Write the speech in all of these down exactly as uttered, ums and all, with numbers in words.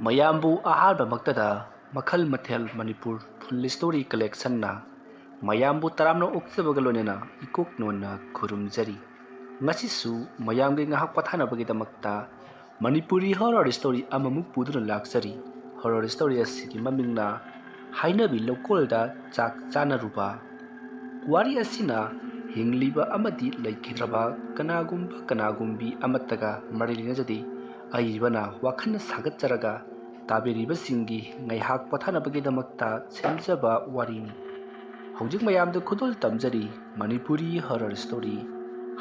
ꯃꯌꯥꯝꯕꯨ ꯑꯍꯥꯟꯕꯃꯛꯇꯗ ꯃꯈꯜ ꯃꯊꯦꯜ ꯃꯅꯤꯄꯨꯔ ꯐꯨꯜ ꯁ꯭ꯇꯣꯔꯤ ꯀꯂꯦꯛꯁꯟꯅ ꯃꯌꯥꯝꯕꯨ ꯇꯔꯥꯝꯅ ꯑꯣꯛꯆꯕꯒ ꯂꯣꯏꯅꯅ ꯏꯀꯣꯛ ꯅꯣꯟꯅ ꯈꯨꯔꯨꯝꯖꯔꯤ꯫ ꯉꯁꯤꯁꯨ ꯃꯌꯥꯝꯒꯤ ꯉꯥꯏꯍꯥꯛ ꯄꯣꯊꯥꯅꯕꯒꯤꯗꯃꯛꯇ ꯃꯅꯤꯄꯨꯔꯤ ꯍꯣꯔꯔ ꯁ꯭ꯇꯣꯔꯤ ꯑꯃꯃꯨꯛ ꯄꯨꯗꯨꯅ ꯂꯥꯛꯆꯔꯤ꯫ ꯍꯣꯔꯔ ꯁ꯭ꯇꯣꯔꯤ ꯑꯁꯤꯒꯤ ꯃꯃꯤꯡꯅ ꯍꯥꯏꯅꯕꯤ ꯂꯧꯀꯣꯜꯗ ꯆꯥꯛ ꯆꯥꯅꯔꯨꯕ꯫ ꯋꯥꯔꯤ ꯑꯁꯤꯅ ꯍꯤꯡꯂꯤꯕ ꯑꯃꯗꯤ ꯂꯩꯈꯤꯗ꯭ꯔꯕ ꯀꯅꯥꯒꯨꯝꯕ ꯀꯅꯥꯒꯨꯝꯕꯤ ꯑꯃꯠꯇꯒ ꯃꯔꯤ ꯂꯩꯅꯖꯗꯦ꯫ ꯑꯏꯕꯅ ꯋꯥꯈꯜ ꯁꯥꯒꯠꯆꯔꯒ ꯇꯥꯕꯤꯔꯤꯕꯁꯤꯡꯒꯤ ꯉꯥꯏꯍꯥꯛ ꯄꯣꯊꯥꯅꯕꯒꯤꯗꯃꯛꯇ ꯁꯦꯝꯖꯕ ꯋꯥꯔꯤꯅꯤ꯫ ꯍꯧꯖꯤꯛ ꯃꯌꯥꯝꯗ ꯈꯨꯗꯣꯜ ꯇꯝꯖꯔꯤ ꯃꯅꯤꯄꯨꯔꯤ ꯍꯣꯔꯔ ꯁ꯭ꯇꯣꯔꯤ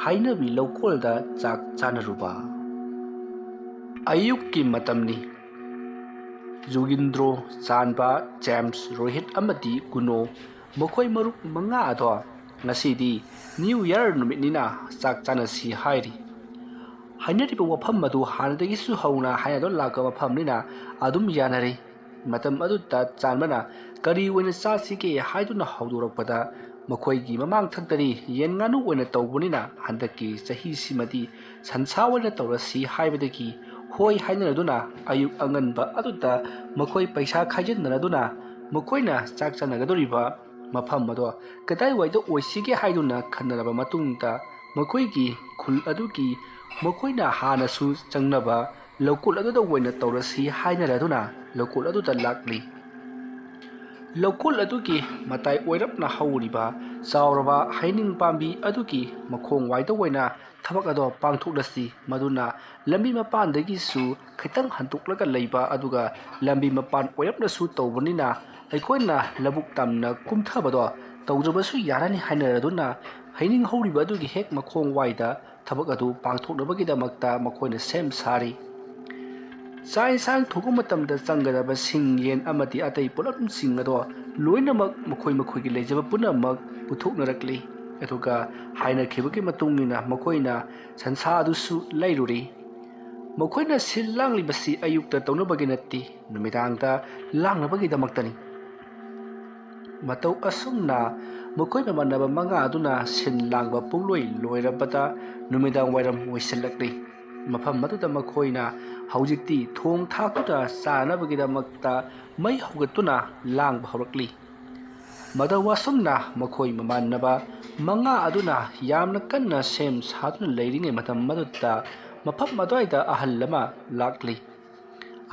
ꯍꯥꯏꯅꯕꯤ ꯂꯧꯀꯣꯜꯗ ꯆꯥꯛ ꯆꯥꯅꯔꯨꯕ꯫ ꯑꯌꯨꯛꯀꯤ ꯃꯇꯝꯅꯤ꯫ ꯖꯨꯒꯤꯟꯗ꯭ꯔꯣ, ꯆꯥꯟꯕ, ꯖꯦꯝꯁ, ꯔꯣꯍꯤꯠ ꯑꯃꯗꯤ ꯒꯨꯅꯣ ꯃꯈꯣꯏ ꯃꯔꯨꯞ ꯃꯉꯥ ꯑꯗꯣ ꯉꯁꯤꯗꯤ ꯅ꯭ꯌꯨ ꯌꯔ ꯅꯨꯃꯤꯠꯅꯤꯅ ꯆꯥꯛ ꯆꯥꯅꯁꯤ ꯍꯥꯏꯔꯤ꯫ ꯍꯥꯏꯅꯔꯤꯕ ꯋꯥꯐꯝ ꯑꯗꯨ ꯍꯥꯟꯅꯗꯒꯤꯁꯨ ꯍꯧꯅ ꯍꯥꯏꯅꯗꯨꯅ ꯂꯥꯛꯄ ꯃꯐꯝꯅꯤꯅ ꯑꯗꯨꯝ ꯌꯥꯅꯔꯤ꯫ ꯃꯇꯝ ꯑꯗꯨꯗ ꯆꯥꯟꯕꯅ ꯀꯔꯤ ꯑꯣꯏꯅ ꯆꯥꯁꯤꯒꯦ ꯍꯥꯏꯗꯨꯅ ꯍꯧꯗꯣꯔꯛꯄꯗ ꯃꯈꯣꯏꯒꯤ ꯃꯃꯥꯡ ꯊꯛꯇꯗꯤ ꯌꯦꯟ ꯉꯥꯅꯨ ꯑꯣꯏꯅ ꯇꯧꯕꯅꯤꯅ ꯍꯟꯗꯛꯀꯤ ꯆꯍꯤꯁꯤꯃꯗꯤ ꯁꯟꯁꯥ ꯑꯣꯏꯅ ꯇꯧꯔꯁꯤ ꯍꯥꯏꯕꯗꯒꯤ ꯍꯣꯏ ꯍꯥꯏꯅꯔꯗꯨꯅ ꯑꯌꯨꯛ ꯑꯉꯟꯕ ꯑꯗꯨꯗ ꯃꯈꯣꯏ ꯄꯩꯁꯥ ꯈꯥꯏꯖꯤꯟꯅꯔꯗꯨꯅ ꯃꯈꯣꯏꯅ ꯆꯥꯛ ꯆꯥꯅꯒꯗꯧꯔꯤꯕ ꯃꯐꯝ ꯑꯗꯣ ꯀꯗꯥꯏꯋꯥꯏꯗ ꯑꯣꯏꯁꯤꯒꯦ ꯍꯥꯏꯗꯨꯅ ꯈꯟꯅꯔꯕ ꯃꯇꯨꯡꯗ ꯃꯈꯣꯏꯒꯤ ꯈꯨꯜ ꯑꯗꯨꯒꯤ ꯃꯈꯣꯏꯅ ꯍꯥꯟꯅꯁꯨ ꯆꯪꯅꯕ ꯂꯧꯀꯣꯜ ꯑꯗꯨꯗ ꯑꯣꯏꯅ ꯇꯧꯔꯁꯤ ꯍꯥꯏꯅꯔꯗꯨꯅ ꯂꯧꯀꯣꯜ ꯑꯗꯨꯗ ꯂꯥꯛꯂꯤ꯫ ꯂꯧꯀꯣꯜ ꯑꯗꯨꯒꯤ ꯃꯇꯥꯏ ꯑꯣꯏꯔꯞꯅ ꯍꯧꯔꯤꯕ ꯆꯥꯎꯔꯕ ꯍꯩꯅꯤꯡ ꯄꯥꯝꯕꯤ ꯑꯗꯨꯒꯤ ꯃꯈꯣꯡ ꯋꯥꯏꯗ ꯑꯣꯏꯅ ꯊꯕꯛ ꯑꯗꯣ ꯄꯥꯡꯊꯣꯛꯂꯁꯤ꯫ ꯃꯗꯨꯅ ꯂꯝꯕꯤ ꯃꯄꯥꯟꯗꯒꯤꯁꯨ ꯈꯤꯇꯪ ꯍꯟꯗꯣꯛꯂꯒ ꯂꯩꯕ, ꯑꯗꯨꯒ ꯂꯝꯕꯤ ꯃꯄꯥꯟ ꯑꯣꯏꯔꯞꯅꯁꯨ ꯇꯧꯕꯅꯤꯅ ꯑꯩꯈꯣꯏꯅ ꯂꯧꯕꯨꯛ ꯇꯝꯅ ꯀꯨꯝꯊꯕꯗꯣ ꯇꯧꯗ꯭ꯔꯕꯁꯨ ꯌꯥꯔꯅꯤ ꯍꯥꯏꯅꯔꯗꯨꯅ ꯍꯩꯅꯤꯡ ꯍꯧꯔꯤꯕ ꯑꯗꯨꯒꯤ ꯍꯦꯛ ꯃꯈꯣꯡ ꯋꯥꯏꯗ ꯊꯕꯛ ꯑꯗꯨ ꯄꯥꯡꯊꯣꯛꯅꯕꯒꯤꯗꯃꯛꯇ ꯃꯈꯣꯏꯅ ꯁꯦꯝ ꯁꯥꯔꯤ꯫ ꯆꯥꯛ ꯌꯦꯟꯁꯥꯡ ꯊꯣꯡꯕ ꯃꯇꯝꯗ ꯆꯪꯒꯗꯕ ꯁꯤꯡ, ꯌꯦꯟ ꯑꯃꯗꯤ ꯑꯇꯩ ꯄꯣꯠꯂꯝꯁꯤꯡ ꯑꯗꯣ ꯂꯣꯏꯅꯃꯛ ꯃꯈꯣꯏ ꯃꯈꯣꯏꯒꯤ ꯂꯩꯖꯕ ꯄꯨꯝꯅꯃꯛ ꯄꯨꯊꯣꯛꯅꯔꯛꯂꯤ꯫ ꯑꯗꯨꯒ ꯍꯥꯏꯅꯈꯤꯕꯒꯤ ꯃꯇꯨꯡ ꯏꯟꯅ ꯃꯈꯣꯏꯅ ꯁꯟꯁꯥ ꯑꯗꯨꯁꯨ ꯂꯩꯔꯨꯔꯤ꯫ ꯃꯈꯣꯏꯅ ꯁꯤꯜ ꯂꯥꯡꯂꯤꯕꯁꯤ ꯑꯌꯨꯛꯇ ꯇꯧꯅꯕꯒꯤ ꯅꯠꯇꯦ, ꯅꯨꯃꯤꯗꯥꯡꯗ ꯂꯥꯡꯅꯕꯒꯤꯗꯃꯛꯇꯅꯤ꯫ ꯃꯇꯧ ꯑꯁꯨꯝꯅ ꯃꯈꯣꯏ ꯃꯃꯥꯟꯅꯕ ꯃꯉꯥ ꯑꯗꯨꯅ ꯁꯤꯟ ꯂꯥꯡꯕ ꯄꯨꯡꯂꯣꯏ ꯂꯣꯏꯔꯕꯗ ꯅꯨꯃꯤꯗꯥꯡ ꯋꯥꯏꯔꯝ ꯑꯣꯏꯁꯤꯜꯂꯛꯂꯤ꯫ ꯃꯐꯝ ꯑꯗꯨꯗ ꯃꯈꯣꯏꯅ ꯍꯧꯖꯤꯛꯇꯤ ꯊꯣꯡ ꯊꯥꯛꯇꯨꯅ ꯆꯥꯅꯕꯒꯤꯗꯃꯛꯇ ꯃꯩ ꯍꯧꯒꯠꯇꯨꯅ ꯂꯥꯡꯕ ꯍꯧꯔꯛꯂꯤ꯫ ꯃꯗꯧ ꯑꯁꯨꯝꯅ ꯃꯈꯣꯏ ꯃꯃꯥꯟꯅꯕ ꯃꯉꯥ ꯑꯗꯨꯅ ꯌꯥꯝꯅ ꯀꯟꯅ ꯁꯦꯝ ꯁꯥꯗꯨꯅ ꯂꯩꯔꯤꯉꯩ ꯃꯇꯝ ꯑꯗꯨꯗ ꯃꯐꯝ ꯑꯗꯨꯋꯥꯏꯗ ꯑꯍꯜ ꯑꯃ ꯂꯥꯛꯂꯤ꯫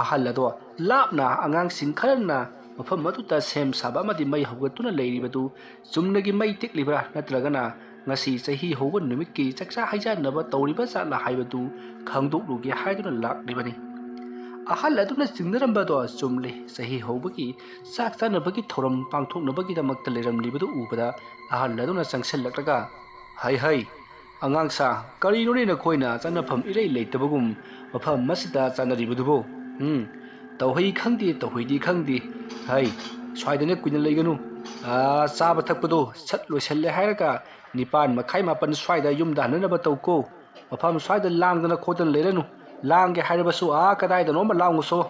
ꯑꯍꯜ ꯑꯗꯣ ꯂꯥꯞꯅ ꯑꯉꯥꯡꯁꯤꯡ ꯈꯔꯅ ꯃꯐꯝ ꯑꯗꯨꯗ ꯁꯦꯝ ꯁꯥꯕ ꯑꯃꯗꯤ ꯃꯩ ꯍꯧꯒꯠꯇꯨꯅ ꯂꯩꯔꯤꯕꯗꯨ ꯆꯨꯝꯅꯒꯤ ꯃꯩ ꯇꯤꯛꯂꯤꯕ꯭ꯔꯥ ꯅꯠꯇ꯭ꯔꯒꯅ ꯉꯁꯤ ꯆꯍꯤ ꯍꯧꯕ ꯅꯨꯃꯤꯠꯀꯤ ꯆꯥꯛꯆꯥ ꯍꯩꯖꯥꯟꯅꯕ ꯇꯧꯔꯤꯕ ꯖꯥꯠꯂꯥ ꯍꯥꯏꯕꯗꯨ ꯈꯪꯗꯣꯛꯂꯨꯒꯦ ꯍꯥꯏꯗꯨꯅ ꯂꯥꯛꯂꯤꯕꯅꯤ꯫ ꯑꯍꯜ ꯑꯗꯨꯅ ꯆꯤꯡꯅꯔꯝꯕꯗꯣ ꯆꯨꯝꯂꯦ꯫ ꯆꯍꯤ ꯍꯧꯕꯒꯤ ꯆꯥꯛ ꯆꯥꯅꯕꯒꯤ ꯊꯧꯔꯝ ꯄꯥꯡꯊꯣꯛꯅꯕꯒꯤꯗꯃꯛꯇ ꯂꯩꯔꯝꯂꯤꯕꯗꯨ ꯎꯕꯗ ꯑꯍꯜ ꯑꯗꯨꯅ ꯆꯪꯁꯤꯜꯂꯛꯂꯒ, "ꯍꯩ ꯍꯩ, ꯑꯉꯥꯡꯁꯥ, ꯀꯔꯤꯅꯣꯅꯦ ꯅꯈꯣꯏꯅ ꯆꯠꯅꯐꯝ ꯏꯔꯩ ꯂꯩꯇꯕꯒꯨꯝ ꯃꯐꯝ ꯑꯁꯤꯗ ꯆꯠꯅꯔꯤꯕꯗꯨꯕꯨ? ꯎꯝ, ꯇꯧꯍꯩ ꯈꯪꯗꯦ, ꯇꯧꯍꯩꯗꯤ ꯈꯪꯗꯦ꯫ ꯍꯩ, ꯁ꯭ꯋꯥꯏꯗꯅꯦ ꯀꯨꯏꯅ ꯂꯩꯒꯅꯨ꯫ ꯑꯥ, ꯆꯥꯕ ꯊꯛꯄꯗꯣ ꯁꯠ ꯂꯣꯏꯁꯜꯂꯦ ꯍꯥꯏꯔꯒ ꯅꯤꯄꯥꯟ ꯃꯈꯥꯏ ꯃꯥꯄꯟ ꯁ꯭ꯋꯥꯏꯗ ꯌꯨꯝꯗ ꯍꯟꯅꯅꯕ ꯇꯧꯀꯣ꯫ ꯃꯐꯝ ꯁ꯭ꯋꯥꯏꯗ ꯂꯥꯡꯗꯅ ꯈꯣꯠꯇꯅ ꯂꯩꯔꯅꯨ꯫ ꯂꯥꯡꯒꯦ ꯍꯥꯏꯔꯕꯁꯨ ꯑꯥ ꯀꯗꯥꯏꯗꯅꯣꯃ ꯂꯥꯡꯉꯨꯁꯣ꯫"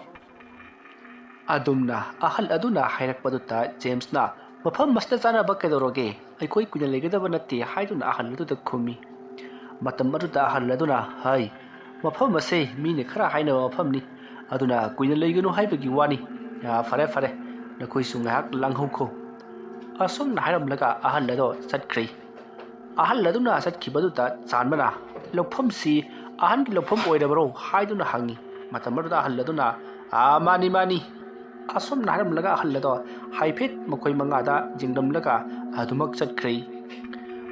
ꯑꯗꯨꯝꯅ ꯑꯍꯜ ꯑꯗꯨꯅ ꯍꯥꯏꯔꯛꯄꯗꯨꯗ ꯖꯦꯝꯁꯅ, "ꯃꯐꯝ ꯑꯁꯤꯗ ꯆꯥꯅꯕ ꯀꯩꯗꯧꯔꯒꯦ? ꯑꯩꯈꯣꯏ ꯀꯨꯏꯅ ꯂꯩꯒꯗꯕ ꯅꯠꯇꯦ" ꯍꯥꯏꯗꯨꯅ ꯑꯍꯜ ꯑꯗꯨꯗ ꯈꯨꯝꯃꯤ꯫ ꯃꯇꯝ ꯑꯗꯨꯗ ꯑꯍꯜ ꯑꯗꯨꯅ, "ꯍꯩ, ꯃꯐꯝ ꯑꯁꯦ ꯃꯤꯅ ꯈꯔ ꯍꯥꯏꯅꯕ ꯃꯐꯝꯅꯤ, ꯑꯗꯨꯅ ꯀꯨꯏꯅ ꯂꯩꯒꯅꯨ ꯍꯥꯏꯕꯒꯤ ꯋꯥꯅꯤ꯫ ꯑꯥ, ꯐꯔꯦ, ꯐꯔꯦ, ꯅꯈꯣꯏꯁꯨ ꯉꯥꯏꯍꯥꯛ ꯂꯥꯡꯍꯧꯈꯣ꯫" ꯑꯁꯨꯝꯅ ꯍꯥꯏꯔꯝꯂꯒ ꯑꯍꯜ ꯑꯗꯣ ꯆꯠꯈ꯭ꯔꯦ꯫ ꯑꯍꯜ ꯑꯗꯨꯅ ꯆꯠꯈꯤꯕꯗꯨꯗ ꯆꯥꯟꯕꯅ, "ꯂꯧꯐꯝꯁꯤ ꯑꯍꯟꯒꯤ ꯂꯧꯐꯝ ꯑꯣꯏꯔꯕꯔꯣ?" ꯍꯥꯏꯗꯨꯅ ꯍꯪꯉꯤ꯫ ꯃꯇꯝ ꯑꯗꯨꯗ ꯑꯍꯜ ꯑꯗꯨꯅ, "ꯑꯥ, ꯃꯥꯅꯤ, ꯃꯥꯅꯤ꯫" ꯑꯁꯨꯝꯅ ꯍꯥꯏꯔꯝꯂꯒ ꯑꯍꯜ ꯑꯗꯣ ꯍꯥꯏꯐꯦꯠ ꯃꯈꯣꯏ ꯃꯉꯥꯗ ꯌꯦꯡꯂꯝꯂꯒ ꯑꯗꯨꯃꯛ ꯆꯠꯈ꯭ꯔꯦ꯫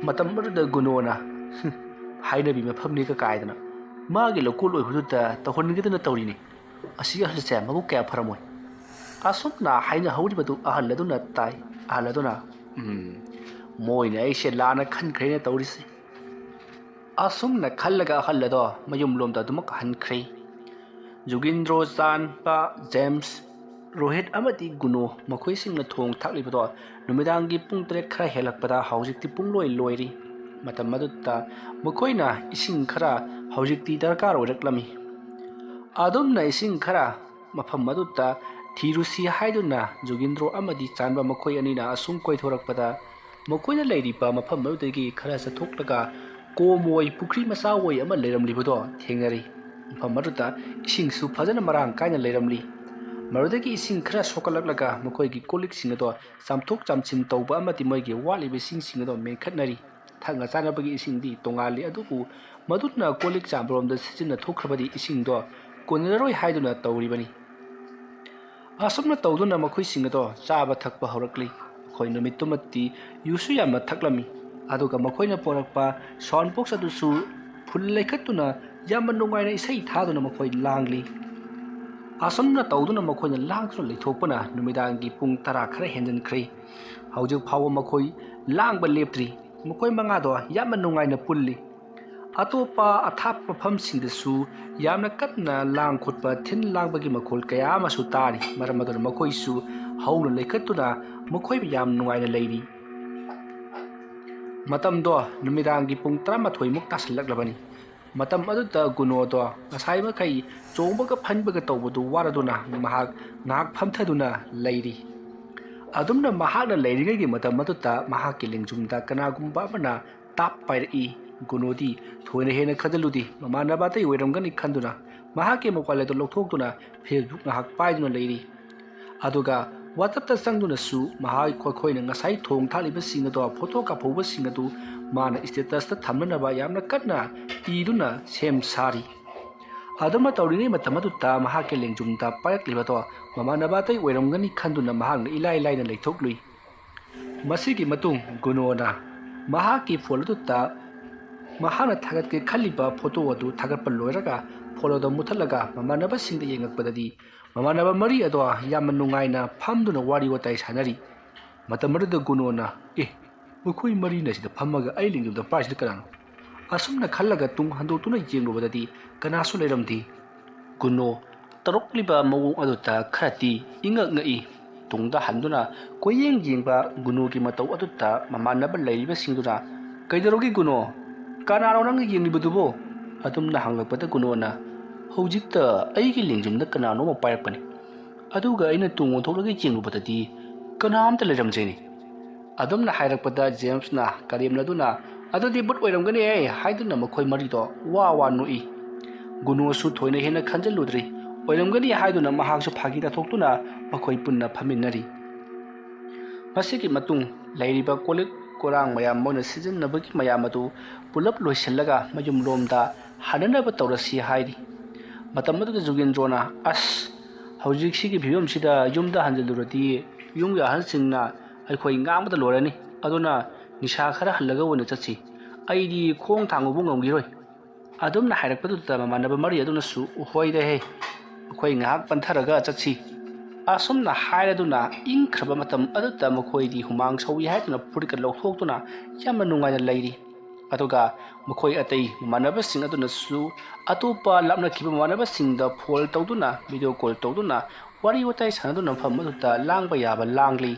ꯃꯇꯝ ꯑꯗꯨꯗ ꯒꯨꯅꯣꯅ, "ꯍꯥꯏꯅꯕꯤ ꯃꯐꯝꯅꯤꯒ ꯀꯥꯏꯗꯅ ꯃꯥꯒꯤ ꯂꯧꯀꯣꯜ ꯑꯣꯏꯕꯗꯨꯗ ꯇꯧꯍꯟꯒꯗꯅ ꯇꯧꯔꯤꯅꯤ꯫ ꯑꯁꯤꯒꯤ ꯑꯍꯜꯁꯦ ꯃꯕꯨꯛ ꯀꯌꯥ ꯐꯔꯝꯃꯣꯏ꯫" ꯑꯁꯨꯝꯅ ꯍꯥꯏꯅꯍꯧꯔꯤꯕꯗꯨ ꯑꯍꯜ ꯑꯗꯨꯅ ꯇꯥꯏ꯫ ꯑꯍꯜ ꯑꯗꯨꯅ, "ꯎꯝ, ꯃꯣꯏꯅ ꯑꯩꯁꯦ ꯂꯥꯟꯅ ꯈꯟꯈ꯭ꯔꯦꯅ ꯇꯧꯔꯤꯁꯦ꯫" ꯑꯁꯨꯝꯅ ꯈꯜꯂꯒ ꯑꯍꯜ ꯑꯗꯣ ꯃꯌꯨꯝꯂꯣꯝꯗ ꯑꯗꯨꯃꯛ ꯍꯟꯈ꯭ꯔꯦ꯫ ꯖꯨꯒꯤꯟꯗ꯭ꯔꯣ, ꯆꯥꯟꯕ, ꯖꯦꯝꯁ, ꯔꯣꯍꯤꯠ ꯑꯃꯗꯤ ꯒꯨꯅꯣ ꯃꯈꯣꯏꯁꯤꯡꯅ ꯊꯣꯡ ꯊꯥꯛꯂꯤꯕꯗꯣ ꯅꯨꯃꯤꯗꯥꯡꯒꯤ ꯄꯨꯡ ꯇꯔꯦꯠ ꯈꯔ ꯍꯦꯜꯂꯛꯄꯗ ꯍꯧꯖꯤꯛꯇꯤ ꯄꯨꯡꯂꯣꯏ ꯂꯣꯏꯔꯤ꯫ ꯃꯇꯝ ꯑꯗꯨꯗ ꯃꯈꯣꯏꯅ ꯏꯁꯤꯡ ꯈꯔ ꯍꯧꯖꯤꯛꯇꯤ ꯗꯔꯀꯥꯔ ꯑꯣꯏꯔꯛꯂꯝꯃꯤ꯫ ꯑꯗꯨꯝꯅ ꯏꯁꯤꯡ ꯈꯔ ꯃꯐꯝ ꯑꯗꯨꯗ ꯊꯤꯔꯨꯁꯤ ꯍꯥꯏꯗꯨꯅ ꯖꯨꯒꯤꯟꯗ꯭ꯔꯣ ꯑꯃꯗꯤ ꯆꯥꯟꯕ ꯃꯈꯣꯏ ꯑꯅꯤꯅ ꯑꯁꯨꯝ ꯀꯣꯏꯊꯣꯔꯛꯄꯗ ꯃꯈꯣꯏꯅ ꯂꯩꯔꯤꯕ ꯃꯐꯝ ꯑꯗꯨꯗꯒꯤ ꯈꯔ ꯆꯠꯊꯣꯛꯂꯒ ꯀꯣꯝ ꯑꯣꯏ ꯄꯨꯈ꯭ꯔꯤ ꯃꯆꯥ ꯑꯣꯏ ꯑꯃ ꯂꯩꯔꯝꯂꯤꯕꯗꯣ ꯊꯦꯡꯅꯔꯤ꯫ ꯃꯐꯝ ꯑꯗꯨꯗ ꯏꯁꯤꯡꯁꯨ ꯐꯖꯅ ꯃꯔꯥꯡ ꯀꯥꯏꯅ ꯂꯩꯔꯝꯂꯤ꯫ ꯃꯗꯨꯗꯒꯤ ꯏꯁꯤꯡ ꯈꯔ ꯁꯣꯛꯀꯠꯂꯛꯂꯒ ꯃꯈꯣꯏꯒꯤ ꯀꯣꯜ ꯂꯤꯛꯁꯤꯡ ꯑꯗꯣ ꯆꯥꯝꯊꯣꯛ ꯆꯥꯝꯁꯤꯟ ꯇꯧꯕ ꯑꯃꯗꯤ ꯃꯣꯏꯒꯤ ꯋꯥꯠꯂꯤꯕ ꯏꯁꯤꯡꯁꯤꯡ ꯑꯗꯣ ꯃꯦꯟꯈꯠꯅꯔꯤ꯫ ꯊꯛꯅ ꯆꯥꯅꯕꯒꯤ ꯏꯁꯤꯡꯗꯤ ꯇꯣꯉꯥꯜꯂꯤ, ꯑꯗꯨꯕꯨ ꯃꯗꯨꯅ ꯀꯣꯜ ꯂꯤꯛ ꯆꯥꯝꯕꯔꯣꯝꯗ ꯁꯤꯖꯤꯟꯅꯊꯣꯛꯈ꯭ꯔꯕꯗꯤ ꯏꯁꯤꯡꯗꯣ ꯀꯣꯟꯅꯔꯔꯣꯏ ꯍꯥꯏꯗꯨꯅ ꯇꯧꯔꯤꯕꯅꯤ꯫ ꯑꯁꯨꯝꯅ ꯇꯧꯗꯨꯅ ꯃꯈꯣꯏꯁꯤꯡ ꯑꯗꯣ ꯆꯥꯕ ꯊꯛꯄ ꯍꯧꯔꯛꯂꯤ꯫ ꯃꯈꯣꯏ ꯅꯨꯃꯤꯠꯇꯨꯃꯗꯤ ꯌꯨꯁꯨ ꯌꯥꯝꯅ ꯊꯛꯂꯝꯃꯤ꯫ ꯑꯗꯨꯒ ꯃꯈꯣꯏꯅ ꯄꯣꯔꯛꯄ ꯁꯥꯎꯟ ꯕꯣꯛꯁ ꯑꯗꯨꯁꯨ ꯐꯨꯜ ꯂꯩꯈꯠꯇꯨꯅ ꯌꯥꯝꯅ ꯅꯨꯡꯉꯥꯏꯅ ꯏꯁꯩ ꯊꯥꯗꯨꯅ ꯃꯈꯣꯏ ꯂꯥꯡꯂꯤ꯫ ꯑꯁꯨꯝꯅ ꯇꯧꯗꯨꯅ ꯃꯈꯣꯏꯅ ꯂꯥꯡꯗꯨꯅ ꯂꯩꯊꯣꯛꯄꯅ ꯅꯨꯃꯤꯗꯥꯡꯒꯤ ꯄꯨꯡ ꯇꯔꯥ ꯈꯔ ꯍꯦꯟꯖꯤꯟꯈ꯭ꯔꯦ꯫ ꯍꯧꯖꯤꯛ ꯐꯥꯎꯕ ꯃꯈꯣꯏ ꯂꯥꯡꯕ ꯂꯦꯞꯇ꯭ꯔꯤ꯫ ꯃꯈꯣꯏ ꯃꯉꯥꯗꯣ ꯌꯥꯝꯅ ꯅꯨꯡꯉꯥꯏꯅ ꯄꯨꯜꯂꯤ꯫ ꯑꯇꯣꯞꯄ ꯑꯊꯥꯞꯄ ꯃꯐꯝꯁꯤꯡꯗꯁꯨ ꯌꯥꯝꯅ ꯀꯟꯅ ꯂꯥꯡ ꯈꯣꯠꯄ, ꯊꯤꯟ ꯂꯥꯡꯕꯒꯤ ꯃꯈꯣꯜ ꯀꯌꯥ ꯑꯃꯁꯨ ꯇꯥꯔꯤ꯫ ꯃꯔꯝ ꯑꯗꯨꯅ ꯃꯈꯣꯏꯁꯨ ꯍꯧꯅ ꯂꯩꯈꯠꯇꯨꯅ ꯃꯈꯣꯏ ꯌꯥꯝ ꯅꯨꯡꯉꯥꯏꯅ ꯂꯩꯔꯤ꯫ ꯃꯇꯝꯗꯣ ꯅꯨꯃꯤꯗꯥꯡꯒꯤ ꯄꯨꯡ ꯇꯔꯥꯃꯥꯊꯣꯏꯃꯨꯛ ꯇꯥꯁꯤꯜꯂꯛꯂꯕꯅꯤ꯫ ꯃꯇꯝ ꯑꯗꯨꯗ ꯒꯨꯅꯣꯗꯣ ꯉꯁꯥꯏ ꯃꯈꯩ ꯆꯣꯡꯕꯒ ꯐꯟꯕꯒ ꯇꯧꯕꯗꯨ ꯋꯥꯔꯗꯨꯅ ꯃꯍꯥꯛ ꯉꯥꯏꯍꯥꯛ ꯐꯝꯊꯗꯨꯅ ꯂꯩꯔꯤ꯫ ꯑꯗꯨꯝꯅ ꯃꯍꯥꯛꯅ ꯂꯩꯔꯤꯉꯩꯒꯤ ꯃꯇꯝ ꯑꯗꯨꯗ ꯃꯍꯥꯛꯀꯤ ꯂꯦꯡꯖꯨꯝꯗ ꯀꯅꯥꯒꯨꯝꯕ ꯑꯃꯅ ꯇꯥꯞ ꯄꯥꯏꯔꯛꯏ꯫ ꯒꯨꯅꯣꯗꯤ ꯊꯣꯏꯅ ꯍꯦꯟꯅ ꯈꯟꯖꯤꯜꯂꯨꯗꯦ, ꯃꯃꯥꯟꯅꯕ ꯑꯇꯩ ꯑꯣꯏꯔꯝꯒꯅꯤ ꯈꯟꯗꯨꯅ ꯃꯍꯥꯛꯀꯤ ꯃꯣꯕꯥꯏꯜ ꯑꯗꯨ ꯂꯧꯊꯣꯛꯇꯨꯅ ꯐꯦꯁꯕꯨꯛ ꯉꯥꯏꯍꯥꯛ ꯄꯥꯏꯗꯨꯅ ꯂꯩꯔꯤ꯫ ꯑꯗꯨꯒ ꯋꯥꯆꯞꯇ ꯆꯪꯗꯨꯅꯁꯨ ꯃꯍꯥꯛ, ꯃꯈꯣꯏꯅ ꯉꯁꯥꯏ ꯊꯣꯡ ꯊꯥꯛꯂꯤꯕꯁꯤꯡ ꯑꯗꯣ, ꯐꯣꯇꯣ ꯀꯥꯞꯍꯧꯕꯁꯤꯡ ꯑꯗꯨ ꯃꯥꯅ ꯁ꯭ꯇꯦꯇꯁꯇ ꯊꯝꯅꯅꯕ ꯌꯥꯝꯅ ꯀꯟꯅ ꯏꯗꯨꯅ ꯁꯦꯝ ꯁꯥꯔꯤ꯫ ꯑꯗꯨꯝꯅ ꯇꯧꯔꯤꯉꯩ ꯃꯇꯝ ꯑꯗꯨꯗ ꯃꯍꯥꯛꯀꯤ ꯂꯦꯡꯖꯨꯝꯗ ꯄꯥꯏꯔꯛꯂꯤꯕꯗꯣ ꯃꯃꯥꯟꯅꯕ ꯑꯇꯩ ꯑꯣꯏꯔꯝꯒꯅꯤ ꯈꯟꯗꯨꯅ ꯃꯍꯥꯛꯅ ꯏꯂꯥꯏ ꯂꯥꯏꯅ ꯂꯩꯊꯣꯛꯂꯨꯏ꯫ ꯃꯁꯤꯒꯤ ꯃꯇꯨꯡ ꯒꯨꯅꯣꯅ ꯃꯍꯥꯛꯀꯤ ꯐꯣꯟ ꯑꯗꯨꯗ ꯃꯍꯥꯛꯅ ꯊꯥꯒꯠꯀꯦ ꯈꯜꯂꯤꯕ ꯐꯣꯇꯣ ꯑꯗꯨ ꯊꯥꯒꯠꯄ ꯂꯣꯏꯔꯒ ꯐꯣꯟ ꯑꯗꯨ ꯃꯨꯊꯠꯂꯒ ꯃꯃꯥꯟꯅꯕꯁꯤꯡꯗ ꯌꯦꯡꯉꯛꯄꯗꯗꯤ ꯃꯃꯥꯟꯅꯕ ꯃꯔꯤ ꯑꯗꯣ ꯌꯥꯝꯅ ꯅꯨꯡꯉꯥꯏꯅ ꯐꯝꯗꯨꯅ ꯋꯥꯔꯤ ꯋꯥꯇꯥꯏ ꯁꯥꯟꯅꯔꯤ꯫ ꯃꯇꯝ ꯑꯗꯨꯗ ꯒꯨꯅꯣꯅ, "ꯑꯦ, ꯃꯈꯣꯏ ꯃꯔꯤꯅ ꯁꯤꯗ ꯐꯝꯃꯒ ꯑꯩ ꯂꯦꯡꯖꯨꯝꯗ ꯄꯥꯏꯔꯤꯁꯤꯅ ꯀꯅꯥꯅꯣ?" ꯑꯁꯨꯝꯅ ꯈꯜꯂꯒ ꯇꯨꯡ ꯍꯟꯗꯣꯛꯇꯨꯅ ꯌꯦꯡꯂꯨꯕꯗꯗꯤ ꯀꯅꯥꯁꯨ ꯂꯩꯔꯝꯗꯦ꯫ ꯒꯨꯅꯣ ꯇꯧꯔꯛꯂꯤꯕ ꯃꯑꯣꯡ ꯑꯗꯨꯗ ꯈꯔꯗꯤ ꯏꯉꯛ ꯉꯛꯏ꯫ ꯇꯨꯡꯗ ꯍꯟꯗꯨꯅ ꯀꯣꯏꯌꯦꯡ ꯌꯦꯡꯕ ꯒꯨꯅꯣꯒꯤ ꯃꯇꯧ ꯑꯗꯨꯗ ꯃꯃꯥꯟꯅꯕ ꯂꯩꯔꯤꯕꯁꯤꯡꯗꯨꯅ, "ꯀꯩꯗꯧꯔꯒꯦ ꯒꯨꯅꯣ? ꯀꯅꯥꯅꯣ ꯅꯪꯅ ꯌꯦꯡꯂꯤꯕꯗꯨꯕꯣ?" ꯑꯗꯨꯝꯅ ꯍꯪꯂꯛꯄꯗ ꯒꯨꯅꯣꯅ, "ꯍꯧꯖꯤꯛꯇ ꯑꯩꯒꯤ ꯂꯦꯡꯖꯨꯝꯗ ꯀꯅꯥꯅꯣꯝꯃ ꯄꯥꯏꯔꯛꯄꯅꯤ꯫ ꯑꯗꯨꯒ ꯑꯩꯅ ꯇꯨꯡ ꯑꯣꯟꯊꯣꯛꯂꯒ ꯌꯦꯡꯂꯨꯕꯗꯗꯤ ꯀꯅꯥꯝꯇ ꯂꯩꯔꯝꯗ꯭ꯔꯦꯅꯦ꯫" ꯑꯗꯨꯝꯅ ꯍꯥꯏꯔꯛꯄꯗ ꯖꯦꯝꯁꯅ ꯀꯔꯦꯝꯅꯗꯨꯅ, "ꯑꯗꯨꯗꯤ ꯕꯨꯠ ꯑꯣꯏꯔꯝꯒꯅꯤ" ꯍꯥꯏꯗꯨꯅ ꯃꯈꯣꯏ ꯃꯔꯤꯗꯣ ꯋꯥ ꯋꯥ ꯅꯣꯛꯏ꯫ ꯒꯨꯅꯣꯁꯨ ꯊꯣꯏꯅ ꯍꯦꯟꯅ ꯈꯟꯖꯤꯜꯂꯨꯗ꯭ꯔꯤ꯫ "ꯑꯣꯏꯔꯝꯒꯅꯤ" ꯍꯥꯏꯗꯨꯅ ꯃꯍꯥꯛꯁꯨ ꯐꯥꯒꯤ ꯇꯥꯊꯣꯛꯇꯨꯅ ꯃꯈꯣꯏ ꯄꯨꯟꯅ ꯐꯝꯃꯤꯟꯅꯔꯤ꯫ ꯃꯁꯤꯒꯤ ꯃꯇꯨꯡ ꯂꯩꯔꯤꯕ ꯀꯣꯜꯂꯤꯛ ꯀꯣꯔꯥꯡ ꯃꯌꯥꯝ, ꯃꯣꯏꯅ ꯁꯤꯖꯤꯟꯅꯕꯒꯤ ꯃꯌꯥꯝ ꯑꯗꯨ ꯄꯨꯂꯞ ꯂꯣꯏꯁꯤꯜꯂꯒ ꯃꯌꯨꯝꯂꯣꯝꯗ ꯍꯟꯅꯅꯕ ꯇꯧꯔꯁꯤ ꯍꯥꯏꯔꯤ꯫ ꯃꯇꯝ ꯑꯗꯨꯗ ꯖꯨꯒꯦꯟꯗ꯭ꯔꯣꯅ, "ꯑꯁ, ꯍꯧꯖꯤꯛꯁꯤꯒꯤ ꯐꯤꯕꯝꯁꯤꯗ ꯌꯨꯝꯗ ꯍꯟꯖꯤꯜꯂꯨꯔꯗꯤ ꯌꯨꯝꯒꯤ ꯑꯍꯜꯁꯤꯡꯅ ꯑꯩꯈꯣꯏ ꯉꯥꯡꯕꯗ ꯂꯣꯏꯔꯅꯤ꯫ ꯑꯗꯨꯅ ꯅꯤꯁꯥ ꯈꯔ ꯍꯜꯂꯒ ꯑꯣꯏꯅ ꯆꯠꯁꯤ꯫ ꯑꯩꯗꯤ ꯈꯣꯡ ꯊꯥꯡꯉꯨꯕ ꯉꯝꯈꯤꯔꯣꯏ"꯫ ꯑꯗꯨꯝꯅ ꯍꯥꯏꯔꯛꯄꯗꯨꯗ ꯃꯃꯥꯟꯅꯕ ꯃꯔꯤ ꯑꯗꯨꯅꯁꯨ, "ꯍꯣꯏꯗ ꯍꯦ, ꯑꯩꯈꯣꯏ ꯉꯥꯏꯍꯥꯛ ꯄꯟꯊꯔꯒ ꯆꯠꯁꯤ"꯫ ꯑꯁꯨꯝꯅ ꯍꯥꯏꯔꯗꯨꯅ ꯏꯪꯈ꯭ꯔꯕ ꯃꯇꯝ ꯑꯗꯨꯗ ꯃꯈꯣꯏꯗꯤ ꯍꯨꯃꯥꯡ ꯁꯧꯏ ꯍꯥꯏꯗꯨꯅ ꯐꯨꯔꯤꯠꯀ ꯂꯧꯊꯣꯛꯇꯨꯅ ꯌꯥꯝꯅ ꯅꯨꯡꯉꯥꯏꯅ ꯂꯩꯔꯤ꯫ ꯑꯗꯨꯒ ꯃꯈꯣꯏ ꯑꯇꯩ ꯃꯃꯥꯟꯅꯕꯁꯤꯡ ꯑꯗꯨꯅꯁꯨ ꯑꯇꯣꯞꯄ ꯂꯥꯞꯅꯈꯤꯕ ꯃꯃꯥꯟꯅꯕꯁꯤꯡꯗ ꯐꯣꯟ ꯇꯧꯗꯨꯅ, ꯚꯤꯗꯤꯑꯣ ꯀꯣꯜ ꯇꯧꯗꯨꯅ ꯋꯥꯔꯤ ꯋꯥꯇꯥꯏ ꯁꯥꯟꯅꯗꯨꯅ ꯃꯐꯝ ꯑꯗꯨꯗ ꯂꯥꯡꯕ ꯌꯥꯕ ꯂꯥꯡꯂꯤ꯫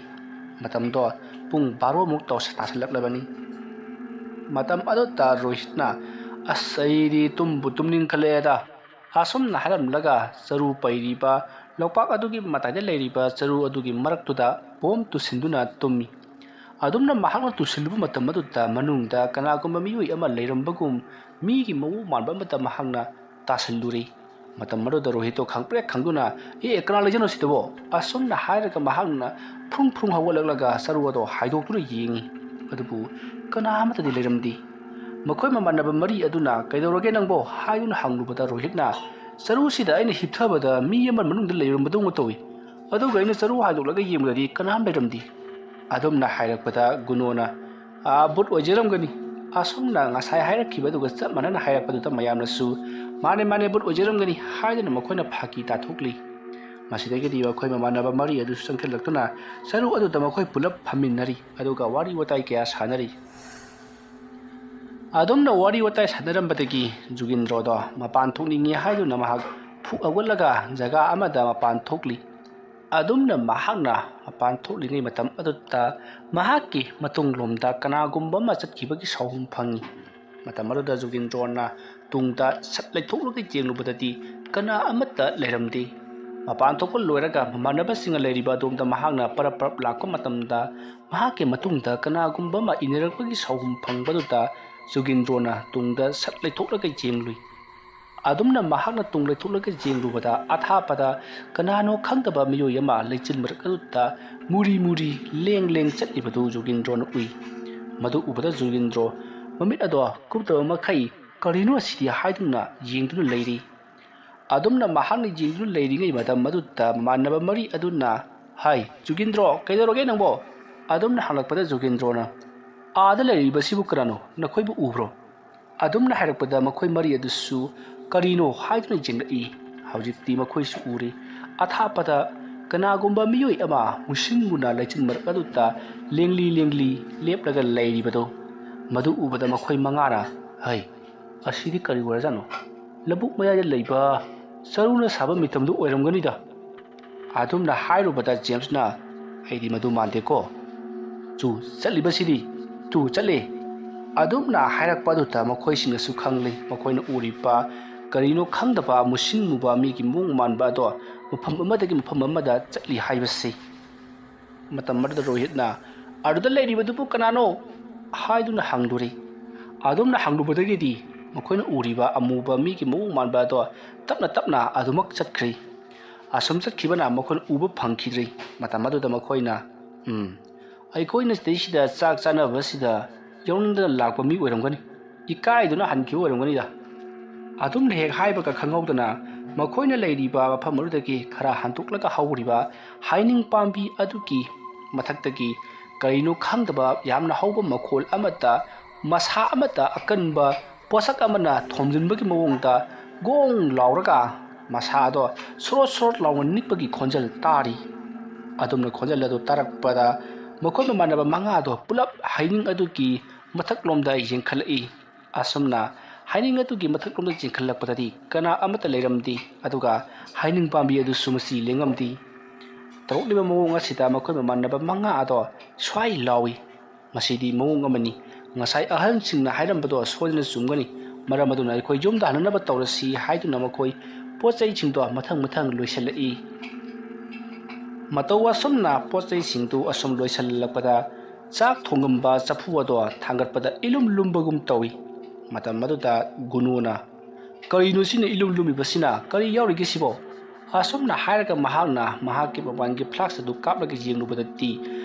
ꯃꯇꯝꯗꯣ ꯄꯨꯡ ꯕꯥꯔꯣꯃꯨꯛ ꯇꯧ-, ꯇꯥꯁꯤꯜꯂꯛꯂꯕꯅꯤ꯫ ꯃꯇꯝ ꯑꯗꯨꯗ ꯔꯣꯍꯤꯠꯅ, "ꯑꯁ, ꯑꯩꯗꯤ ꯇꯨꯝꯕꯨ ꯇꯨꯝꯅꯤꯡꯈꯠꯂꯛꯑꯦꯗ"꯫ ꯑꯁꯨꯝꯅ ꯍꯥꯏꯔꯝꯂꯒ ꯆꯔꯨ ꯄꯩꯔꯤꯕ ꯂꯣꯛꯄꯥꯛ ꯑꯗꯨꯒꯤ ꯃꯇꯥꯏꯗ ꯂꯩꯔꯤꯕ ꯆꯔꯨ ꯑꯗꯨꯒꯤ ꯃꯔꯛꯇꯨꯗ ꯄꯣꯝ ꯇꯨꯁꯤꯟꯗꯨꯅ ꯇꯨꯝꯃꯤ꯫ ꯑꯗꯨꯝꯅ ꯃꯍꯥꯛꯅ ꯇꯨꯁꯤꯜꯂꯨꯕ ꯃꯇꯝ ꯑꯗꯨꯗ ꯃꯅꯨꯡꯗ ꯀꯅꯥꯒꯨꯝꯕ ꯃꯤꯑꯣꯏ ꯑꯃ ꯂꯩꯔꯝꯕꯒꯨꯝ ꯃꯤꯒꯤ ꯃꯑꯣꯡ ꯃꯥꯟꯕ ꯑꯃꯠꯇ ꯃꯍꯥꯛꯅ ꯇꯥꯁꯤꯜꯂꯨꯔꯦ꯫ ꯃꯇꯝ ꯑꯗꯨꯗ ꯔꯣꯍꯤꯠꯇꯣ ꯈꯪꯄ꯭ꯔꯦꯛ ꯈꯪꯗꯨꯅ, "ꯑꯦ, ꯀꯅꯥ ꯂꯩꯖꯥꯠꯅꯣ ꯁꯤꯗꯕꯣ?" ꯑꯁꯨꯝꯅ ꯍꯥꯏꯔꯒ ꯃꯍꯥꯛꯅ ꯐ꯭ꯔꯨꯡ ꯐ꯭ꯔꯨꯡ ꯍꯧꯒꯠꯂꯛꯂꯒ ꯆꯔꯨ ꯑꯗꯣ ꯍꯥꯏꯗꯣꯛꯇꯨꯅ ꯌꯦꯡꯉꯤ꯫ ꯑꯗꯨꯕꯨ ꯀꯅꯥ ꯑꯃꯠꯇꯗꯤ ꯂꯩꯔꯝꯗꯦ꯫ ꯃꯈꯣꯏ ꯃꯃꯥꯟꯅꯕ ꯃꯔꯤ ꯑꯗꯨꯅ, "ꯀꯩꯗꯧꯔꯒꯦ ꯅꯪꯕꯣ?" ꯍꯥꯏꯗꯨꯅ ꯍꯪꯂꯨꯕꯗ ꯔꯣꯍꯤꯠꯅ, "ꯆꯔꯨꯁꯤꯗ ꯑꯩꯅ ꯍꯤꯞꯊꯕꯗ ꯃꯤ ꯑꯃ ꯃꯅꯨꯡꯗ ꯂꯩꯔꯝꯕꯗꯧꯅ ꯇꯧꯏ꯫ ꯑꯗꯨꯒ ꯑꯩꯅ ꯆꯔꯨ ꯍꯥꯏꯗꯣꯛꯂꯒ ꯌꯦꯡꯕꯗꯗꯤ ꯀꯅꯥꯝ ꯂꯩꯔꯝꯗꯦ"꯫ ꯑꯗꯨꯝꯅ ꯍꯥꯏꯔꯛꯄꯗ ꯒꯨꯅꯣꯅ, "ꯑꯥ, ꯕꯨꯠ ꯑꯣꯏꯖꯔꯝꯒꯅꯤ"꯫ ꯑꯁꯨꯝꯅ ꯉꯁꯥꯏ ꯍꯥꯏꯔꯛꯈꯤꯕ ꯑꯗꯨꯒ ꯆꯞ ꯃꯥꯟꯅꯅ ꯍꯥꯏꯔꯛꯄꯗꯨꯗ ꯃꯌꯥꯝꯅꯁꯨ, "ꯃꯥꯅꯦ, ꯃꯥꯅꯦ, ꯕꯨꯠ ꯑꯣꯏꯖꯔꯝꯒꯅꯤ" ꯍꯥꯏꯗꯨꯅ ꯃꯈꯣꯏꯅ ꯐꯥꯒꯤ ꯇꯥꯊꯣꯛꯂꯤ꯫ ꯃꯁꯤꯗꯒꯤꯗꯤ ꯃꯈꯣꯏ ꯃꯃꯥꯟꯅꯕ ꯃꯔꯤ ꯑꯗꯨꯁꯨ ꯆꯪꯁꯤꯜꯂꯛꯇꯨꯅ ꯆꯔꯨ ꯑꯗꯨꯗ ꯃꯈꯣꯏ ꯄꯨꯂꯞ ꯐꯝꯃꯤꯟꯅꯔꯤ, ꯑꯗꯨꯒ ꯋꯥꯔꯤ ꯋꯥꯇꯥꯏ ꯀꯌꯥ ꯁꯥꯟꯅꯔꯤ꯫ ꯑꯗꯨꯝꯅ ꯋꯥꯔꯤ ꯋꯥꯇꯥꯏ ꯁꯥꯟꯅꯔꯝꯕꯗꯒꯤ ꯖꯨꯒꯤꯟꯗ꯭ꯔꯣꯗꯣ ꯃꯄꯥꯟ ꯊꯣꯛꯅꯤꯡꯉꯤ ꯍꯥꯏꯗꯨꯅ ꯃꯍꯥꯛ ꯐꯨꯛ ꯍꯧꯒꯠꯂꯒ ꯖꯒꯥ ꯑꯃꯗ ꯃꯄꯥꯟ ꯊꯣꯛꯂꯤ꯫ ꯑꯗꯨꯝꯅ ꯃꯍꯥꯛꯅ ꯃꯄꯥꯟ ꯊꯣꯛꯂꯤꯉꯩ ꯃꯇꯝ ꯑꯗꯨꯗ ꯃꯍꯥꯛꯀꯤ ꯃꯇꯨꯡꯂꯣꯝꯗ ꯀꯅꯥꯒꯨꯝꯕ ꯑꯃ ꯆꯠꯈꯤꯕꯒꯤ ꯁꯥꯎꯍꯨꯝ ꯐꯪꯉꯤ꯫ ꯃꯇꯝ ꯑꯗꯨꯗ ꯖꯨꯒꯤꯟꯗ꯭ꯔꯣꯅ ꯇꯨꯡꯗ ꯁꯠ ꯂꯩꯊꯣꯛꯂꯒ ꯌꯦꯡꯂꯨꯕꯗꯗꯤ ꯀꯅꯥ ꯑꯃꯠꯇ ꯂꯩꯔꯝꯗꯦ꯫ ꯃꯄꯥꯟ ꯊꯣꯛꯄ ꯂꯣꯏꯔꯒ ꯃꯃꯥꯟꯅꯕꯁꯤꯡꯒ ꯂꯩꯔꯤꯕ ꯑꯗꯣꯝꯗ ꯃꯍꯥꯛꯅ ꯄꯔꯞ ꯄꯔꯞ ꯂꯥꯛꯄ ꯃꯇꯝꯗ, ꯃꯍꯥꯛꯀꯤ ꯃꯇꯨꯡꯗ ꯀꯅꯥꯒꯨꯝꯕ ꯑꯃ ꯏꯟꯅꯔꯛꯄꯒꯤ ꯁꯥꯎꯍꯨꯝ ꯐꯪꯕꯗꯨꯗ ꯖꯨꯒꯤꯟꯗ꯭ꯔꯣꯅ ꯇꯨꯡꯗ ꯁꯠ ꯂꯩꯊꯣꯛꯂꯒ ꯌꯦꯡꯂꯨꯏ꯫ ꯑꯗꯨꯝꯅ ꯃꯍꯥꯛꯅ ꯇꯨꯡ ꯂꯩꯊꯣꯛꯂꯒ ꯌꯦꯡꯂꯨꯕꯗ, ꯑꯊꯥꯞꯄꯗ ꯀꯅꯥꯅꯣ ꯈꯪꯗꯕ ꯃꯤꯑꯣꯏ ꯑꯃ ꯂꯩꯆꯤꯜ ꯃꯔꯛ ꯑꯗꯨꯗ ꯃꯨꯔꯤ ꯃꯨꯔꯤ ꯂꯦꯡ ꯂꯦꯡ ꯆꯠꯂꯤꯕꯗꯨ ꯖꯨꯒꯤꯟꯗ꯭ꯔꯣꯅ ꯎꯏ꯫ ꯃꯗꯨ ꯎꯕꯗ ꯖꯨꯒꯤꯟꯗ꯭ꯔꯣ ꯃꯃꯤꯠ ꯑꯗꯣ ꯀꯨꯞꯇꯕ ꯃꯈꯩ "ꯀꯔꯤꯅꯣ ꯑꯁꯤꯗꯤ?" ꯍꯥꯏꯗꯨꯅ ꯌꯦꯡꯗꯨꯅ ꯂꯩꯔꯤ꯫ ꯑꯗꯨꯝꯅ ꯃꯍꯥꯛꯅ ꯌꯦꯡꯗꯨꯅ ꯂꯩꯔꯤꯉꯩ ꯃꯇꯝ ꯑꯗꯨꯗ ꯃꯃꯥꯟꯅꯕ ꯃꯔꯤ ꯑꯗꯨꯅ, "ꯍꯥꯏ, ꯖꯨꯒꯤꯟꯗ꯭ꯔꯣ, ꯀꯩꯗꯧꯔꯒꯦ ꯅꯪꯕꯣ?" ꯑꯗꯨꯝꯅ ꯍꯪꯂꯛꯄꯗ ꯖꯨꯒꯤꯟꯗ꯭ꯔꯣꯅ, "ꯑꯥꯗ ꯂꯩꯔꯤꯕꯁꯤꯕꯨ ꯀꯅꯥꯅꯣ? ꯅꯈꯣꯏꯕꯨ ꯎꯕ꯭ꯔꯣ?" ꯑꯗꯨꯝꯅ ꯍꯥꯏꯔꯛꯄꯗ ꯃꯈꯣꯏ ꯃꯔꯤ ꯑꯗꯨꯁꯨ "ꯀꯔꯤꯅꯣ?" ꯍꯥꯏꯗꯨꯅ ꯌꯦꯡꯂꯛꯏ꯫ ꯍꯧꯖꯤꯛꯇꯤ ꯃꯈꯣꯏꯁꯨ ꯎꯔꯦ꯫ ꯑꯊꯥꯞꯄꯗ ꯀꯅꯥꯒꯨꯝꯕ ꯃꯤꯑꯣꯏ ꯑꯃ ꯃꯨꯁꯤꯟ ꯃꯨꯅ ꯂꯩꯆꯤꯟ ꯃꯔꯛ ꯑꯗꯨꯗ ꯂꯦꯡꯂꯤ ꯂꯦꯡꯂꯤ ꯂꯦꯞꯂꯒ ꯂꯩꯔꯤꯕꯗꯣ꯫ ꯃꯗꯨ ꯎꯕꯗ ꯃꯈꯣꯏ ꯃꯉꯥꯅ, "ꯍꯩ, ꯑꯁꯤꯗꯤ ꯀꯔꯤ ꯑꯣꯏꯔꯖꯥꯠꯅꯣ? ꯂꯧꯕꯨꯛ ꯃꯌꯥꯏꯗ ꯂꯩꯕ ꯆꯔꯨꯅ ꯁꯥꯕ ꯃꯤꯇꯝꯗꯨ ꯑꯣꯏꯔꯝꯒꯅꯤꯗ?" ꯑꯗꯨꯝꯅ ꯍꯥꯏꯔꯨꯕꯗ ꯖꯦꯝꯁꯅ, "ꯑꯩꯗꯤ ꯃꯗꯨ ꯃꯥꯟꯗꯦꯀꯣ꯫ ꯆꯨ, ꯆꯠꯂꯤꯕꯁꯤꯗꯤ, ꯆꯨ, ꯆꯠꯂꯦ꯫" ꯑꯗꯨꯝꯅ ꯍꯥꯏꯔꯛꯄ ꯑꯗꯨꯗ ꯃꯈꯣꯏꯁꯤꯡꯅꯁꯨ ꯈꯪꯂꯦ, ꯃꯈꯣꯏꯅ ꯎꯔꯤꯕ ꯀꯔꯤꯅꯣ ꯈꯪꯗꯕ ꯃꯨꯁꯤꯟ ꯃꯨꯕ ꯃꯤꯒꯤ ꯃꯑꯣꯡ ꯃꯥꯟꯕ ꯑꯗꯣ ꯃꯐꯝ ꯑꯃꯗꯒꯤ ꯃꯐꯝ ꯑꯃꯗ ꯆꯠꯂꯤ ꯍꯥꯏꯕꯁꯤ꯫ ꯃꯇꯝ ꯑꯗꯨꯗ ꯔꯣꯍꯤꯠꯅ "ꯑꯗꯨꯗ ꯂꯩꯔꯤꯕꯗꯨꯕꯨ ꯀꯅꯥꯅꯣ?" ꯍꯥꯏꯗꯨꯅ ꯍꯪꯂꯨꯔꯦ꯫ ꯑꯗꯨꯝꯅ ꯍꯪꯂꯨꯕꯗꯒꯤꯗꯤ ꯃꯈꯣꯏꯅ ꯎꯔꯤꯕ ꯑꯃꯨꯕ ꯃꯤꯒꯤ ꯃꯑꯣꯡ ꯃꯥꯟꯕ ꯑꯗꯣ ꯇꯞꯅ ꯇꯞꯅ ꯑꯗꯨꯃꯛ ꯆꯠꯈ꯭ꯔꯦ꯫ ꯑꯁꯨꯝ ꯆꯠꯈꯤꯕꯅ ꯃꯈꯣꯏꯅ ꯎꯕ ꯐꯪꯈꯤꯗ꯭ꯔꯦ꯫ ꯃꯇꯝ ꯑꯗꯨꯗ ꯃꯈꯣꯏꯅ, "ꯎꯝ, ꯑꯩꯈꯣꯏꯅ ꯁꯤꯗꯩꯁꯤꯗ ꯆꯥꯛ ꯆꯥꯅꯕꯁꯤꯗ ꯌꯥꯎꯅꯤꯡꯗꯅ ꯂꯥꯛꯄ ꯃꯤ ꯑꯣꯏꯔꯝꯒꯅꯤ, ꯏꯀꯥꯏꯗꯨꯅ ꯍꯟꯈꯤꯕ ꯑꯣꯏꯔꯝꯒꯅꯤꯗ꯫" ꯑꯗꯨꯝꯅ ꯍꯦꯛ ꯍꯥꯏꯕꯒ ꯈꯪꯍꯧꯗꯅ ꯃꯈꯣꯏꯅ ꯂꯩꯔꯤꯕ ꯃꯐꯝ ꯑꯗꯨꯗꯒꯤ ꯈꯔ ꯍꯟꯗꯣꯛꯂꯒ ꯍꯧꯔꯤꯕ ꯍꯩꯅꯤꯡ ꯄꯥꯝꯕꯤ ꯑꯗꯨꯒꯤ ꯃꯊꯛꯇꯒꯤ ꯀꯔꯤꯅꯣ ꯈꯪꯗꯕ ꯌꯥꯝꯅ ꯍꯧꯕ ꯃꯈꯣꯜ ꯑꯃꯠꯇ, ꯃꯁꯥ ꯑꯃꯠꯇ ꯑꯀꯟꯕ ꯄꯣꯠꯁꯛ ꯑꯃꯅ ꯊꯣꯝꯖꯤꯟꯕꯒꯤ ꯃꯑꯣꯡꯗ ꯒꯣꯡ ꯂꯥꯎꯔꯒ ꯃꯁꯥ ꯑꯗꯣ ꯁꯣꯔꯣꯠ ꯁꯣꯔꯣꯠ ꯂꯥꯎꯅ ꯅꯤꯛꯄꯒꯤ ꯈꯣꯟꯖꯦꯜ ꯇꯥꯔꯤ꯫ ꯑꯗꯨꯝꯅ ꯈꯣꯟꯖꯦꯜ ꯑꯗꯨ ꯇꯥꯔꯛꯄꯗ ꯃꯈꯣꯏ ꯃꯃꯥꯟꯅꯕ ꯃꯉꯥꯗꯣ ꯄꯨꯂꯞ ꯍꯩꯅꯤꯡ ꯑꯗꯨꯒꯤ ꯃꯊꯛꯂꯣꯝꯗ ꯌꯦꯡꯈꯠꯂꯛꯏ꯫ ꯑꯁꯨꯝꯅ ꯍꯩꯅꯤꯡ ꯑꯗꯨꯒꯤ ꯃꯊꯛꯂꯣꯝꯗ ꯆꯤꯡꯈꯠꯂꯛꯄꯗꯗꯤ ꯀꯅꯥ ꯑꯃꯠꯇ ꯂꯩꯔꯝꯗꯦ, ꯑꯗꯨꯒ ꯍꯩꯅꯤꯡ ꯄꯥꯝꯕꯤ ꯑꯗꯨꯁꯨ ꯃꯆꯤ ꯂꯦꯡꯉꯝꯗꯦ꯫ ꯇꯧꯔꯛꯂꯤꯕ ꯃꯑꯣꯡ ꯑꯁꯤꯗ ꯃꯈꯣꯏ ꯃꯃꯥꯟꯅꯕ ꯃꯉꯥ ꯑꯗꯣ ꯁ꯭ꯋꯥꯏ ꯂꯥꯎꯏ꯫ "ꯃꯁꯤꯗꯤ ꯃꯑꯣꯡ ꯑꯃꯅꯤ꯫ ꯉꯁꯥꯏ ꯑꯍꯜꯁꯤꯡꯅ ꯍꯥꯏꯔꯝꯕꯗꯣ ꯁꯣꯏꯗꯅ ꯆꯨꯝꯒꯅꯤ꯫ ꯃꯔꯝ ꯑꯗꯨꯅ ꯑꯩꯈꯣꯏ ꯌꯨꯝꯗ ꯍꯟꯅꯅꯕ ꯇꯧꯔꯁꯤ" ꯍꯥꯏꯗꯨꯅ ꯃꯈꯣꯏ ꯄꯣꯠ ꯆꯩꯁꯤꯡꯗꯣ ꯃꯊꯪ ꯃꯊꯪ ꯂꯣꯏꯁꯤꯜꯂꯛꯏ꯫ ꯃꯇꯧ ꯑꯁꯨꯝꯅ ꯄꯣꯠ ꯆꯩꯁꯤꯡꯗꯨ ꯑꯁꯨꯝ ꯂꯣꯏꯁꯤꯜꯂꯛꯄꯗ, ꯆꯥꯛ ꯊꯣꯡꯉꯝꯕ ꯆꯐꯨ ꯑꯗꯣ ꯊꯥꯡꯒꯠꯄꯗ ꯏꯂꯨꯝ ꯂꯨꯝꯕꯒꯨꯝ ꯇꯧꯏ꯫ ꯃꯇꯝ ꯑꯗꯨꯗ ꯒꯨꯅꯣꯅ, "ꯀꯔꯤꯅꯣ ꯁꯤꯅ ꯏꯂꯨꯝ ꯂꯨꯝꯃꯤꯕꯁꯤꯅ? ꯀꯔꯤ ꯌꯥꯎꯔꯤꯒꯦ ꯁꯤꯕꯣ?" ꯑꯁꯨꯝꯅ ꯍꯥꯏꯔꯒ ꯃꯍꯥꯛꯅ ꯃꯍꯥꯛꯀꯤ ꯃꯄꯥꯟꯒꯤ ꯐ꯭ꯂꯥꯛꯁ ꯑꯗꯨ ꯀꯥꯞꯂꯒ ꯌꯦꯡꯂꯨꯕꯗꯗꯤ,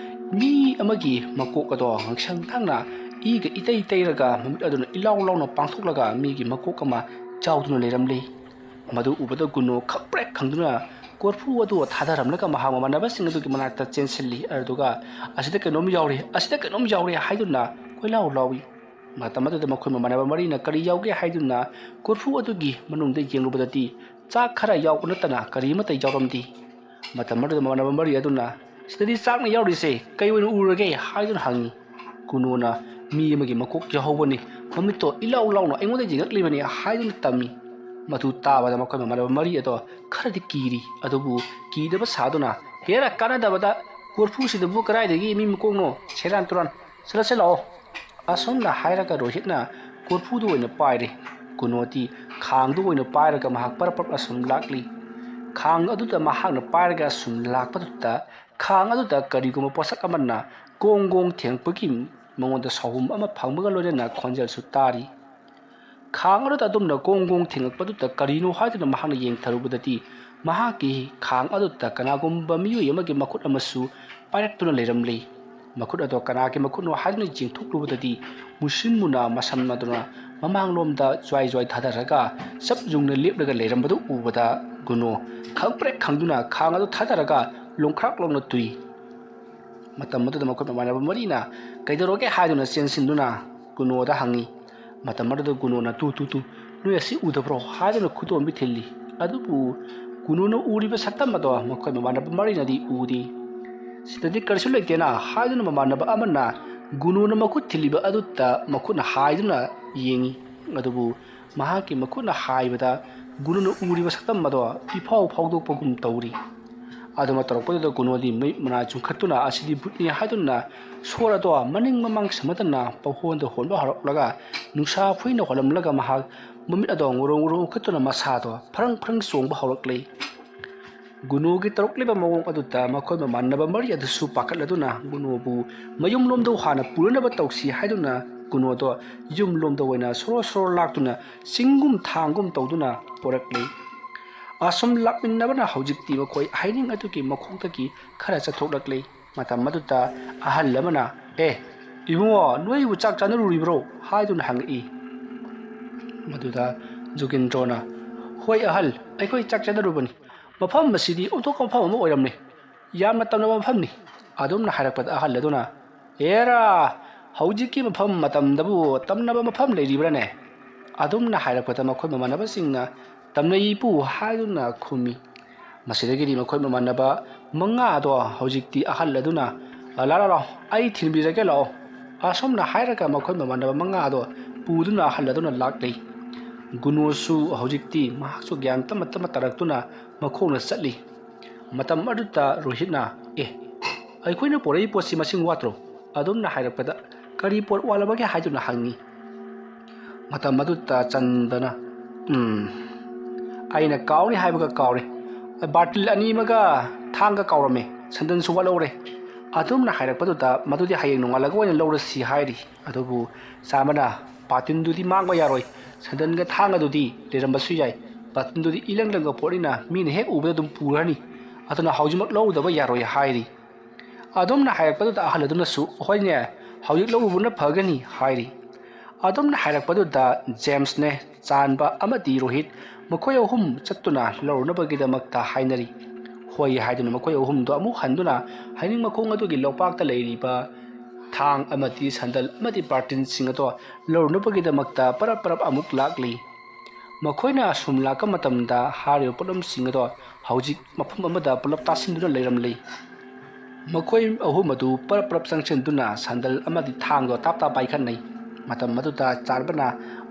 ꯃꯤ ꯑꯃꯒꯤ ꯃꯀꯣꯛ ꯑꯗꯣ ꯉꯛꯁꯪ ꯉꯥꯡꯅ ꯏꯒ ꯏꯇꯩ ꯇꯩꯔꯒ, ꯃꯃꯤꯠ ꯑꯗꯨꯅ ꯏꯂꯥꯎ ꯂꯥꯎꯅ ꯄꯥꯡꯊꯣꯛꯂꯒ ꯃꯤꯒꯤ ꯃꯀꯣꯛ ꯑꯃ ꯆꯥꯎꯗꯨꯅ ꯂꯩꯔꯝꯂꯤ꯫ ꯃꯗꯨ ꯎꯕꯗ ꯒꯨꯅꯣ ꯈꯪꯄ꯭ꯔꯦꯛ ꯈꯪꯗꯨꯅ ꯀꯣꯔꯐꯨ ꯑꯗꯨ ꯊꯥꯗꯔꯝꯂꯒ ꯃꯍꯥꯛ ꯃꯃꯥꯟꯅꯕꯁꯤꯡ ꯑꯗꯨꯒꯤ ꯃꯅꯥꯛꯇ ꯆꯦꯟꯁꯤꯜꯂꯤ꯫ ꯑꯗꯨꯗꯨꯒ, "ꯑꯁꯤꯗ ꯀꯩꯅꯣꯝ ꯌꯥꯎꯔꯦ, ꯑꯁꯤꯗ ꯀꯩꯅꯣꯝ ꯌꯥꯎꯔꯦ" ꯍꯥꯏꯗꯨꯅ ꯀꯣꯏꯂꯥꯎ ꯂꯥꯎꯏ꯫ ꯃꯇꯝ ꯑꯗꯨꯗ ꯃꯈꯣꯏ ꯃꯃꯥꯟꯅꯕ ꯃꯔꯤꯅ ꯀꯔꯤ ꯌꯥꯎꯒꯦ ꯍꯥꯏꯗꯨꯅ ꯀꯣꯔꯐꯨ ꯑꯗꯨꯒꯤ ꯃꯅꯨꯡꯗ ꯌꯦꯡꯂꯨꯕꯗꯗꯤ, ꯆꯥꯛ ꯈꯔ ꯌꯥꯎꯕ ꯅꯠꯇꯅ ꯀꯔꯤ ꯑꯃꯠꯇ ꯌꯥꯎꯔꯝꯗꯦ꯫ ꯃꯇꯝ ꯑꯗꯨꯗ ꯃꯃꯥꯟꯅꯕ ꯃꯔꯤ ꯑꯗꯨꯅ, "ꯁꯤꯗꯗꯤ ꯆꯥꯛꯅ ꯌꯥꯎꯔꯤꯁꯦ, ꯀꯩ ꯑꯣꯏꯅ ꯎꯔꯒꯦ?" ꯍꯥꯏꯗꯨꯅ ꯍꯪꯉꯤ꯫ ꯒꯨꯅꯣꯅ, "ꯃꯤ ꯑꯃꯒꯤ ꯃꯀꯣꯛ ꯌꯥꯎꯍꯧꯕꯅꯤ, ꯃꯃꯤꯠꯇꯣ ꯏꯂꯥꯎ ꯂꯥꯎꯅ ꯑꯩꯉꯣꯟꯗ ꯌꯦꯡꯂꯛꯂꯤꯕꯅꯤ" ꯍꯥꯏꯗꯨꯅ ꯇꯝꯃꯤ꯫ ꯃꯗꯨ ꯇꯥꯕꯗ ꯃꯈꯣꯏ ꯃꯃꯥꯟꯅꯕ ꯃꯔꯤ ꯑꯗꯣ ꯈꯔꯗꯤ ꯀꯤꯔꯤ, ꯑꯗꯨꯕꯨ ꯀꯤꯗꯕ ꯁꯥꯗꯨꯅ, "ꯍꯦꯔꯥ, ꯀꯥꯟꯅꯗꯕꯗ ꯀꯣꯔꯐꯨꯁꯤꯗꯕꯨ ꯀꯗꯥꯏꯗꯒꯤ ꯃꯤ ꯃꯀꯣꯛꯅꯣ? ꯁꯦꯔꯥꯟ ꯇꯨꯔꯥꯟ, ꯆꯠꯂꯁꯦ ꯂꯥꯛꯑꯣ"꯫ ꯑꯁꯨꯝꯅ ꯍꯥꯏꯔꯒ ꯔꯣꯍꯤꯠꯅ ꯀꯣꯔꯐꯨꯗꯨ ꯑꯣꯏꯅ ꯄꯥꯏꯔꯦ꯫ ꯒꯨꯅꯣꯗꯤ ꯈꯥꯡꯗꯨ ꯑꯣꯏꯅ ꯄꯥꯏꯔꯒ ꯃꯍꯥꯛ ꯄꯔꯞ ꯄꯔꯞ ꯑꯁꯨꯝ ꯂꯥꯛꯂꯤ꯫ ꯈꯥꯡ ꯑꯗꯨꯗ ꯃꯍꯥꯛꯅ ꯄꯥꯏꯔꯒ ꯑꯁꯨꯝ ꯂꯥꯛꯄꯗꯨꯗ, ꯈꯥꯡ ꯑꯗꯨꯗ ꯀꯔꯤꯒꯨꯝꯕ ꯄꯣꯠꯁꯛ ꯑꯃꯅ ꯒꯣꯡ ꯒꯣꯡ ꯊꯦꯡꯉꯛꯄꯒꯤ ꯃꯉꯣꯟꯗ ꯁꯥꯎꯍꯨꯝ ꯑꯃ ꯐꯪꯕꯒ ꯂꯣꯏꯅꯅ ꯈꯣꯟꯖꯦꯜꯁꯨ ꯇꯥꯔꯤ꯫ ꯈꯥꯡ ꯑꯗꯨꯗ ꯑꯗꯨꯝꯅ ꯒꯣꯡ ꯒꯣꯡ ꯊꯦꯡꯉꯛꯄꯗꯨꯗ ꯀꯔꯤꯅꯣ ꯍꯥꯏꯗꯨꯅ ꯃꯍꯥꯛꯅ ꯌꯦꯡꯊꯔꯨꯕꯗꯗꯤ, ꯃꯍꯥꯛꯀꯤ ꯈꯥꯡ ꯑꯗꯨꯗ ꯀꯅꯥꯒꯨꯝꯕ ꯃꯤꯑꯣꯏ ꯑꯃꯒꯤ ꯃꯈꯨꯠ ꯑꯃꯁꯨ ꯄꯥꯏꯔꯛꯇꯨꯅ ꯂꯩꯔꯝꯂꯤ꯫ ꯃꯈꯨꯠ ꯑꯗꯣ ꯀꯅꯥꯒꯤ ꯃꯈꯨꯠꯅꯣ ꯍꯥꯏꯗꯨꯅ ꯌꯦꯡꯊꯣꯛꯂꯨꯕꯗꯗꯤ, ꯃꯨꯁꯤꯟ ꯃꯨꯅ ꯃꯁꯝ ꯑꯗꯨꯅ ꯃꯃꯥꯡꯂꯣꯝꯗ ꯖ꯭ꯋꯥꯏ ꯖ꯭ꯋꯥꯏ ꯊꯥꯗꯔꯒ ꯆꯞ ꯌꯨꯡꯅ ꯂꯦꯞꯂꯒ ꯂꯩꯔꯝꯕꯗꯨ ꯎꯕꯗ, ꯒꯨꯅꯣ ꯈꯪꯄ꯭ꯔꯦꯛ ꯈꯪꯗꯨꯅ ꯈꯥꯡ ꯑꯗꯨ ꯊꯥꯗꯔꯒ ꯂꯣꯡꯈ꯭ꯔꯥꯛ ꯂꯣꯡꯅ ꯇꯨꯏ꯫ ꯃꯇꯝ ꯑꯗꯨꯗ ꯃꯈꯣꯏ ꯃꯃꯥꯟꯅꯕ ꯃꯔꯤꯅ ꯀꯩꯗꯧꯔꯒꯦ ꯍꯥꯏꯗꯨꯅ ꯆꯦꯟꯁꯤꯟꯗꯨꯅ ꯒꯨꯅꯣꯗ ꯍꯪꯉꯤ꯫ ꯃꯇꯝ ꯑꯗꯨꯗ ꯒꯨꯅꯣꯅ, "ꯇꯨ, ꯇꯨ, ꯇꯨ, ꯅꯣꯏ ꯑꯁꯤ ꯎꯗꯕ꯭ꯔꯣ?" ꯍꯥꯏꯗꯨꯅ ꯈꯨꯗꯣꯝꯕꯤ ꯊꯤꯜꯂꯤ꯫ ꯑꯗꯨꯕꯨ ꯒꯨꯅꯣꯅ ꯎꯔꯤꯕ ꯁꯛꯇꯝ ꯑꯗꯣ ꯃꯈꯣꯏ ꯃꯃꯥꯟꯅꯕ ꯃꯔꯤꯅꯗꯤ ꯎꯗꯦ꯫ "ꯁꯤꯗꯗꯤ ꯀꯔꯤꯁꯨ ꯂꯩꯇꯦꯅ" ꯍꯥꯏꯗꯨꯅ ꯃꯃꯥꯟꯅꯕ ꯑꯃꯅ ꯒꯨꯅꯣꯅ ꯃꯈꯨꯠ ꯊꯤꯜꯂꯤꯕ ꯑꯗꯨꯗ ꯃꯈꯨꯠꯅ ꯍꯥꯏꯗꯨꯅ ꯌꯦꯡꯉꯤ꯫ ꯑꯗꯨꯕꯨ ꯃꯍꯥꯛꯀꯤ ꯃꯈꯨꯠꯅ ꯍꯥꯏꯕꯗ ꯒꯨꯅꯣꯅ ꯎꯔꯤꯕ ꯁꯛꯇꯝ ꯑꯗꯣ ꯏꯐꯥꯎ ꯐꯥꯎꯗꯣꯛꯄꯒꯨꯝ ꯇꯧꯔꯤ꯫ ꯑꯗꯨꯃ ꯇꯧꯔꯛꯄꯗꯨꯗ ꯒꯨꯅꯣꯗꯤ ꯃꯤꯠ ꯃꯅꯥ ꯆꯨꯡꯈꯠꯇꯨꯅ, "ꯑꯁꯤꯗꯤ ꯚꯨꯠꯅꯤ" ꯍꯥꯏꯗꯨꯅ ꯁꯣꯔ ꯑꯗꯣ ꯃꯅꯤꯡ ꯃꯃꯥꯡ ꯁꯝꯅꯗꯅ ꯄꯪꯍꯣꯟꯗ ꯍꯣꯟꯕ ꯍꯧꯔꯛꯂꯒ, ꯅꯨꯡꯁꯥ ꯐꯨꯏꯅ ꯍꯣꯜꯂꯝꯂꯒ ꯃꯍꯥꯛ ꯃꯃꯤꯠ ꯑꯗꯣ ꯉꯨꯔꯨ ꯉꯨꯔꯨ ꯎꯈꯠꯇꯨꯅ ꯃꯁꯥꯗꯣ ꯐꯔꯪ ꯐꯔꯪ ꯆꯣꯡꯕ ꯍꯧꯔꯛꯂꯤ꯫ ꯒꯨꯅꯣꯒꯤ ꯇꯧꯔꯛꯂꯤꯕ ꯃꯑꯣꯡ ꯑꯗꯨꯗ ꯃꯈꯣꯏ ꯃꯃꯥꯟꯅꯕ ꯃꯔꯤ ꯑꯗꯨꯁꯨ ꯄꯥꯈꯠꯂꯗꯨꯅ ꯒꯨꯅꯣꯕꯨ ꯃꯌꯨꯝꯂꯣꯝꯗ ꯍꯥꯟꯅ ꯄꯨꯔꯅꯕ ꯇꯧꯁꯤ ꯍꯥꯏꯗꯨꯅ ꯒꯨꯅꯣꯗꯣ ꯌꯨꯝꯂꯣꯝꯗ ꯑꯣꯏꯅ ꯁꯣꯔꯣ ꯁꯣꯔꯣ ꯂꯥꯛꯇꯨꯅ ꯆꯤꯡꯒꯨꯝ ꯊꯥꯡꯒꯨꯝ ꯇꯧꯗꯨꯅ ꯄꯣꯔꯛꯂꯤ꯫ ꯑꯁꯨꯝ ꯂꯥꯛꯃꯤꯟꯅꯕꯅ ꯍꯧꯖꯤꯛꯇꯤ ꯃꯈꯣꯏ ꯍꯩꯅꯤꯡ ꯑꯗꯨꯒꯤ ꯃꯈꯣꯡꯗꯒꯤ ꯈꯔ ꯆꯠꯊꯣꯛꯂꯛꯂꯤ꯫ ꯃꯇꯝ ꯑꯗꯨꯗ ꯑꯍꯜ ꯑꯃꯅ, "ꯑꯦ, ꯏꯕꯨꯡꯉꯣ, ꯅꯣꯏꯕꯨ ꯆꯥꯛ ꯆꯥꯅꯔꯨꯔꯤꯕ꯭ꯔꯣ?" ꯍꯥꯏꯗꯨꯅ ꯍꯪꯉꯛꯏ꯫ ꯃꯗꯨꯗ ꯖꯨꯒꯤꯟꯗ꯭ꯔꯣꯅ, "ꯍꯣꯏ ꯑꯍꯜ, ꯑꯩꯈꯣꯏ ꯆꯥꯛ ꯆꯥꯅꯔꯨꯕꯅꯤ꯫ ꯃꯐꯝ ꯑꯁꯤꯗꯤ ꯑꯣꯟꯊꯣꯛꯄ ꯃꯐꯝ ꯑꯃ ꯑꯣꯏꯔꯝꯂꯦ꯫ ꯌꯥꯝꯅ ꯇꯝꯅꯕ ꯃꯐꯝꯅꯤ꯫" ꯑꯗꯨꯝꯅ ꯍꯥꯏꯔꯛꯄꯗ ꯑꯍꯜ ꯑꯗꯨꯅ, "ꯑꯦꯔꯥ, ꯍꯧꯖꯤꯛꯀꯤ ꯃꯐꯝ ꯃꯇꯝꯗꯕꯨ ꯇꯝꯅꯕ ꯃꯐꯝ ꯂꯩꯔꯤꯕ꯭ꯔꯥꯅꯦ?" ꯑꯗꯨꯝꯅ ꯍꯥꯏꯔꯛꯄꯗ ꯃꯈꯣꯏ ꯃꯃꯥꯟꯅꯕꯁꯤꯡꯅ, "ꯇꯝꯅꯩ ꯏꯄꯨ" ꯍꯥꯏꯗꯨꯅ ꯈꯨꯝꯃꯤ꯫ ꯃꯁꯤꯗꯒꯤꯗꯤ ꯃꯈꯣꯏ ꯃꯃꯥꯟꯅꯕ ꯃꯉꯥ ꯑꯗꯣ ꯍꯧꯖꯤꯛꯇꯤ ꯑꯍꯜ ꯑꯗꯨꯅ, "ꯂꯥꯛꯑꯣ, ꯂꯥꯛꯑꯣ, ꯑꯩ ꯊꯤꯟꯕꯤꯔꯒꯦ, ꯂꯥꯛꯑꯣ꯫" ꯑꯁꯨꯝꯅ ꯍꯥꯏꯔꯒ ꯃꯈꯣꯏ ꯃꯃꯥꯟꯅꯕ ꯃꯉꯥ ꯑꯗꯣ ꯄꯨꯗꯨꯅ ꯑꯍꯜ ꯑꯗꯨꯅ ꯂꯥꯛꯂꯤ꯫ ꯒꯨꯅꯣꯁꯨ ꯍꯧꯖꯤꯛꯇꯤ ꯃꯍꯥꯛꯁꯨ ꯒ꯭ꯌꯥꯟ ꯇꯞꯅ ꯇꯞꯅ ꯇꯥꯔꯛꯇꯨꯅ ꯃꯈꯣꯡꯅ ꯆꯠꯂꯤ꯫ ꯃꯇꯝ ꯑꯗꯨꯗ ꯔꯣꯍꯤꯠꯅ, "ꯑꯦ, ꯑꯩꯈꯣꯏꯅ ꯄꯣꯔꯛꯏ ꯄꯣꯠꯁꯤ ꯃꯁꯤꯡ ꯋꯥꯠꯇ꯭ꯔꯣ?" ꯑꯗꯨꯝꯅ ꯍꯥꯏꯔꯛꯄꯗ, "ꯀꯔꯤ ꯄꯣꯠ ꯋꯥꯠꯂꯕꯒꯦ?" ꯍꯥꯏꯗꯨꯅ ꯍꯪꯉꯤ꯫ ꯃꯇꯝ ꯑꯗꯨꯗ ꯆꯟꯗꯅ, "ꯎꯝ, ꯑꯩꯅ ꯀꯥꯎꯅꯤ ꯍꯥꯏꯕꯒ ꯀꯥꯎꯔꯦ꯫ ꯕꯥꯔꯇꯤꯜ ꯑꯅꯤ ꯑꯃꯒ ꯊꯥꯡꯒ ꯀꯥꯎꯔꯝꯃꯦ꯫ ꯁꯟꯗꯟꯁꯨ ꯋꯥꯠꯍꯧꯔꯦ꯫" ꯑꯗꯨꯝꯅ ꯍꯥꯏꯔꯛꯄꯗꯨꯗ, "ꯃꯗꯨꯗꯤ ꯍꯌꯦꯡ ꯅꯣꯡꯉꯥꯜꯂꯒ ꯑꯣꯏꯅ ꯂꯧꯔꯁꯤ" ꯍꯥꯏꯔꯤ꯫ ꯑꯗꯨꯕꯨ ꯆꯥꯟꯕꯅ, "ꯕꯥꯔꯇꯤꯟꯗꯨꯗꯤ ꯃꯥꯡꯕ ꯌꯥꯔꯣꯏ꯫ ꯁꯟꯗꯟꯒ ꯊꯥꯡꯒꯗꯨꯗꯤ ꯂꯩꯔꯝꯕꯁꯨ ꯌꯥꯏ꯫ ꯕꯥꯔꯇꯤꯟꯗꯨꯗꯤ ꯏꯂꯪ ꯂꯪꯒ ꯄꯣꯠꯅꯤꯅ ꯃꯤꯅ ꯍꯦꯛ ꯎꯕꯗ ꯑꯗꯨꯝ ꯄꯨꯈ꯭ꯔꯅꯤ꯫ ꯑꯗꯨꯅ ꯍꯧꯖꯤꯛꯃꯛ ꯂꯧꯔꯨꯗꯕ ꯌꯥꯔꯣꯏ" ꯍꯥꯏꯔꯤ꯫ ꯑꯗꯨꯝꯅ ꯍꯥꯏꯔꯛꯄꯗꯨꯗ ꯑꯍꯜ ꯑꯗꯨꯅꯁꯨ, "ꯍꯣꯏꯅꯦ, ꯍꯧꯖꯤꯛ ꯂꯧꯔꯨꯕꯅ ꯐꯒꯅꯤ" ꯍꯥꯏꯔꯤ꯫ ꯑꯗꯨꯝꯅ ꯍꯥꯏꯔꯛꯄꯗꯨꯗ ꯖꯦꯝꯁꯅꯦ, ꯆꯥꯟꯕ ꯑꯃꯗꯤ ꯔꯣꯍꯤꯠ ꯃꯈꯣꯏ ꯑꯍꯨꯝ ꯆꯠꯇꯨꯅ ꯂꯧꯔꯨꯅꯕꯒꯤꯗꯃꯛꯇ ꯍꯥꯏꯅꯔꯤ꯫ "ꯍꯣꯏ" ꯍꯥꯏꯗꯨꯅ ꯃꯈꯣꯏ ꯑꯍꯨꯝꯗꯣ ꯑꯃꯨꯛ ꯍꯟꯗꯨꯅ ꯍꯩꯅꯤꯡ ꯃꯈꯣꯡ ꯑꯗꯨꯒꯤ ꯂꯧꯄꯥꯛꯇ ꯂꯩꯔꯤꯕ ꯊꯥꯡ ꯑꯃꯗꯤ ꯁꯟꯗꯜ ꯑꯃꯗꯤ ꯕꯥꯔꯇꯤꯟꯁꯤꯡ ꯑꯗꯣ ꯂꯧꯔꯨꯅꯕꯒꯤꯗꯃꯛꯇ ꯄꯔꯞ ꯄꯔꯞ ꯑꯃꯨꯛ ꯂꯥꯛꯂꯤ꯫ ꯃꯈꯣꯏꯅ ꯑꯁꯨꯝ ꯂꯥꯛꯄ ꯃꯇꯝꯗ ꯍꯥꯏꯔꯤꯕ ꯄꯣꯠꯂꯝꯁꯤꯡ ꯑꯗꯣ ꯍꯧꯖꯤꯛ ꯃꯐꯝ ꯑꯃꯗ ꯄꯨꯂꯞ ꯇꯥꯁꯤꯟꯗꯨꯅ ꯂꯩꯔꯝꯂꯤ꯫ ꯃꯈꯣꯏ ꯑꯍꯨꯝ ꯑꯗꯨ ꯄꯔꯞ ꯄꯔꯞ ꯆꯪꯁꯤꯟꯗꯨꯅ ꯁꯟꯗꯜ ꯑꯃꯗꯤ ꯊꯥꯡꯗꯣ ꯇꯥꯞ ꯇꯥꯞ ꯄꯥꯏꯈꯠꯅꯩ꯫ ꯃꯇꯝ ꯑꯗꯨꯗ ꯆꯥꯟꯕꯅ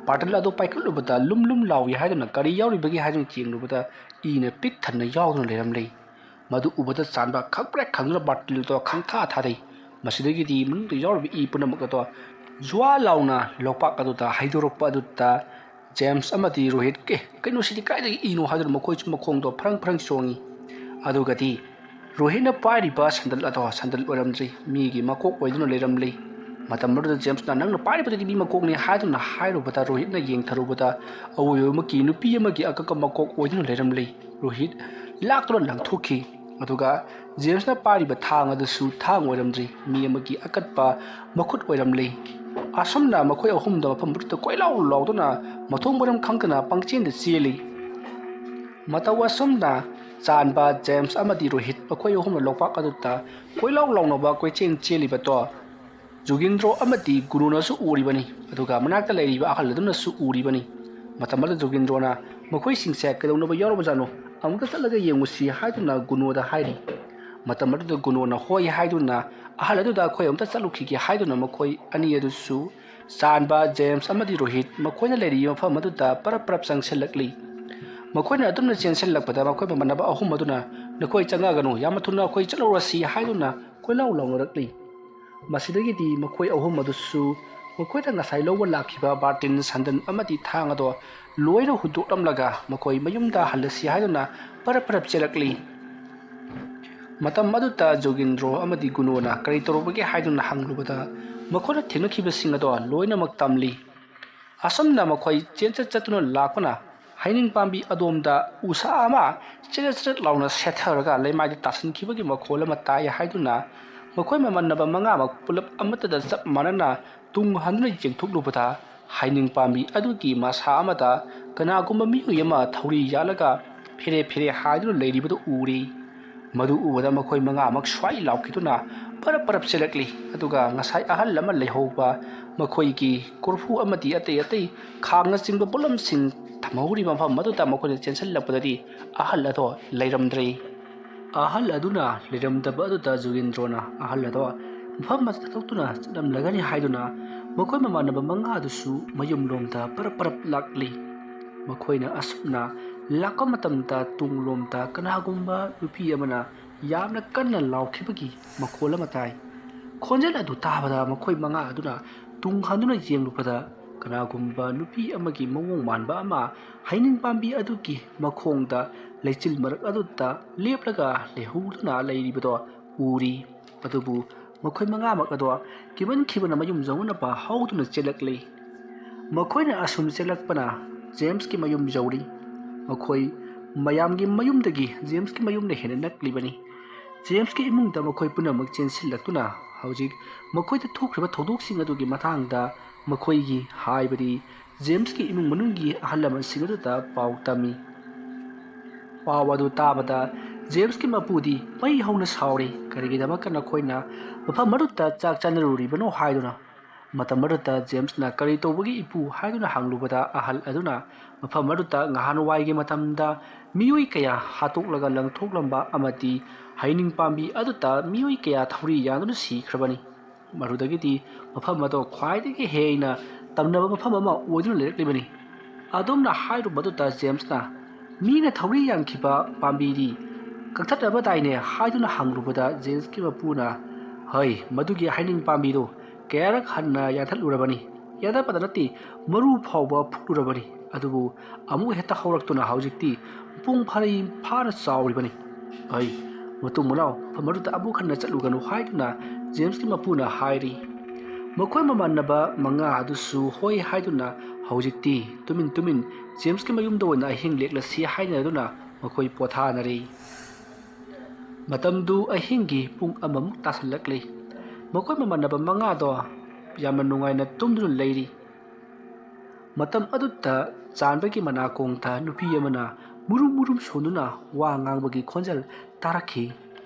ꯕꯥꯔꯇꯜ ꯑꯗꯨ ꯄꯥꯏꯈꯠꯂꯨꯕꯗ ꯂꯨꯝ ꯂꯨꯝ ꯂꯥꯎꯏ ꯍꯥꯏꯗꯨꯅ ꯀꯔꯤ ꯌꯥꯎꯔꯤꯕꯒꯦ ꯍꯥꯏꯗꯨꯅ ꯌꯦꯡꯂꯨꯕꯗ ꯏꯅ ꯄꯤꯛ ꯊꯟꯅ ꯌꯥꯎꯗꯨꯅ ꯂꯩꯔꯝꯂꯤ꯫ ꯃꯗꯨ ꯎꯕꯗ ꯆꯥꯟꯕ ꯈꯪꯄ꯭ꯔꯦꯛ ꯈꯪꯗꯨꯅ ꯕꯥꯔꯇꯜꯗꯣ ꯈꯪꯊꯥ ꯊꯥꯗꯩ꯫ ꯃꯁꯤꯗꯒꯤꯗꯤ ꯃꯅꯨꯡꯗ ꯌꯥꯎꯔꯤꯕ ꯏ ꯄꯨꯝꯅꯃꯛ ꯑꯗꯣ ꯖ꯭ꯋꯥ ꯂꯥꯎꯅ ꯂꯣꯛꯄꯥꯛ ꯑꯗꯨꯗ ꯍꯩꯗꯣꯔꯛꯄ ꯑꯗꯨꯗ ꯖꯦꯝꯁ ꯑꯃꯗꯤ ꯔꯣꯍꯤꯠ, "ꯑꯦ, ꯀꯩꯅꯣ ꯁꯤꯗꯤ ꯀꯥꯏꯗꯒꯤ ꯏꯅꯣ?" ꯍꯥꯏꯗꯨꯅ ꯃꯈꯣꯏꯁꯨ ꯃꯈꯣꯡꯗꯣ ꯐ꯭ꯔꯪ ꯐ꯭ꯔꯪ ꯆꯣꯡꯉꯤ꯫ ꯑꯗꯨꯒꯗꯤ ꯔꯣꯍꯤꯠꯅ ꯄꯥꯏꯔꯤꯕ ꯁꯦꯟꯗꯜ ꯑꯗꯣ ꯁꯦꯟꯗꯜ ꯑꯣꯏꯔꯝꯗ꯭ꯔꯤ, ꯃꯤꯒꯤ ꯃꯀꯣꯛ ꯑꯣꯏꯗꯨꯅ ꯂꯩꯔꯝꯂꯤ꯫ ꯃꯇꯝ ꯑꯗꯨꯗ ꯖꯦꯝꯁꯅ, "ꯅꯪꯅ ꯄꯥꯏꯔꯤꯕꯗꯨꯗꯤ ꯃꯤ ꯃꯀꯣꯛꯅꯤ" ꯍꯥꯏꯗꯨꯅ ꯍꯥꯏꯔꯨꯕꯗ, ꯔꯣꯍꯤꯠꯅ ꯌꯦꯡꯊꯔꯨꯕꯗ ꯑꯋꯣꯏꯕꯃꯛꯀꯤ ꯅꯨꯄꯤ ꯑꯃꯒꯤ ꯑꯀꯛꯄ ꯃꯀꯣꯛ ꯑꯣꯏꯗꯨꯅ ꯂꯩꯔꯝꯂꯤ꯫ ꯔꯣꯍꯤꯠ ꯂꯥꯛꯇꯨꯅ ꯂꯪꯊꯣꯛꯈꯤ꯫ ꯑꯗꯨꯒ ꯖꯦꯝꯁꯅ ꯄꯥꯏꯔꯤꯕ ꯊꯥꯡ ꯑꯗꯨꯁꯨ ꯊꯥꯡ ꯑꯣꯏꯔꯝꯗ꯭ꯔꯤ, ꯃꯤ ꯑꯃꯒꯤ ꯑꯀꯠꯄ ꯃꯈꯨꯠ ꯑꯣꯏꯔꯝꯂꯤ꯫ ꯑꯁꯨꯝꯅ ꯃꯈꯣꯏ ꯑꯍꯨꯝꯗ ꯃꯐꯝ ꯑꯗꯨꯗ ꯀꯣꯏꯂꯥꯎ ꯂꯥꯎꯗꯨꯅ ꯃꯊꯣꯡ ꯃꯔꯝ ꯈꯪꯗꯅ ꯄꯪꯆꯦꯟꯗ ꯆꯦꯜꯂꯤ꯫ ꯃꯇꯧ ꯑꯁꯨꯝꯅ ꯆꯥꯟꯕ ꯖꯦꯝꯁ ꯑꯃꯗꯤ ꯔꯣꯍꯤꯠ ꯃꯈꯣꯏ ꯑꯍꯨꯝꯅ ꯂꯣꯛꯄꯥꯛ ꯑꯗꯨꯗ ꯀꯣꯏꯂꯥꯎ ꯂꯥꯎꯅꯕ ꯀꯣꯏꯆꯦꯟ ꯆꯦꯜꯂꯤꯕꯗꯣ ꯖꯣꯒꯤꯟꯗ꯭ꯔꯣ ꯑꯃꯗꯤ ꯒꯨꯅꯣꯅꯁꯨ ꯎꯔꯤꯕꯅꯤ, ꯑꯗꯨꯒ ꯃꯅꯥꯛꯇ ꯂꯩꯔꯤꯕ ꯑꯍꯜ ꯑꯗꯨꯅꯁꯨ ꯎꯔꯤꯕꯅꯤ꯫ ꯃꯇꯝ ꯑꯗꯨꯗ ꯖꯣꯒꯤꯟꯗ꯭ꯔꯣꯅ, "ꯃꯈꯣꯏꯁꯤꯡꯁꯦ ꯀꯩꯗꯧꯅꯕ ꯌꯥꯎꯔꯕꯖꯥꯠꯅꯣ? ꯑꯃꯨꯛꯇ ꯆꯠꯂꯒ ꯌꯦꯡꯉꯨꯁꯤ" ꯍꯥꯏꯗꯨꯅ ꯒꯨꯅꯣꯗ ꯍꯥꯏꯔꯤ꯫ ꯃꯇꯝ ꯑꯗꯨꯗ ꯒꯨꯅꯣꯅ ꯍꯣꯏ ꯍꯥꯏꯗꯨꯅ, "ꯑꯍꯜ ꯑꯗꯨꯗ ꯑꯩꯈꯣꯏ ꯑꯃꯨꯛꯇ ꯆꯠꯂꯨꯈꯤꯒꯦ" ꯍꯥꯏꯗꯨꯅ ꯃꯈꯣꯏ ꯑꯅꯤ ꯑꯗꯨꯁꯨ, ꯆꯥꯟꯕ, ꯖꯦꯝꯁ ꯑꯃꯗꯤ ꯔꯣꯍꯤꯠ ꯃꯈꯣꯏꯅ ꯂꯩꯔꯤꯕ ꯃꯐꯝ ꯑꯗꯨꯗ ꯄꯔꯞ ꯄꯔꯞ ꯆꯪꯁꯤꯜꯂꯛꯂꯤ꯫ ꯃꯈꯣꯏꯅ ꯑꯗꯨꯝꯅ ꯆꯦꯟꯁꯤꯜꯂꯛꯄꯗ ꯃꯈꯣꯏ ꯃꯃꯥꯟꯅꯕ ꯑꯍꯨꯝ ꯑꯗꯨꯅ, "ꯅꯈꯣꯏ ꯆꯪꯉꯛꯒꯅꯨ, ꯌꯥꯝꯅ ꯊꯨꯅ ꯑꯩꯈꯣꯏ ꯆꯠꯂꯨꯔꯁꯤ" ꯍꯥꯏꯗꯨꯅ ꯀꯣꯏꯂꯥꯎ ꯂꯥꯎꯅꯔꯛꯂꯤ꯫ ꯃꯁꯤꯗꯒꯤꯗꯤ ꯃꯈꯣꯏ ꯑꯍꯨꯝ ꯑꯗꯨꯁꯨ ꯃꯈꯣꯏꯅ ꯉꯁꯥꯏ ꯂꯧꯕ ꯂꯥꯛꯈꯤꯕ ꯕꯥꯔꯇꯤꯟ, ꯁꯟꯗꯟ ꯑꯃꯗꯤ ꯊꯥꯡ ꯑꯗꯣ ꯂꯣꯏꯅ ꯍꯨꯟꯗꯣꯛꯂꯝꯂꯒ ꯃꯈꯣꯏ ꯃꯌꯨꯝꯗ ꯍꯜꯂꯁꯤ ꯍꯥꯏꯗꯨꯅ ꯄꯔꯞ ꯄꯔꯞ ꯆꯦꯜꯂꯛꯂꯤ꯫ ꯃꯇꯝ ꯑꯗꯨꯗ ꯖꯣꯒꯤꯟꯗ꯭ꯔꯣ ꯑꯃꯗꯤ ꯒꯨꯅꯣꯅ ꯀꯔꯤ ꯇꯧꯔꯨꯕꯒꯦ ꯍꯥꯏꯗꯨꯅ ꯍꯪꯂꯨꯕꯗ, ꯃꯈꯣꯏꯅ ꯊꯦꯡꯅꯈꯤꯕꯁꯤꯡ ꯑꯗꯣ ꯂꯣꯏꯅꯃꯛ ꯇꯝꯂꯤ꯫ ꯑꯁꯨꯝꯅ ꯃꯈꯣꯏ ꯆꯦꯟꯆꯠ ꯆꯠꯇꯨꯅ ꯂꯥꯛꯄꯅ ꯍꯩꯅꯤꯡ ꯄꯥꯝꯕꯤ ꯑꯗꯣꯝꯗ ꯎꯁꯥ ꯑꯃ ꯆꯦꯔꯦꯠ ꯆꯦꯔꯦꯠ ꯂꯥꯎꯅ ꯁꯦꯠꯊꯔꯒ ꯂꯩꯃꯥꯏꯗ ꯇꯥꯁꯤꯟꯈꯤꯕꯒꯤ ꯃꯈꯣꯜ ꯑꯃ ꯇꯥꯏ ꯍꯥꯏꯗꯨꯅ ꯃꯈꯣꯏ ꯃꯃꯥꯟꯅꯕ ꯃꯉꯥꯃꯛ ꯄꯨꯂꯞ ꯑꯃꯠꯇꯗ ꯆꯞ ꯃꯥꯟꯅꯅ ꯇꯨꯡ ꯍꯟꯗꯨꯅ ꯌꯦꯡꯊꯣꯛꯂꯨꯕꯗ, ꯍꯩꯅꯤꯡ ꯄꯥꯝꯕꯤ ꯑꯗꯨꯒꯤ ꯃꯁꯥ ꯑꯃꯗ ꯀꯅꯥꯒꯨꯝꯕ ꯃꯤꯑꯣꯏ ꯑꯃ ꯊꯧꯔꯤ ꯌꯥꯜꯂꯒ ꯐꯦꯔꯦ ꯐꯦꯔꯦ ꯍꯥꯏꯗꯨꯅ ꯂꯩꯔꯤꯕꯗꯨ ꯎꯔꯤ꯫ ꯃꯗꯨ ꯎꯕꯗ ꯃꯈꯣꯏ ꯃꯉꯥꯃꯛ ꯁ꯭ꯋꯥꯏ ꯂꯥꯎꯈꯤꯗꯨꯅ ꯄꯔꯞ ꯄꯔꯞ ꯆꯦꯜꯂꯛꯂꯤ꯫ ꯑꯗꯨꯒ ꯉꯁꯥꯏ ꯑꯍꯜ ꯑꯃ ꯂꯩꯍꯧꯕ ꯃꯈꯣꯏꯒꯤ ꯀꯣꯔꯐꯨ ꯑꯃꯗꯤ ꯑꯇꯩ ꯑꯇꯩ ꯈꯥꯡꯅꯆꯤꯡꯕ ꯄꯣꯠꯂꯝꯁꯤꯡ ꯊꯝꯍꯧꯔꯤꯕ ꯃꯐꯝ ꯑꯗꯨꯗ ꯃꯈꯣꯏꯅ ꯆꯦꯟꯁꯤꯜꯂꯛꯄꯗꯗꯤ ꯑꯍꯜ ꯑꯗꯣ ꯂꯩꯔꯝꯗ꯭ꯔꯦ꯫ ꯑꯍꯜ ꯑꯗꯨꯅ ꯂꯩꯔꯝꯗꯕ ꯑꯗꯨꯗ ꯖꯣꯒꯤꯟꯗ꯭ꯔꯣꯅ ꯑꯍꯜ ꯑꯗꯣ ꯃꯐꯝ ꯑꯁꯤꯗ ꯊꯣꯛꯇꯨꯅ ꯆꯠꯂꯝꯂꯒꯅꯤ ꯍꯥꯏꯗꯨꯅ ꯃꯈꯣꯏ ꯃꯃꯥꯟꯅꯕ ꯃꯉꯥ ꯑꯗꯨꯁꯨ ꯃꯌꯨꯝꯂꯣꯝꯗ ꯄꯔꯞ ꯄꯔꯞ ꯂꯥꯛꯂꯤ꯫ ꯃꯈꯣꯏꯅ ꯑꯁꯨꯝꯅ ꯂꯥꯛꯄ ꯃꯇꯝꯗ ꯇꯨꯡꯂꯣꯝꯗ ꯀꯅꯥꯒꯨꯝꯕ ꯅꯨꯄꯤ ꯑꯃꯅ ꯌꯥꯝꯅ ꯀꯟꯅ ꯂꯥꯎꯈꯤꯕꯒꯤ ꯃꯈꯣꯜ ꯑꯃ ꯇꯥꯏ꯫ ꯈꯣꯟꯖꯦꯜ ꯑꯗꯨ ꯇꯥꯕꯗ ꯃꯈꯣꯏ ꯃꯉꯥ ꯑꯗꯨꯅ ꯇꯨꯡ ꯍꯟꯗꯨꯅ ꯌꯦꯡꯂꯨꯕꯗ ꯀꯅꯥꯒꯨꯝꯕ ꯅꯨꯄꯤ ꯑꯃꯒꯤ ꯃꯑꯣꯡ ꯃꯥꯟꯕ ꯑꯃ ꯍꯩꯅꯤꯡ ꯄꯥꯝꯕꯤ ꯑꯗꯨꯒꯤ ꯃꯈꯣꯡꯗ ꯂꯩꯆꯤꯜ ꯃꯔꯛ ꯑꯗꯨꯗ ꯂꯦꯞꯂꯒ ꯂꯩꯍꯧꯗꯨꯅ ꯂꯩꯔꯤꯕꯗꯣ ꯎꯔꯤ꯫ ꯑꯗꯨꯕꯨ ꯃꯈꯣꯏ ꯃꯉꯥꯃꯛ ꯑꯗꯣ ꯀꯤꯃꯟꯈꯤꯕꯅ ꯃꯌꯨꯝ ꯌꯧꯅꯅꯕ ꯍꯧꯗꯨꯅ ꯆꯦꯜꯂꯛꯂꯤ꯫ ꯃꯈꯣꯏꯅ ꯑꯁꯨꯝ ꯆꯦꯜꯂꯛꯄꯅ ꯖꯦꯝꯁꯀꯤ ꯃꯌꯨꯝ ꯌꯧꯔꯤ꯫ ꯃꯈꯣꯏ ꯃꯌꯥꯝꯒꯤ ꯃꯌꯨꯝꯗꯒꯤ ꯖꯦꯝꯁꯀꯤ ꯃꯌꯨꯝꯅ ꯍꯦꯟꯅ ꯅꯛꯂꯤꯕꯅꯤ꯫ ꯖꯦꯝꯁꯀꯤ ꯏꯃꯨꯡꯗ ꯃꯈꯣꯏ ꯄꯨꯝꯅꯃꯛ ꯆꯦꯟꯁꯤꯜꯂꯛꯇꯨꯅ ꯍꯧꯖꯤꯛ ꯃꯈꯣꯏꯗ ꯊꯣꯛꯈ꯭ꯔꯤꯕ ꯊꯧꯗꯣꯛꯁꯤꯡ ꯑꯗꯨꯒꯤ ꯃꯇꯥꯡꯗ ꯃꯈꯣꯏꯒꯤ, ꯍꯥꯏꯕꯗꯤ ꯖꯦꯝꯁꯀꯤ ꯏꯃꯨꯡ ꯃꯅꯨꯡꯒꯤ ꯑꯍꯜ ꯂꯃꯟꯁꯤꯡ ꯑꯗꯨꯗ ꯄꯥꯎ ꯇꯝꯃꯤ꯫ ꯄꯥꯎ ꯑꯗꯨ ꯇꯥꯕꯗ ꯖꯦꯝꯁꯀꯤ ꯃꯄꯨꯗꯤ ꯃꯩ ꯍꯧꯅ ꯁꯥꯎꯔꯤ꯫ "ꯀꯔꯤꯒꯤꯗꯃꯛꯇ ꯅꯈꯣꯏꯅ ꯃꯐꯝ ꯑꯗꯨꯗ ꯆꯥꯛ ꯆꯥꯅꯔꯨꯔꯤꯕꯅꯣ?" ꯍꯥꯏꯗꯨꯅ꯫ ꯃꯇꯝ ꯑꯗꯨꯗ ꯖꯦꯝꯁꯅ "ꯀꯔꯤ ꯇꯧꯕꯒꯤ, ꯏꯄꯨ?" ꯍꯥꯏꯗꯨꯅ ꯍꯪꯂꯨꯕꯗ, ꯑꯍꯜ ꯑꯗꯨꯅ ꯃꯐꯝ ꯑꯗꯨꯗ ꯉꯍꯥꯟꯋꯥꯏꯒꯤ ꯃꯇꯝꯗ ꯃꯤꯑꯣꯏ ꯀꯌꯥ ꯍꯥꯠꯇꯣꯛꯂꯒ ꯂꯪꯊꯣꯛꯂꯝꯕ ꯑꯃꯗꯤ ꯍꯩꯅꯤꯡ ꯄꯥꯝꯕꯤ ꯑꯗꯨꯗ ꯃꯤꯑꯣꯏ ꯀꯌꯥ ꯊꯧꯔꯤ ꯌꯥꯟꯗꯨꯅ ꯁꯤꯈ꯭ꯔꯕꯅꯤ꯫ ꯃꯗꯨꯗꯒꯤꯗꯤ ꯃꯐꯝ ꯑꯗꯣ ꯈ꯭ꯋꯥꯏꯗꯒꯤ ꯍꯦꯟꯅ ꯇꯝꯅꯕ ꯃꯐꯝ ꯑꯃ ꯑꯣꯏꯗꯨꯅ ꯂꯩꯔꯛꯂꯤꯕꯅꯤ꯫ ꯑꯗꯣꯝꯅ ꯍꯥꯏꯔꯨꯕꯗꯨꯗ ꯖꯦꯝꯁꯅ "ꯃꯤꯅ ꯊꯧꯔꯤ ꯌꯥꯟꯈꯤꯕ ꯄꯥꯝꯕꯤꯗꯤ ꯀꯛꯊꯠꯂꯕꯗꯥꯏꯅꯦ?" ꯍꯥꯏꯗꯨꯅ ꯍꯪꯂꯨꯕꯗ, ꯖꯦꯝꯁꯀꯤ ꯃꯄꯨꯅ, "ꯍꯣꯏ, ꯃꯗꯨꯒꯤ ꯍꯩꯅꯤꯡ ꯄꯥꯝꯕꯤꯗꯨ ꯀꯌꯥꯔꯛ ꯍꯟꯅ ꯌꯥꯟꯊꯠꯂꯨꯔꯕꯅꯤ꯫ ꯌꯥꯟꯊꯠꯄꯗ ꯅꯠꯇꯦ, ꯃꯔꯨ ꯐꯥꯎꯕ ꯐꯨꯛꯂꯨꯔꯕꯅꯤ꯫ ꯑꯗꯨꯕꯨ ꯑꯃꯨꯛ ꯍꯦꯛꯇ ꯍꯧꯔꯛꯇꯨꯅ ꯍꯧꯖꯤꯛꯇꯤ ꯃꯄꯨꯡ ꯐꯥꯔꯩ ꯐꯥꯅ ꯆꯥꯎꯔꯤꯕꯅꯤ꯫ ꯍꯣꯏ, ꯃꯇꯨꯡ ꯃꯅꯥꯎ ꯃꯐꯝ ꯑꯗꯨꯗ ꯑꯃꯨꯛ ꯍꯟꯅ ꯆꯠꯂꯨꯒꯅꯨ" ꯍꯥꯏꯗꯨꯅ ꯖꯦꯝꯁꯀꯤ ꯃꯄꯨꯅ ꯍꯥꯏꯔꯤ꯫ ꯃꯈꯣꯏ ꯃꯃꯥꯟꯅꯕ ꯃꯉꯥ ꯑꯗꯨꯁꯨ ꯍꯣꯏ ꯍꯥꯏꯗꯨꯅ ꯍꯧꯖꯤꯛꯇꯤ ꯇꯨꯃꯤꯟ ꯇꯨꯃꯤꯟ ꯖꯦꯝꯁꯀꯤ ꯃꯌꯨꯝꯗ ꯑꯣꯏꯅ ꯑꯍꯤꯡ ꯂꯦꯛꯂꯁꯤ ꯍꯥꯏꯅꯗꯨꯅ ꯃꯈꯣꯏ ꯄꯣꯊꯥꯅꯔꯤ꯫ ꯃꯇꯝꯗꯨ ꯑꯍꯤꯡꯒꯤ ꯄꯨꯡ ꯑꯃꯃꯨꯛ ꯇꯥꯁꯜꯂꯛꯂꯤ꯫ ꯃꯈꯣꯏ ꯃꯃꯥꯟꯅꯕ ꯃꯉꯥꯗꯣ ꯌꯥꯝꯅ ꯅꯨꯡꯉꯥꯏꯅ ꯇꯨꯝꯗꯨꯅ ꯂꯩꯔꯤ꯫ ꯃꯇꯝ ꯑꯗꯨꯗ ꯆꯥꯟꯕꯒꯤ ꯃꯅꯥꯀꯣꯡꯗ ꯅꯨꯄꯤ ꯑꯃꯅ ꯃꯨꯔꯨꯝ ꯃꯨꯔꯨꯝ ꯁꯣꯟꯗꯨꯅ ꯋꯥ ꯉꯥꯡꯕꯒꯤ ꯈꯣꯟꯖꯦꯜ ꯇꯥꯔꯛꯈꯤ꯫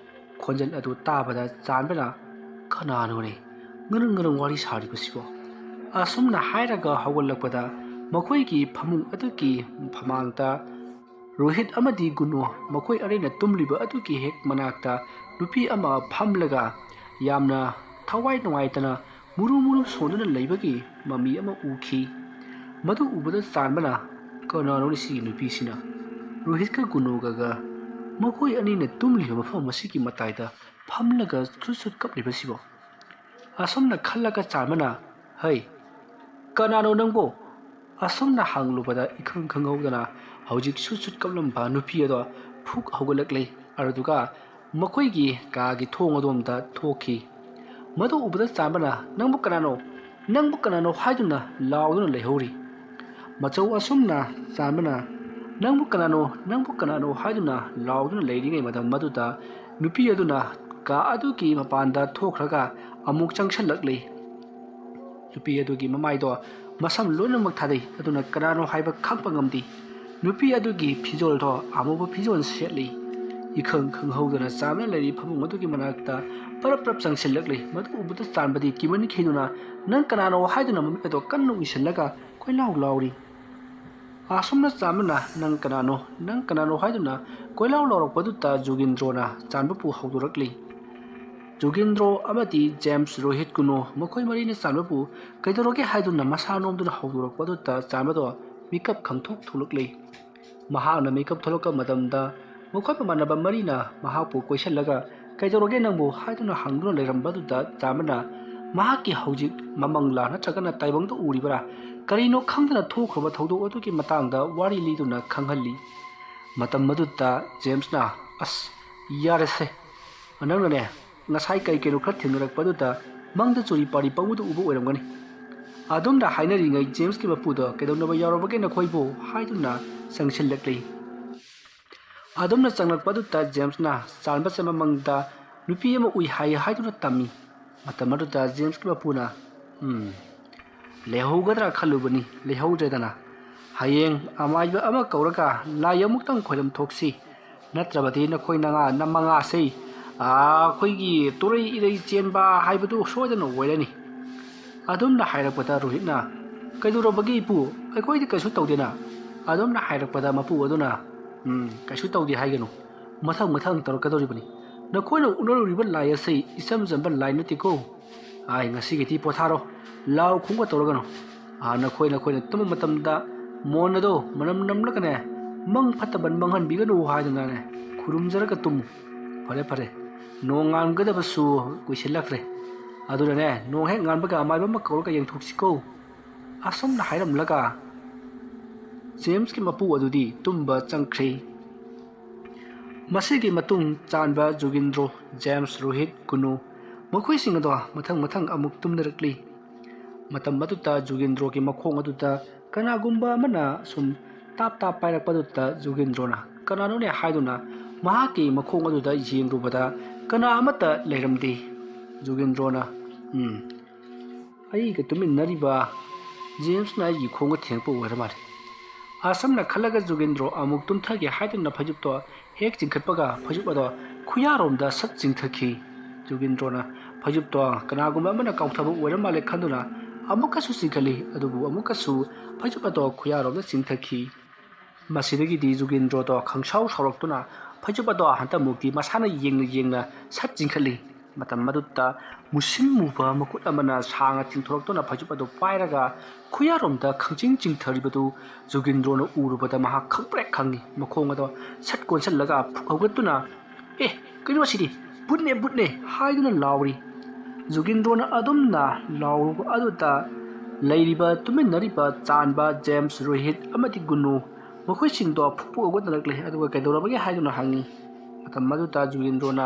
ꯈꯣꯟꯖꯦꯜ ꯑꯗꯨ ꯇꯥꯕꯗ ꯆꯥꯟꯕꯅ, "ꯀꯅꯥꯅꯣꯅꯦ ꯉꯔꯪ ꯉꯔꯪ ꯋꯥꯔꯤ ꯁꯥꯔꯤꯕꯁꯤꯕꯣ?" ꯑꯁꯨꯝꯅ ꯍꯥꯏꯔꯒ ꯍꯧꯒꯠꯂꯛꯄꯗ ꯃꯈꯣꯏꯒꯤ ꯐꯃꯨꯡ ꯑꯗꯨꯒꯤ ꯐꯃꯥꯡꯗ ꯔꯣꯍꯤꯠ ꯑꯃꯗꯤ ꯒꯨꯅꯣ ꯃꯈꯣꯏ ꯑꯅꯤꯅ ꯇꯨꯝꯂꯤꯕ ꯑꯗꯨꯒꯤ ꯍꯦꯛ ꯃꯅꯥꯛꯇ ꯅꯨꯄꯤ ꯑꯃ ꯐꯝꯂꯒ ꯌꯥꯝꯅ ꯊꯋꯥꯏ ꯅꯨꯡꯉꯥꯏꯇꯅ ꯃꯨꯔꯨ ꯃꯨꯔꯨ ꯁꯣꯟꯗꯨꯅ ꯂꯩꯕꯒꯤ ꯃꯃꯤ ꯑꯃ ꯎꯈꯤ꯫ ꯃꯗꯨ ꯎꯕꯗ ꯆꯥꯟꯕꯅ, "ꯀꯅꯥꯅꯣꯅꯦ ꯁꯤꯒꯤ ꯅꯨꯄꯤꯁꯤꯅ ꯔꯣꯍꯤꯠꯀ ꯒꯨꯅꯣꯒꯒ ꯃꯈꯣꯏ ꯑꯅꯤꯅ ꯇꯨꯝꯂꯤꯕ ꯃꯐꯝ ꯑꯁꯤꯒꯤ ꯃꯇꯥꯏꯗ ꯐꯝꯂꯒ ꯆꯨꯠ ꯆꯨꯠ ꯀꯞꯂꯤꯕꯁꯤꯕꯣ?" ꯑꯁꯨꯝꯅ ꯈꯜꯂꯒ ꯆꯥꯟꯕꯅ, "ꯍꯩ, "ꯀꯅꯥꯅꯣ ꯅꯪꯕꯨ?" ꯑꯁꯨꯝꯅ ꯍꯪꯂꯨꯕꯗ ꯏꯈꯪ ꯈꯪꯍꯧꯗꯅ ꯍꯧꯖꯤꯛ ꯁꯨꯠ ꯁꯨꯠ ꯀꯞꯂꯝꯕ ꯅꯨꯄꯤ ꯑꯗꯣ ꯐꯨꯛ ꯍꯧꯒꯠꯂꯛꯂꯦ꯫ ꯑꯗꯨꯗꯨꯒ ꯃꯈꯣꯏꯒꯤ ꯀꯥꯒꯤ ꯊꯣꯡ ꯑꯗꯣꯝꯗ ꯊꯣꯛꯈꯤ꯫ ꯃꯗꯨ ꯎꯕꯗ ꯆꯥꯟꯕꯅ, "ꯅꯪꯕꯨ ꯀꯅꯥꯅꯣ? ꯅꯪꯕꯨ ꯀꯅꯥꯅꯣ?" ꯍꯥꯏꯗꯨꯅ ꯂꯥꯎꯗꯨꯅ ꯂꯩꯍꯧꯔꯤ꯫ ꯃꯆꯧ ꯑꯁꯨꯝꯅ ꯆꯥꯟꯕꯅ, "ꯅꯪꯕꯨ ꯀꯅꯥꯅꯣ? ꯅꯪꯕꯨ ꯀꯅꯥꯅꯣ?" ꯍꯥꯏꯗꯨꯅ ꯂꯥꯎꯗꯨꯅ ꯂꯩꯔꯤꯉꯩ ꯃꯇꯝ ꯑꯗꯨꯗ ꯅꯨꯄꯤ ꯑꯗꯨꯅ ꯀꯥ ꯑꯗꯨꯒꯤ ꯃꯄꯥꯟꯗ ꯊꯣꯛꯈ꯭ꯔꯒ ꯑꯃꯨꯛ ꯆꯪꯁꯤꯜꯂꯛꯂꯤ꯫ ꯅꯨꯄꯤ ꯑꯗꯨꯒꯤ ꯃꯃꯥꯏꯗꯣ ꯃꯁꯝ ꯂꯣꯏꯅꯃꯛ ꯊꯥꯗꯩ, ꯑꯗꯨꯅ ꯀꯅꯥꯅꯣ ꯍꯥꯏꯕ ꯈꯪꯕ ꯉꯝꯗꯦ꯫ ꯅꯨꯄꯤ ꯑꯗꯨꯒꯤ ꯐꯤꯖꯣꯜꯗꯣ ꯑꯃꯨꯕ ꯐꯤꯖꯣꯜ ꯁꯦꯠꯂꯤ꯫ ꯏꯈꯪ ꯈꯪꯍꯧꯗꯅ ꯆꯥꯟꯕꯅ ꯂꯩꯔꯤ ꯐꯃꯨꯡ ꯑꯗꯨꯒꯤ ꯃꯅꯥꯛꯇ ꯄꯔꯞ ꯄꯔꯞ ꯆꯪꯁꯤꯜꯂꯛꯂꯤ꯫ ꯃꯗꯨ ꯎꯕꯗ ꯆꯥꯟꯕꯗꯤ ꯀꯤꯃꯟꯈꯤꯗꯨꯅ, "ꯅꯪ ꯀꯅꯥꯅꯣ?" ꯍꯥꯏꯗꯨꯅ ꯃꯃꯤꯠ ꯑꯗꯣ ꯀꯟꯅ ꯎꯏꯁꯤꯜꯂꯒ ꯀꯣꯏꯂꯥꯎ ꯂꯥꯎꯔꯤ꯫ ꯑꯁꯨꯝꯅ ꯆꯥꯟꯕꯅ, "ꯅꯪ ꯀꯅꯥꯅꯣ? ꯅꯪ ꯀꯅꯥꯅꯣ?" ꯍꯥꯏꯗꯨꯅ ꯀꯣꯏꯂꯥꯎ ꯂꯥꯎꯔꯛꯄꯗꯨꯗ ꯖꯣꯒꯤꯟꯗ꯭ꯔꯣꯅ ꯆꯥꯟꯕꯕꯨ ꯍꯧꯗꯣꯔꯛꯂꯤ꯫ ꯖꯣꯒꯤꯟꯗ꯭ꯔꯣ ꯑꯃꯗꯤ ꯖꯦꯝꯁ ꯔꯣꯍꯤꯠ ꯀꯨꯅꯣ, ꯃꯈꯣꯏ ꯃꯔꯤꯅ ꯆꯥꯟꯕꯕꯨ "ꯀꯩꯗꯧꯔꯒꯦ?" ꯍꯥꯏꯗꯨꯅ ꯃꯁꯥ ꯅꯣꯝꯗꯨꯅ ꯍꯧꯗꯣꯔꯛꯄꯗꯨꯗ ꯆꯥꯟꯕꯗꯣ ꯃꯤꯀꯞ ꯈꯪꯊꯣꯛ ꯊꯣꯛꯂꯛꯂꯤ꯫ ꯃꯍꯥꯛꯅ ꯃꯤꯀꯞ ꯊꯣꯛꯂꯛꯄ ꯃꯇꯝꯗ ꯃꯈꯣꯏ ꯃꯃꯥꯟꯅꯕ ꯃꯔꯤꯅ ꯃꯍꯥꯛꯄꯨ ꯀꯣꯏꯁꯤꯜꯂꯒ, "ꯀꯩꯗꯧꯔꯒꯦ ꯅꯪꯕꯨ?" ꯍꯥꯏꯗꯨꯅ ꯍꯪꯗꯨꯅ ꯂꯩꯔꯝꯕꯗꯨꯗ ꯆꯥꯟꯕꯅ ꯃꯍꯥꯛꯀꯤ ꯍꯧꯖꯤꯛ ꯃꯃꯪꯂꯥ ꯅꯠꯇ꯭ꯔꯒꯅ ꯇꯥꯏꯕꯪꯗ ꯎꯔꯤꯕꯔꯥ, ꯀꯔꯤꯅꯣ ꯈꯪꯗꯅ ꯊꯣꯛꯈ꯭ꯔꯕ ꯊꯧꯗꯣꯛ ꯑꯗꯨꯒꯤ ꯃꯇꯥꯡꯗ ꯋꯥꯔꯤ ꯂꯤꯗꯨꯅ ꯈꯪꯍꯜꯂꯤ꯫ ꯃꯇꯝ ꯑꯗꯨꯗ ꯖꯦꯝꯁꯅ, "ꯑꯁ, ꯌꯥꯔꯦꯁꯦ, ꯅꯪꯅꯅꯦ ꯉꯁꯥꯏ ꯀꯩ ꯀꯩꯅꯣ ꯈꯔ ꯊꯦꯡꯅꯔꯛꯄꯗꯨꯗ ꯃꯪꯗ ꯆꯨꯔꯤ ꯄꯥꯔꯤ ꯄꯪꯎꯗ ꯎꯕ ꯑꯣꯏꯔꯝꯒꯅꯤ꯫ ꯑꯗꯨꯝꯅ ꯍꯥꯏꯅꯔꯤꯉꯩ ꯖꯦꯝꯁꯀꯤ ꯃꯄꯨꯗꯣ ꯀꯩꯗꯧꯅꯕ ꯌꯥꯎꯔꯕꯒꯦ ꯅꯈꯣꯏꯕꯨ?" ꯍꯥꯏꯗꯨꯅ ꯆꯪꯁꯤꯜꯂꯛꯂꯤ꯫ ꯑꯗꯨꯝꯅ ꯆꯪꯂꯛꯄꯗꯨꯗ ꯖꯦꯝꯁꯅ ꯆꯥꯟꯕꯁꯦ ꯃꯃꯪꯗ ꯅꯨꯄꯤ ꯑꯃ ꯎꯏ ꯍꯥꯏ ꯍꯥꯏꯗꯨꯅ ꯇꯝꯃꯤ꯫ ꯃꯇꯝ ꯑꯗꯨꯗ ꯖꯦꯝꯁꯀꯤ ꯃꯄꯨꯅ, "ꯎꯝ, ꯂꯩꯍꯧꯒꯗ꯭ꯔꯥ ꯈꯜꯂꯨꯕꯅꯤ, ꯂꯩꯍꯧꯗ꯭ꯔꯦꯗꯅ꯫ ꯍꯌꯦꯡ ꯑꯃꯥꯏꯕ ꯑꯃ ꯀꯧꯔꯒ ꯂꯥꯏ ꯑꯃꯨꯛꯇꯪ ꯈꯣꯏꯔꯝ ꯊꯣꯛꯁꯤ, ꯅꯠꯇ꯭ꯔꯕꯗꯤ ꯅꯈꯣꯏ ꯅꯉꯥ ꯅꯃꯉꯥꯁꯤ, ꯑꯥ, ꯑꯩꯈꯣꯏꯒꯤ ꯇꯨꯔꯩ ꯏꯔꯩ ꯆꯦꯟꯕ ꯍꯥꯏꯕꯗꯨ ꯁꯣꯏꯗꯅ ꯑꯣꯏꯔꯅꯤ"꯫ ꯑꯗꯨꯝꯅ ꯍꯥꯏꯔꯛꯄꯗ ꯔꯣꯍꯤꯠꯅ, "ꯀꯩꯗꯧꯔꯕꯒꯦ ꯏꯄꯨ? ꯑꯩꯈꯣꯏꯗꯤ ꯀꯩꯁꯨ ꯇꯧꯗꯦꯅ"꯫ ꯑꯗꯨꯝꯅ ꯍꯥꯏꯔꯛꯄꯗ ꯃꯄꯨ ꯑꯗꯨꯅ, "ꯎꯝ, ꯀꯩꯁꯨ ꯇꯧꯗꯦ ꯍꯥꯏꯒꯅꯨ꯫ ꯃꯊꯪ ꯃꯊꯪ ꯇꯧꯔꯛꯀꯗꯧꯔꯤꯕꯅꯤ꯫ ꯅꯈꯣꯏꯅ ꯎꯅꯔꯨꯔꯤꯕ ꯂꯥꯏ ꯑꯁꯤ ꯏꯆꯝ ꯆꯝꯕ ꯂꯥꯏ ꯅꯠꯇꯦꯀꯣ꯫ ꯑꯥꯏ, ꯉꯁꯤꯒꯤꯗꯤ ꯄꯣꯊꯥꯔꯣ꯫ ꯂꯥꯎ ꯈꯣꯡꯕ ꯇꯧꯔꯒꯅꯨ꯫ ꯑꯥ, ꯅꯈꯣꯏ, ꯅꯈꯣꯏꯅ ꯇꯨꯝꯕ ꯃꯇꯝꯗ ꯃꯣꯟ ꯑꯗꯣ ꯃꯅꯝ ꯅꯝꯂꯒꯅꯦ, ꯃꯪ ꯐꯠꯇꯕ ꯃꯪꯍꯟꯕꯤꯒꯅꯨ ꯍꯥꯏꯗꯨꯅꯅꯦ, ꯈꯨꯔꯨꯝꯖꯔꯒ ꯇꯨꯝꯃꯨ꯫ ꯐꯔꯦ, ꯐꯔꯦ꯫ ꯅꯣꯡ ꯉꯥꯟꯒꯗꯕꯁꯨ ꯀꯨꯏꯁꯤꯜꯂꯛꯇ꯭ꯔꯦ꯫ ꯑꯗꯨꯅꯅꯦ, ꯅꯣꯡ ꯍꯦꯛ ꯉꯥꯟꯕꯒ ꯑꯃꯥꯏꯕ ꯑꯃ ꯀꯧꯔꯒ ꯌꯦꯡꯊꯣꯛꯁꯤꯀꯣ"꯫ ꯑꯁꯨꯝꯅ ꯍꯥꯏꯔꯝꯂꯒ ꯖꯦꯝꯁꯀꯤ ꯃꯄꯨ ꯑꯗꯨꯗꯤ ꯇꯨꯝꯕ ꯆꯪꯈ꯭ꯔꯦ꯫ ꯃꯁꯤꯒꯤ ꯃꯇꯨꯡ ꯆꯥꯟꯕ ꯖꯨꯒꯤꯟꯗ꯭ꯔꯣ, ꯖꯦꯝꯁ, ꯔꯣꯍꯤꯠ, ꯒꯨꯅꯨ ꯃꯈꯣꯏꯁꯤꯡ ꯑꯗꯣ ꯃꯊꯪ ꯃꯊꯪ ꯑꯃꯨꯛ ꯇꯨꯝꯅꯔꯛꯂꯤ꯫ ꯃꯇꯝ ꯑꯗꯨꯗ ꯖꯨꯒꯤꯟꯗ꯭ꯔꯣꯒꯤ ꯃꯈꯣꯡ ꯑꯗꯨꯗ ꯀꯅꯥꯒꯨꯝꯕ ꯑꯃꯅ ꯁꯨꯝ ꯇꯥꯞ ꯇꯥꯞ ꯄꯥꯏꯔꯛꯄꯗꯨꯗ ꯖꯨꯒꯤꯟꯗ꯭ꯔꯣꯅ ꯀꯅꯥꯅꯣꯅꯦ ꯍꯥꯏꯗꯨꯅ ꯃꯍꯥꯛꯀꯤ ꯃꯈꯣꯡ ꯑꯗꯨꯗ ꯌꯦꯡꯂꯨꯕꯗ ꯀꯅꯥ ꯑꯃꯠꯇ ꯂꯩꯔꯝꯗꯦ꯫ ꯖꯨꯒꯤꯟꯗ꯭ꯔꯣꯅ, "ꯎꯝ, ꯑꯩꯒ ꯇꯨꯃꯤꯟꯅꯔꯤꯕ ꯖꯦꯝꯁꯅ ꯑꯩꯒꯤ ꯈꯣꯡꯗ ꯊꯦꯡꯉꯛꯄ ꯑꯣꯏꯔ ꯃꯥꯜꯂꯦ"꯫ ꯑꯁꯝꯅ ꯈꯜꯂꯒ ꯖꯨꯒꯤꯟꯗ꯭ꯔꯣ ꯑꯃꯨꯛ ꯇꯨꯝꯊꯒꯦ ꯍꯥꯏꯗꯨꯅ ꯐꯩꯖꯨꯞꯇꯣ ꯍꯦꯛ ꯆꯤꯡꯈꯠꯄꯒ ꯐꯩꯖꯨꯞ ꯑꯗꯣ ꯈꯨꯌꯥꯔꯣꯝꯗ ꯁꯠ ꯆꯤꯡꯊꯈꯤ꯫ ꯖꯨꯒꯤꯟꯗ꯭ꯔꯣꯅ ꯐꯩꯖꯨꯞꯇꯣ ꯀꯅꯥꯒꯨꯝꯕ ꯑꯃꯅ ꯀꯥꯎꯊꯕ ꯑꯣꯏꯔ ꯃꯥꯜꯂꯦ ꯈꯟꯗꯨꯅ ꯑꯃꯨꯛꯀꯁꯨ ꯆꯤꯡꯈꯠꯂꯤ, ꯑꯗꯨꯕꯨ ꯑꯃꯨꯛꯀꯁꯨ ꯐꯩꯖꯨꯞ ꯑꯗꯣ ꯈꯨꯌꯥꯔꯣꯝꯗ ꯆꯤꯡꯊꯈꯤ꯫ ꯃꯁꯤꯗꯒꯤꯗꯤ ꯖꯨꯒꯤꯟꯗ꯭ꯔꯣꯗꯣ ꯈꯪꯁꯥꯎ ꯁꯥꯎꯔꯛꯇꯨꯅ ꯐꯩꯖꯨꯞ ꯑꯗꯣ ꯍꯟꯗꯛꯃꯨꯛꯇꯤ ꯃꯁꯥꯅ ꯌꯦꯡꯅ ꯌꯦꯡꯅ ꯁꯠ ꯆꯤꯡꯈꯠꯂꯤ꯫ ꯃꯇꯝ ꯑꯗꯨꯗ ꯃꯨꯁꯤꯟ ꯃꯨꯕ ꯃꯈꯨꯠ ꯑꯃꯅ ꯁꯥꯡꯅ ꯆꯤꯡꯊꯣꯔꯛꯇꯨꯅ ꯐꯩꯖꯨꯞ ꯑꯗꯨ ꯄꯥꯏꯔꯒ ꯈꯨꯌꯥꯔꯣꯝꯗ ꯈꯪꯆꯤꯡ ꯆꯤꯡꯊꯔꯤꯕꯗꯨ ꯖꯨꯒꯤꯟꯗ꯭ꯔꯣꯅ ꯎꯔꯨꯕꯗ ꯃꯍꯥꯛ ꯈꯪꯄ꯭ꯔꯦꯛ ꯈꯪꯉꯤ꯫ ꯃꯈꯣꯡ ꯑꯗꯣ ꯁꯠ ꯀꯣꯟꯁꯤꯜꯂꯒ ꯐꯨꯛ ꯍꯧꯒꯠꯇꯨꯅ, "ꯑꯦ, ꯀꯩꯅꯣ ꯑꯁꯤꯗꯤ? ꯕꯨꯠꯅꯦ, ꯕꯨꯠꯅꯦ!" ꯍꯥꯏꯗꯨꯅ ꯂꯥꯎꯔꯤ꯫ ꯖꯨꯒꯤꯟꯗ꯭ꯔꯣꯅ ꯑꯗꯨꯝꯅ ꯂꯥꯎꯔꯨꯕ ꯑꯗꯨꯗ ꯂꯩꯔꯤꯕ, ꯇꯨꯃꯤꯟꯅꯔꯤꯕ ꯆꯥꯟꯕ, ꯖꯦꯝꯁ, ꯔꯣꯍꯤꯠ ꯑꯃꯗꯤ ꯒꯨꯅꯨ ꯃꯈꯣꯏꯁꯤꯡꯗꯣ ꯐꯨꯛ ꯐꯨꯛ ꯍꯧꯒꯠꯅꯔꯛꯂꯦ꯫ ꯑꯗꯨꯒ ꯀꯩꯗꯧꯔꯕꯒꯦ ꯍꯥꯏꯗꯨꯅ ꯍꯪꯉꯤ꯫ ꯃꯇꯝ ꯑꯗꯨꯗ ꯖꯨꯒꯤꯟꯗ꯭ꯔꯣꯅ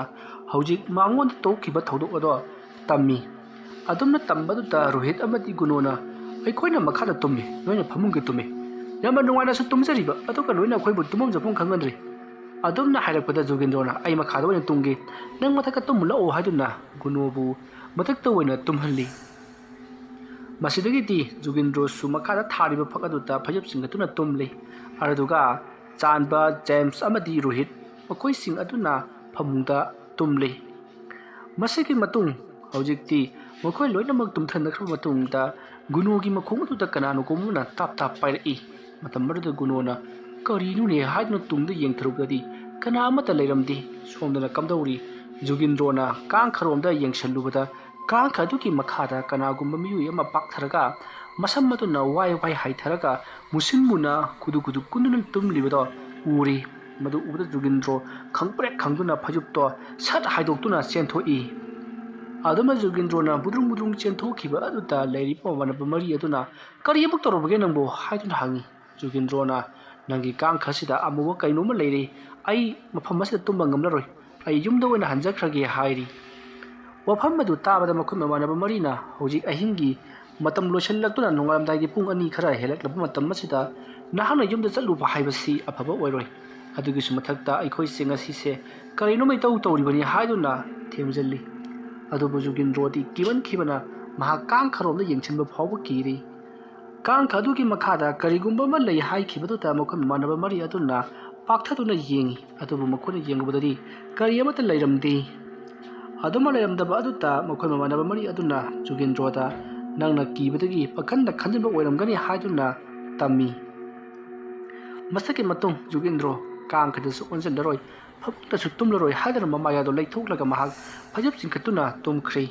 ꯍꯧꯖꯤꯛ ꯃꯉꯣꯟꯗ ꯊꯣꯛꯈꯤꯕ ꯊꯧꯗꯣꯛ ꯑꯗꯣ ꯇꯝꯃꯤ꯫ ꯑꯗꯨꯝꯅ ꯇꯝꯕꯗꯨꯗ ꯔꯣꯍꯤꯠ ꯑꯃꯗꯤ ꯒꯨꯅꯣꯅ, "ꯑꯩꯈꯣꯏꯅ ꯃꯈꯥꯗ ꯇꯨꯝꯃꯤ, ꯅꯣꯏꯅ ꯐꯃꯨꯡꯒꯤ ꯇꯨꯝꯃꯤ꯫ ꯌꯥꯝꯅ ꯅꯨꯡꯉꯥꯏꯅꯁꯨ ꯇꯨꯝꯖꯔꯤꯕ, ꯑꯗꯨꯒ ꯅꯣꯏꯅ ꯑꯩꯈꯣꯏꯕꯨ ꯇꯨꯝꯐꯝ ꯆꯥꯐꯝ ꯈꯪꯍꯟꯗ꯭ꯔꯤ"꯫ ꯑꯗꯨꯝꯅ ꯍꯥꯏꯔꯛꯄꯗ ꯖꯨꯒꯤꯟꯗ꯭ꯔꯣꯅ, "ꯑꯩ ꯃꯈꯥꯗ ꯑꯣꯏꯅ ꯇꯨꯝꯒꯦ, ꯅꯪ ꯃꯊꯛꯇ ꯇꯨꯝꯃꯨ ꯂꯥꯛꯑꯣ" ꯍꯥꯏꯗꯨꯅ ꯒꯨꯅꯣꯕꯨ ꯃꯊꯛꯇ ꯑꯣꯏꯅ ꯇꯨꯝꯍꯜꯂꯤ꯫ ꯃꯁꯤꯗꯒꯤꯗꯤ ꯖꯨꯒꯤꯟꯗ꯭ꯔꯣꯁꯨ ꯃꯈꯥꯗ ꯊꯥꯔꯤꯕ ꯐꯛ ꯑꯗꯨꯗ ꯐꯩꯖꯨꯞ ꯆꯤꯡꯈꯠꯇꯨꯅ ꯇꯨꯝꯂꯤ꯫ ꯑꯗꯨꯒ ꯆꯥꯟꯕ, ꯖꯦꯝꯁ ꯑꯃꯗꯤ ꯔꯣꯍꯤꯠ ꯃꯈꯣꯏꯁꯤꯡ ꯑꯗꯨꯅ ꯐꯃꯨꯡꯗ ꯇꯨꯝꯂꯤ꯫ ꯃꯁꯤꯒꯤ ꯃꯇꯨꯡ ꯍꯧꯖꯤꯛꯇꯤ ꯃꯈꯣꯏ ꯂꯣꯏꯅꯃꯛ ꯇꯨꯝꯊꯅꯈ꯭ꯔꯕ ꯃꯇꯨꯡꯗ ꯒꯨꯅꯣꯒꯤ ꯃꯈꯣꯡ ꯑꯗꯨꯗ ꯀꯅꯥꯅꯣꯒꯨꯝ ꯑꯃꯅ ꯇꯥꯞ ꯇꯥꯞ ꯄꯥꯏꯔꯛꯏ꯫ ꯃꯇꯝ ꯑꯗꯨꯗ ꯒꯨꯅꯣꯅ "ꯀꯔꯤꯅꯣꯅꯦ?" ꯍꯥꯏꯗꯨꯅ ꯇꯨꯡꯗ ꯌꯦꯡꯊꯔꯨꯕꯗꯗꯤ ꯀꯅꯥ ꯑꯃꯠꯇ ꯂꯩꯔꯝꯗꯦ꯫ ꯁꯣꯝꯗꯅ ꯀꯝꯗꯧꯔꯤ? ꯖꯨꯒꯤꯟꯗ꯭ꯔꯣꯅ ꯀꯥꯡꯈꯔꯣꯝꯗ ꯌꯦꯡꯁꯜꯂꯨꯕꯗ ꯀꯥꯡꯈ ꯑꯗꯨꯒꯤ ꯃꯈꯥꯗ ꯀꯅꯥꯒꯨꯝꯕ ꯃꯤꯑꯣꯏ ꯑꯃ ꯄꯥꯛꯊꯔꯒ ꯃꯁꯝ ꯑꯗꯨꯅ ꯋꯥꯏ ꯋꯥꯏ ꯍꯥꯏꯊꯔꯒ ꯃꯨꯁꯤꯟ ꯃꯨꯅ ꯈꯨꯗꯨ ꯈꯨꯗꯨ ꯀꯨꯟꯗꯨꯅ ꯇꯨꯝꯂꯤꯕꯗꯣ ꯎꯔꯤ꯫ ꯃꯗꯨ ꯎꯕꯗ ꯖꯨꯒꯤꯟꯗ꯭ꯔꯣ ꯈꯪꯄ꯭ꯔꯦꯛ ꯈꯪꯗꯨꯅ ꯐꯩꯖꯨꯞꯇꯣ ꯁꯠ ꯍꯥꯏꯗꯣꯛꯇꯨꯅ ꯆꯦꯟꯊꯣꯛꯏ꯫ ꯑꯗꯨꯝꯅ ꯖꯨꯒꯤꯟꯗ꯭ꯔꯣꯅ ꯕꯨꯗ꯭ꯔꯨꯡ ꯕꯨꯗ꯭ꯔꯨꯡ ꯆꯦꯟꯊꯣꯛꯈꯤꯕ ꯑꯗꯨꯗ ꯂꯩꯔꯤꯕ ꯃꯃꯥꯟꯅꯕ ꯃꯔꯤ ꯑꯗꯨꯅ, "ꯀꯔꯤ ꯑꯃꯨꯛ ꯇꯧꯔꯨꯕꯒꯦ ꯅꯪꯕꯨ?" ꯍꯥꯏꯗꯨꯅ ꯍꯪꯉꯤ꯫ ꯖꯨꯒꯤꯟꯗ꯭ꯔꯣꯅ, "ꯅꯪꯒꯤ ꯀꯥꯡꯈ ꯑꯁꯤꯗ ꯑꯃꯨꯕ ꯀꯩꯅꯣꯝꯃ ꯂꯩꯔꯦ꯫ ꯑꯩ ꯃꯐꯝ ꯑꯁꯤꯗ ꯇꯨꯝꯕ ꯉꯝꯂꯔꯣꯏ꯫ ꯑꯩ ꯌꯨꯝꯗ ꯑꯣꯏꯅ ꯍꯟꯖꯈ꯭ꯔꯒꯦ" ꯍꯥꯏꯔꯤ꯫ ꯋꯥꯐꯝ ꯑꯗꯨ ꯇꯥꯕꯗ ꯃꯈꯣꯏ ꯃꯃꯥꯟꯅꯕ ꯃꯔꯤꯅ, "ꯍꯧꯖꯤꯛ ꯑꯍꯤꯡꯒꯤ ꯃꯇꯝ ꯂꯣꯏꯁꯤꯜꯂꯛꯇꯨꯅ ꯅꯣꯡꯉꯥꯜꯂꯝꯗꯥꯏꯒꯤ ꯄꯨꯡ ꯑꯅꯤ ꯈꯔ ꯍꯦꯜꯂꯛꯂꯕ ꯃꯇꯝ ꯑꯁꯤꯗ ꯅꯍꯥꯛꯅ ꯌꯨꯝꯗ ꯆꯠꯂꯨꯕ ꯍꯥꯏꯕꯁꯤ ꯑꯐꯕ ꯑꯣꯏꯔꯣꯏ꯫ ꯑꯗꯨꯒꯤꯁꯨ ꯃꯊꯛꯇ ꯑꯩꯈꯣꯏꯁꯦ ꯉꯁꯤꯁꯦ ꯀꯔꯤꯅꯣꯃ ꯏꯇꯧ ꯇꯧꯔꯤꯕꯅꯤ" ꯍꯥꯏꯗꯨꯅ ꯊꯦꯝꯖꯤꯜꯂꯤ꯫ ꯑꯗꯨꯕꯨ ꯖꯨꯒꯤꯟꯗ꯭ꯔꯣꯗꯤ ꯀꯤꯃꯟꯈꯤꯕꯅ ꯃꯍꯥꯛ ꯀꯥꯡꯈꯔꯣꯝꯗ ꯌꯦꯡꯁꯤꯟꯕ ꯐꯥꯎꯕ ꯀꯤꯔꯤ꯫ ꯀꯥꯡꯈ ꯑꯗꯨꯒꯤ ꯃꯈꯥꯗ ꯀꯔꯤꯒꯨꯝꯕ ꯑꯃ ꯂꯩ ꯍꯥꯏꯈꯤꯕꯗꯨꯗ ꯃꯈꯣꯏ ꯃꯃꯥꯟꯅꯕ ꯃꯔꯤ ꯑꯗꯨꯅ ꯄꯥꯛꯊꯗꯨꯅ ꯌꯦꯡꯉꯤ꯫ ꯑꯗꯨꯕꯨ ꯃꯈꯣꯏꯅ ꯌꯦꯡꯂꯨꯕꯗꯗꯤ ꯀꯔꯤ ꯑꯃꯠꯇ ꯂꯩꯔꯝꯗꯦ꯫ ꯑꯗꯨꯃꯛ ꯂꯩꯔꯝꯗꯕ ꯑꯗꯨꯗ ꯃꯈꯣꯏ ꯃꯃꯥꯟꯅꯕ ꯃꯔꯤ ꯑꯗꯨꯅ ꯖꯨꯒꯤꯟꯗ꯭ꯔꯣꯗ, "ꯅꯪꯅ ꯀꯤꯕꯗꯒꯤ ꯄꯥꯈꯟꯗ ꯈꯟꯖꯤꯟꯕ ꯑꯣꯏꯔꯝꯒꯅꯤ" ꯍꯥꯏꯗꯨꯅ ꯇꯝꯃꯤ꯫ ꯃꯁꯤꯒꯤ ꯃꯇꯨꯡ ꯖꯨꯒꯤꯟꯗ꯭ꯔꯣ ꯀꯥꯡꯈꯗꯁꯨ ꯑꯣꯟꯁꯤꯜꯂꯔꯣꯏ, ꯐꯃꯨꯡꯗꯁꯨ ꯇꯨꯝꯂꯔꯣꯏ ꯍꯥꯏꯗꯨꯅ ꯃꯃꯥꯏ ꯑꯗꯨ ꯂꯩꯊꯣꯛꯂꯒ ꯃꯍꯥꯛ ꯐꯩꯖꯨꯞ ꯆꯤꯡꯈꯠꯇꯨꯅ ꯇꯨꯝꯈ꯭ꯔꯦ꯫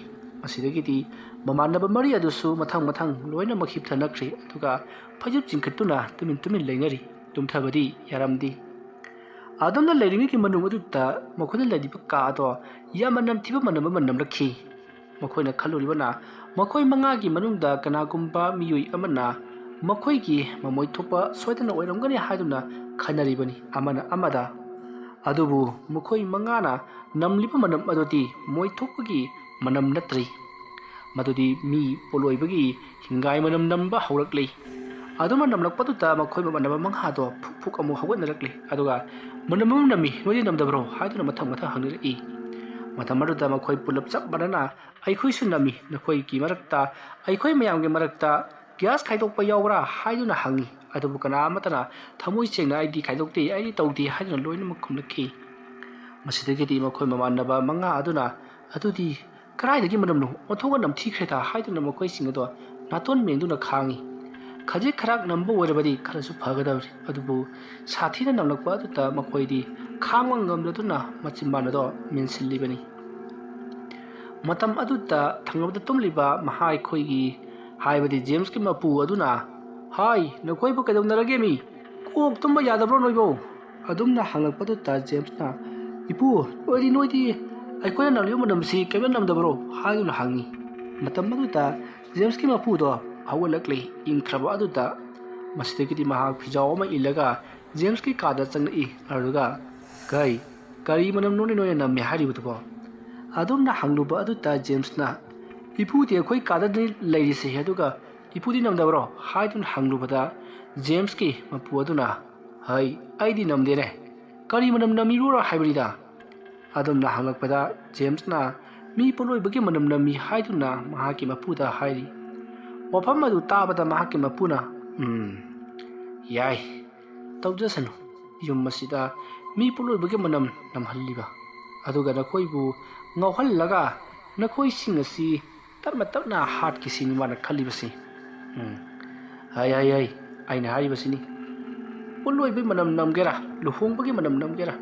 ꯃꯁꯤꯗꯒꯤꯗꯤ ꯃꯃꯥꯟꯅꯕ ꯃꯔꯤ ꯑꯗꯨꯁꯨ ꯃꯊꯪ ꯃꯊꯪ ꯂꯣꯏꯅꯃꯛ ꯍꯤꯞꯊꯅꯈ꯭ꯔꯦ, ꯑꯗꯨꯒ ꯐꯩꯖꯨꯞ ꯆꯤꯡꯈꯠꯇꯨꯅ ꯇꯨꯃꯤꯟ ꯇꯨꯃꯤꯟ ꯂꯩꯅꯔꯤ꯫ ꯇꯨꯝꯊꯕꯗꯤ ꯌꯥꯔꯝꯗꯦ꯫ ꯑꯗꯨꯝꯅ ꯂꯩꯔꯤꯉꯩꯒꯤ ꯃꯅꯨꯡ ꯑꯗꯨꯗ ꯃꯈꯣꯏꯅ ꯂꯩꯔꯤꯕ ꯀꯥ ꯑꯗꯣ ꯌꯥꯝꯅ ꯅꯝꯊꯤꯕ ꯃꯅꯝ ꯑꯃ ꯅꯝꯂꯛꯈꯤ꯫ ꯃꯈꯣꯏꯅ ꯈꯜꯂꯨꯔꯤꯕꯅ, ꯃꯈꯣꯏ ꯃꯉꯥꯒꯤ ꯃꯅꯨꯡꯗ ꯀꯅꯥꯒꯨꯝꯕ ꯃꯤꯑꯣꯏ ꯑꯃꯅ ꯃꯈꯣꯏꯒꯤ ꯃꯃꯣꯏ ꯊꯣꯛꯄ ꯁꯣꯏꯗꯅ ꯑꯣꯏꯔꯝꯒꯅꯤ ꯍꯥꯏꯗꯨꯅ ꯈꯟꯅꯔꯤꯕꯅꯤ ꯑꯃꯅ ꯑꯃꯗ꯫ ꯑꯗꯨꯕꯨ ꯃꯈꯣꯏ ꯃꯉꯥꯅ ꯅꯝꯂꯤꯕ ꯃꯅꯝ ꯑꯗꯨꯗꯤ ꯃꯣꯏ ꯊꯣꯛꯄꯒꯤ ꯃꯅꯝ ꯅꯠꯇ꯭ꯔꯤ, ꯃꯗꯨꯗꯤ ꯃꯤ ꯄꯣꯠꯂꯣꯏꯕꯒꯤ ꯍꯤꯡꯒꯥꯏ ꯃꯅꯝ ꯅꯝꯕ ꯍꯧꯔꯛꯂꯤ꯫ ꯑꯗꯨꯃ ꯅꯝꯂꯛꯄꯗꯨꯗ ꯃꯈꯣꯏ ꯃꯃꯥꯟꯅꯕ ꯃꯉꯥꯗꯣ ꯐꯨꯛ ꯐꯨꯛ ꯑꯃꯨꯛ ꯍꯧꯒꯠꯅꯔꯛꯂꯤ, ꯑꯗꯨꯒ "ꯃꯅꯝ ꯑꯃ ꯅꯝꯃꯤ, ꯅꯣꯏꯗꯤ ꯅꯝꯗꯕ꯭ꯔꯣ?" ꯍꯥꯏꯗꯨꯅ ꯃꯊꯪ ꯃꯊꯪ ꯍꯪꯅꯔꯛꯏ꯫ ꯃꯇꯝ ꯑꯗꯨꯗ ꯃꯈꯣꯏ ꯄꯨꯂꯞ ꯆꯞ ꯃꯥꯟꯅꯅ, "ꯑꯩꯈꯣꯏꯁꯨ ꯅꯝꯃꯤ, ꯅꯈꯣꯏꯒꯤ ꯃꯔꯛꯇ, ꯑꯩꯈꯣꯏ ꯃꯌꯥꯝꯒꯤ ꯃꯔꯛꯇ ꯒ꯭ꯌꯥꯁ ꯈꯥꯏꯗꯣꯛꯄ ꯌꯥꯎꯕ꯭ꯔꯥ?" ꯍꯥꯏꯗꯨꯅ ꯍꯪꯉꯤ꯫ ꯑꯗꯨꯕꯨ ꯀꯅꯥ ꯑꯃꯠꯇꯅ ꯊꯃꯣꯏ ꯁꯦꯡꯅ "ꯑꯩꯗꯤ ꯈꯥꯏꯗꯣꯛꯇꯦ, ꯑꯩꯗꯤ ꯇꯧꯗꯦ" ꯍꯥꯏꯗꯨꯅ ꯂꯣꯏꯅꯃꯛ ꯈꯨꯝꯂꯛꯈꯤ꯫ ꯃꯁꯤꯗꯒꯤꯗꯤ ꯃꯈꯣꯏ ꯃꯃꯥꯟꯅꯕ ꯃꯉꯥ ꯑꯗꯨꯅ, "ꯑꯗꯨꯗꯤ ꯀꯗꯥꯏꯗꯒꯤ ꯃꯅꯝꯅꯣ? ꯑꯣꯟꯊꯣꯛꯅ ꯅꯝꯊꯤꯈ꯭ꯔꯦꯗ" ꯍꯥꯏꯗꯨꯅ ꯃꯈꯣꯏꯁꯤꯡ ꯑꯗꯣ ꯅꯥꯇꯣꯟ ꯃꯦꯟꯗꯨꯅ ꯈꯥꯡꯉꯤ꯫ ꯈꯖꯤꯛ ꯈꯔꯥꯛ ꯅꯝꯕ ꯑꯣꯏꯔꯕꯗꯤ ꯈꯔꯁꯨ ꯐꯒꯗꯕꯅꯤ, ꯑꯗꯨꯕꯨ ꯁꯥꯊꯤꯅ ꯅꯝꯂꯛꯄ ꯑꯗꯨꯗ ꯃꯈꯣꯏꯗꯤ ꯈꯥꯡꯕ ꯉꯝꯂꯗꯨꯅ ꯃꯆꯤꯟꯕꯥꯟ ꯑꯗꯣ ꯃꯦꯟꯁꯤꯜꯂꯤꯕꯅꯤ꯫ ꯃꯇꯝ ꯑꯗꯨꯗ ꯊꯪꯅꯕꯗ ꯇꯨꯝꯂꯤꯕ ꯃꯍꯥꯛ ꯑꯩꯈꯣꯏꯒꯤ, ꯍꯥꯏꯕꯗꯤ ꯖꯦꯝꯁꯀꯤ ꯃꯄꯨ ꯑꯗꯨꯅ, "ꯍꯥꯏ, ꯅꯈꯣꯏꯕꯨ ꯀꯩꯗꯧꯅꯔꯒꯦ ꯃꯤ? ꯀꯣꯛ ꯇꯨꯝꯕ ꯌꯥꯗꯕ꯭ꯔꯣ ꯅꯣꯏꯕꯨ?" ꯑꯗꯨꯝꯅ ꯍꯪꯂꯛꯄꯗꯨꯗ ꯖꯦꯝꯁꯅ, "ꯏꯄꯨ, ꯅꯣꯏꯗꯤ, ꯅꯣꯏꯗꯤ "ꯑꯩꯈꯣꯏꯅ ꯅꯝꯂꯤꯕ ꯃꯅꯝꯁꯤ ꯀꯔꯤꯝꯇ ꯅꯝꯗꯕ꯭ꯔꯣ?" ꯍꯥꯏꯗꯨꯅ ꯍꯪꯉꯤ꯫ ꯃꯇꯝ ꯑꯗꯨꯗ ꯖꯦꯝꯁꯀꯤ ꯃꯄꯨꯗꯣ ꯍꯧꯒꯠꯂꯛꯂꯤ꯫ ꯏꯪꯈ꯭ꯔꯕ ꯑꯗꯨꯗ ꯃꯁꯤꯗꯒꯤꯗꯤ ꯃꯍꯥꯛ ꯐꯤꯖꯥꯎ ꯑꯃ ꯏꯜꯂꯒ ꯖꯦꯝꯁꯀꯤ ꯀꯥꯗ ꯆꯪꯂꯛꯏ꯫ ꯑꯗꯨꯒ, "ꯀꯩ, ꯀꯔꯤ ꯃꯅꯝꯅꯣꯅꯦ ꯅꯣꯏꯅ ꯅꯝꯃꯦ ꯍꯥꯏꯔꯤꯕꯗꯨꯕꯣ?" ꯑꯗꯨꯝꯅ ꯍꯪꯂꯨꯕ ꯑꯗꯨꯗ ꯖꯦꯝꯁꯅ, "ꯏꯄꯨꯗꯤ ꯑꯩꯈꯣꯏ ꯀꯥꯗꯅꯤ ꯂꯩꯔꯤꯁꯦ, ꯑꯗꯨꯒ ꯏꯄꯨꯗꯤ ꯅꯝꯗꯕ꯭ꯔꯣ?" ꯍꯥꯏꯗꯨꯅ ꯍꯪꯂꯨꯕꯗ ꯖꯦꯝꯁꯀꯤ ꯃꯄꯨ ꯑꯗꯨꯅ, "ꯍꯩ, ꯑꯩꯗꯤ ꯅꯝꯗꯦꯅꯦ꯫ ꯀꯔꯤ ꯃꯅꯝ ꯅꯝꯃꯤꯔꯣꯔ ꯍꯥꯏꯕꯅꯤꯗ?" ꯑꯗꯨꯝꯅ ꯍꯪꯂꯛꯄꯗ ꯖꯦꯝꯁꯅ ꯃꯤ ꯄꯣꯠꯂꯣꯏꯕꯒꯤ ꯃꯅꯝ ꯅꯝꯃꯤ ꯍꯥꯏꯗꯨꯅ ꯃꯍꯥꯛꯀꯤ ꯃꯄꯨꯗ ꯍꯥꯏꯔꯤ꯫ ꯋꯥꯐꯝ ꯑꯗꯨ ꯇꯥꯕꯗ ꯃꯍꯥꯛꯀꯤ ꯃꯄꯨꯅ, "ꯎꯝ, ꯌꯥꯏ, ꯇꯧꯖꯁꯅꯨ꯫ ꯌꯨꯝ ꯑꯁꯤꯗ ꯃꯤ ꯄꯣꯠꯂꯣꯏꯕꯒꯤ ꯃꯅꯝ ꯅꯝꯍꯜꯂꯤꯕ, ꯑꯗꯨꯒ ꯅꯈꯣꯏꯕꯨ ꯉꯥꯎꯍꯜꯂꯒ ꯅꯈꯣꯏꯁꯤꯡ ꯑꯁꯤ ꯇꯞꯅ ꯇꯞꯅ ꯍꯥꯠꯈꯤꯁꯤꯅꯤ ꯃꯥꯅ ꯈꯜꯂꯤꯕꯁꯤ꯫ ꯎꯝ, ꯍꯥꯏ, ꯍꯥꯏ, ꯍꯥꯏ, ꯑꯩꯅ ꯍꯥꯏꯔꯤꯕꯁꯤꯅꯤ꯫ ꯄꯣꯠꯂꯣꯏꯕꯒꯤ ꯃꯅꯝ ꯅꯝꯒꯦꯔꯥ, ꯂꯨꯍꯣꯡꯕꯒꯤ ꯃꯅꯝ ꯅꯝꯒꯦꯔꯥ,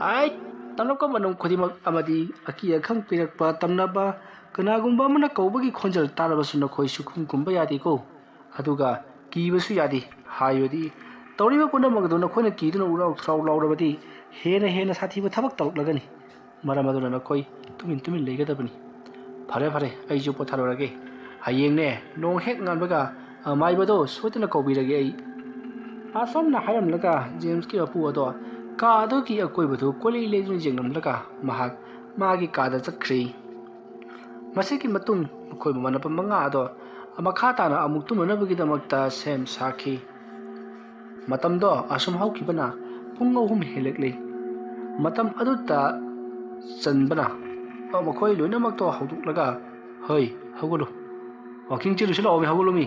ꯑꯩ ꯇꯝꯂꯛꯄ ꯃꯅꯝ ꯈꯨꯗꯤꯡꯃꯛ ꯑꯃꯗꯤ ꯑꯀꯤ ꯑꯈꯪ ꯄꯤꯔꯛꯄ, ꯇꯝꯅꯕ, ꯀꯅꯥꯒꯨꯝꯕ ꯑꯃꯅ ꯀꯧꯕꯒꯤ ꯈꯣꯟꯖꯦꯜ ꯇꯥꯔꯕꯁꯨ ꯅꯈꯣꯏ ꯁꯨꯛꯈꯨꯝ ꯈꯨꯝꯕ ꯌꯥꯗꯦꯀꯣ꯫ ꯑꯗꯨꯒ ꯀꯤꯕꯁꯨ ꯌꯥꯗꯦ꯫ ꯍꯥꯏꯕꯗꯤ ꯇꯧꯔꯤꯕ ꯄꯨꯝꯅꯃꯛ ꯑꯗꯨ ꯅꯈꯣꯏꯅ ꯀꯤꯗꯨꯅ ꯎꯔꯥꯎ ꯊꯔꯥꯎ ꯂꯥꯎꯔꯕꯗꯤ ꯍꯦꯟꯅ ꯍꯦꯟꯅ ꯁꯥꯊꯤꯕ ꯊꯕꯛ ꯇꯧꯔꯛꯂꯒꯅꯤ꯫ ꯃꯔꯝ ꯑꯗꯨꯅ ꯅꯈꯣꯏ ꯇꯨꯃꯤꯟ ꯇꯨꯃꯤꯟ ꯂꯩꯒꯗꯕꯅꯤ꯫ ꯐꯔꯦ, ꯐꯔꯦ, ꯑꯩꯁꯨ ꯄꯣꯊꯥꯔꯨꯔꯒꯦ꯫ ꯍꯌꯦꯡꯅꯦ, ꯅꯣꯡ ꯍꯦꯛ ꯉꯥꯟꯕꯒ ꯑꯃꯥꯏꯕꯗꯣ ꯁꯣꯏꯗꯅ ꯀꯧꯕꯤꯔꯒꯦ ꯑꯩ꯫" ꯑꯁꯨꯝꯅ ꯍꯥꯏꯔꯝꯂꯒ ꯖꯦꯝꯁꯀꯤ ꯃꯄꯨ ꯑꯗꯣ ꯀꯥ ꯑꯗꯨꯒꯤ ꯑꯀꯣꯏꯕꯗꯨ ꯀꯣꯏꯂꯩ ꯂꯩꯗꯨꯅ ꯌꯦꯡꯂꯝꯂꯒ ꯃꯍꯥꯛ ꯃꯥꯒꯤ ꯀꯥꯗ ꯆꯠꯈ꯭ꯔꯦ꯫ ꯃꯁꯤꯒꯤ ꯃꯇꯨꯡ ꯃꯈꯣꯏ ꯃꯃꯥꯟꯅꯕ ꯃꯉꯥ ꯑꯗꯣ ꯃꯈꯥ ꯇꯥꯅ ꯑꯃꯨꯛ ꯇꯨꯝꯅꯅꯕꯒꯤꯗꯃꯛꯇ ꯁꯦꯝ ꯁꯥꯈꯤ꯫ ꯃꯇꯝꯗꯣ ꯑꯁꯨꯝ ꯍꯧꯈꯤꯕꯅ ꯄꯨꯡ ꯑꯍꯨꯝ ꯍꯦꯜꯂꯛꯂꯤ꯫ ꯃꯇꯝ ꯑꯗꯨꯗ ꯆꯟꯕꯅ ꯃꯈꯣꯏ ꯂꯣꯏꯅꯃꯛꯇꯣ ꯍꯧꯗꯣꯛꯂꯒ, "ꯍꯣꯏ, ꯍꯧꯒꯠꯂꯨ, ꯋꯥꯀꯤꯡ ꯆꯦꯜꯂꯨꯁꯤ ꯂꯥꯛꯑꯣꯃꯤ, ꯍꯧꯒꯠꯂꯨꯃꯤ꯫"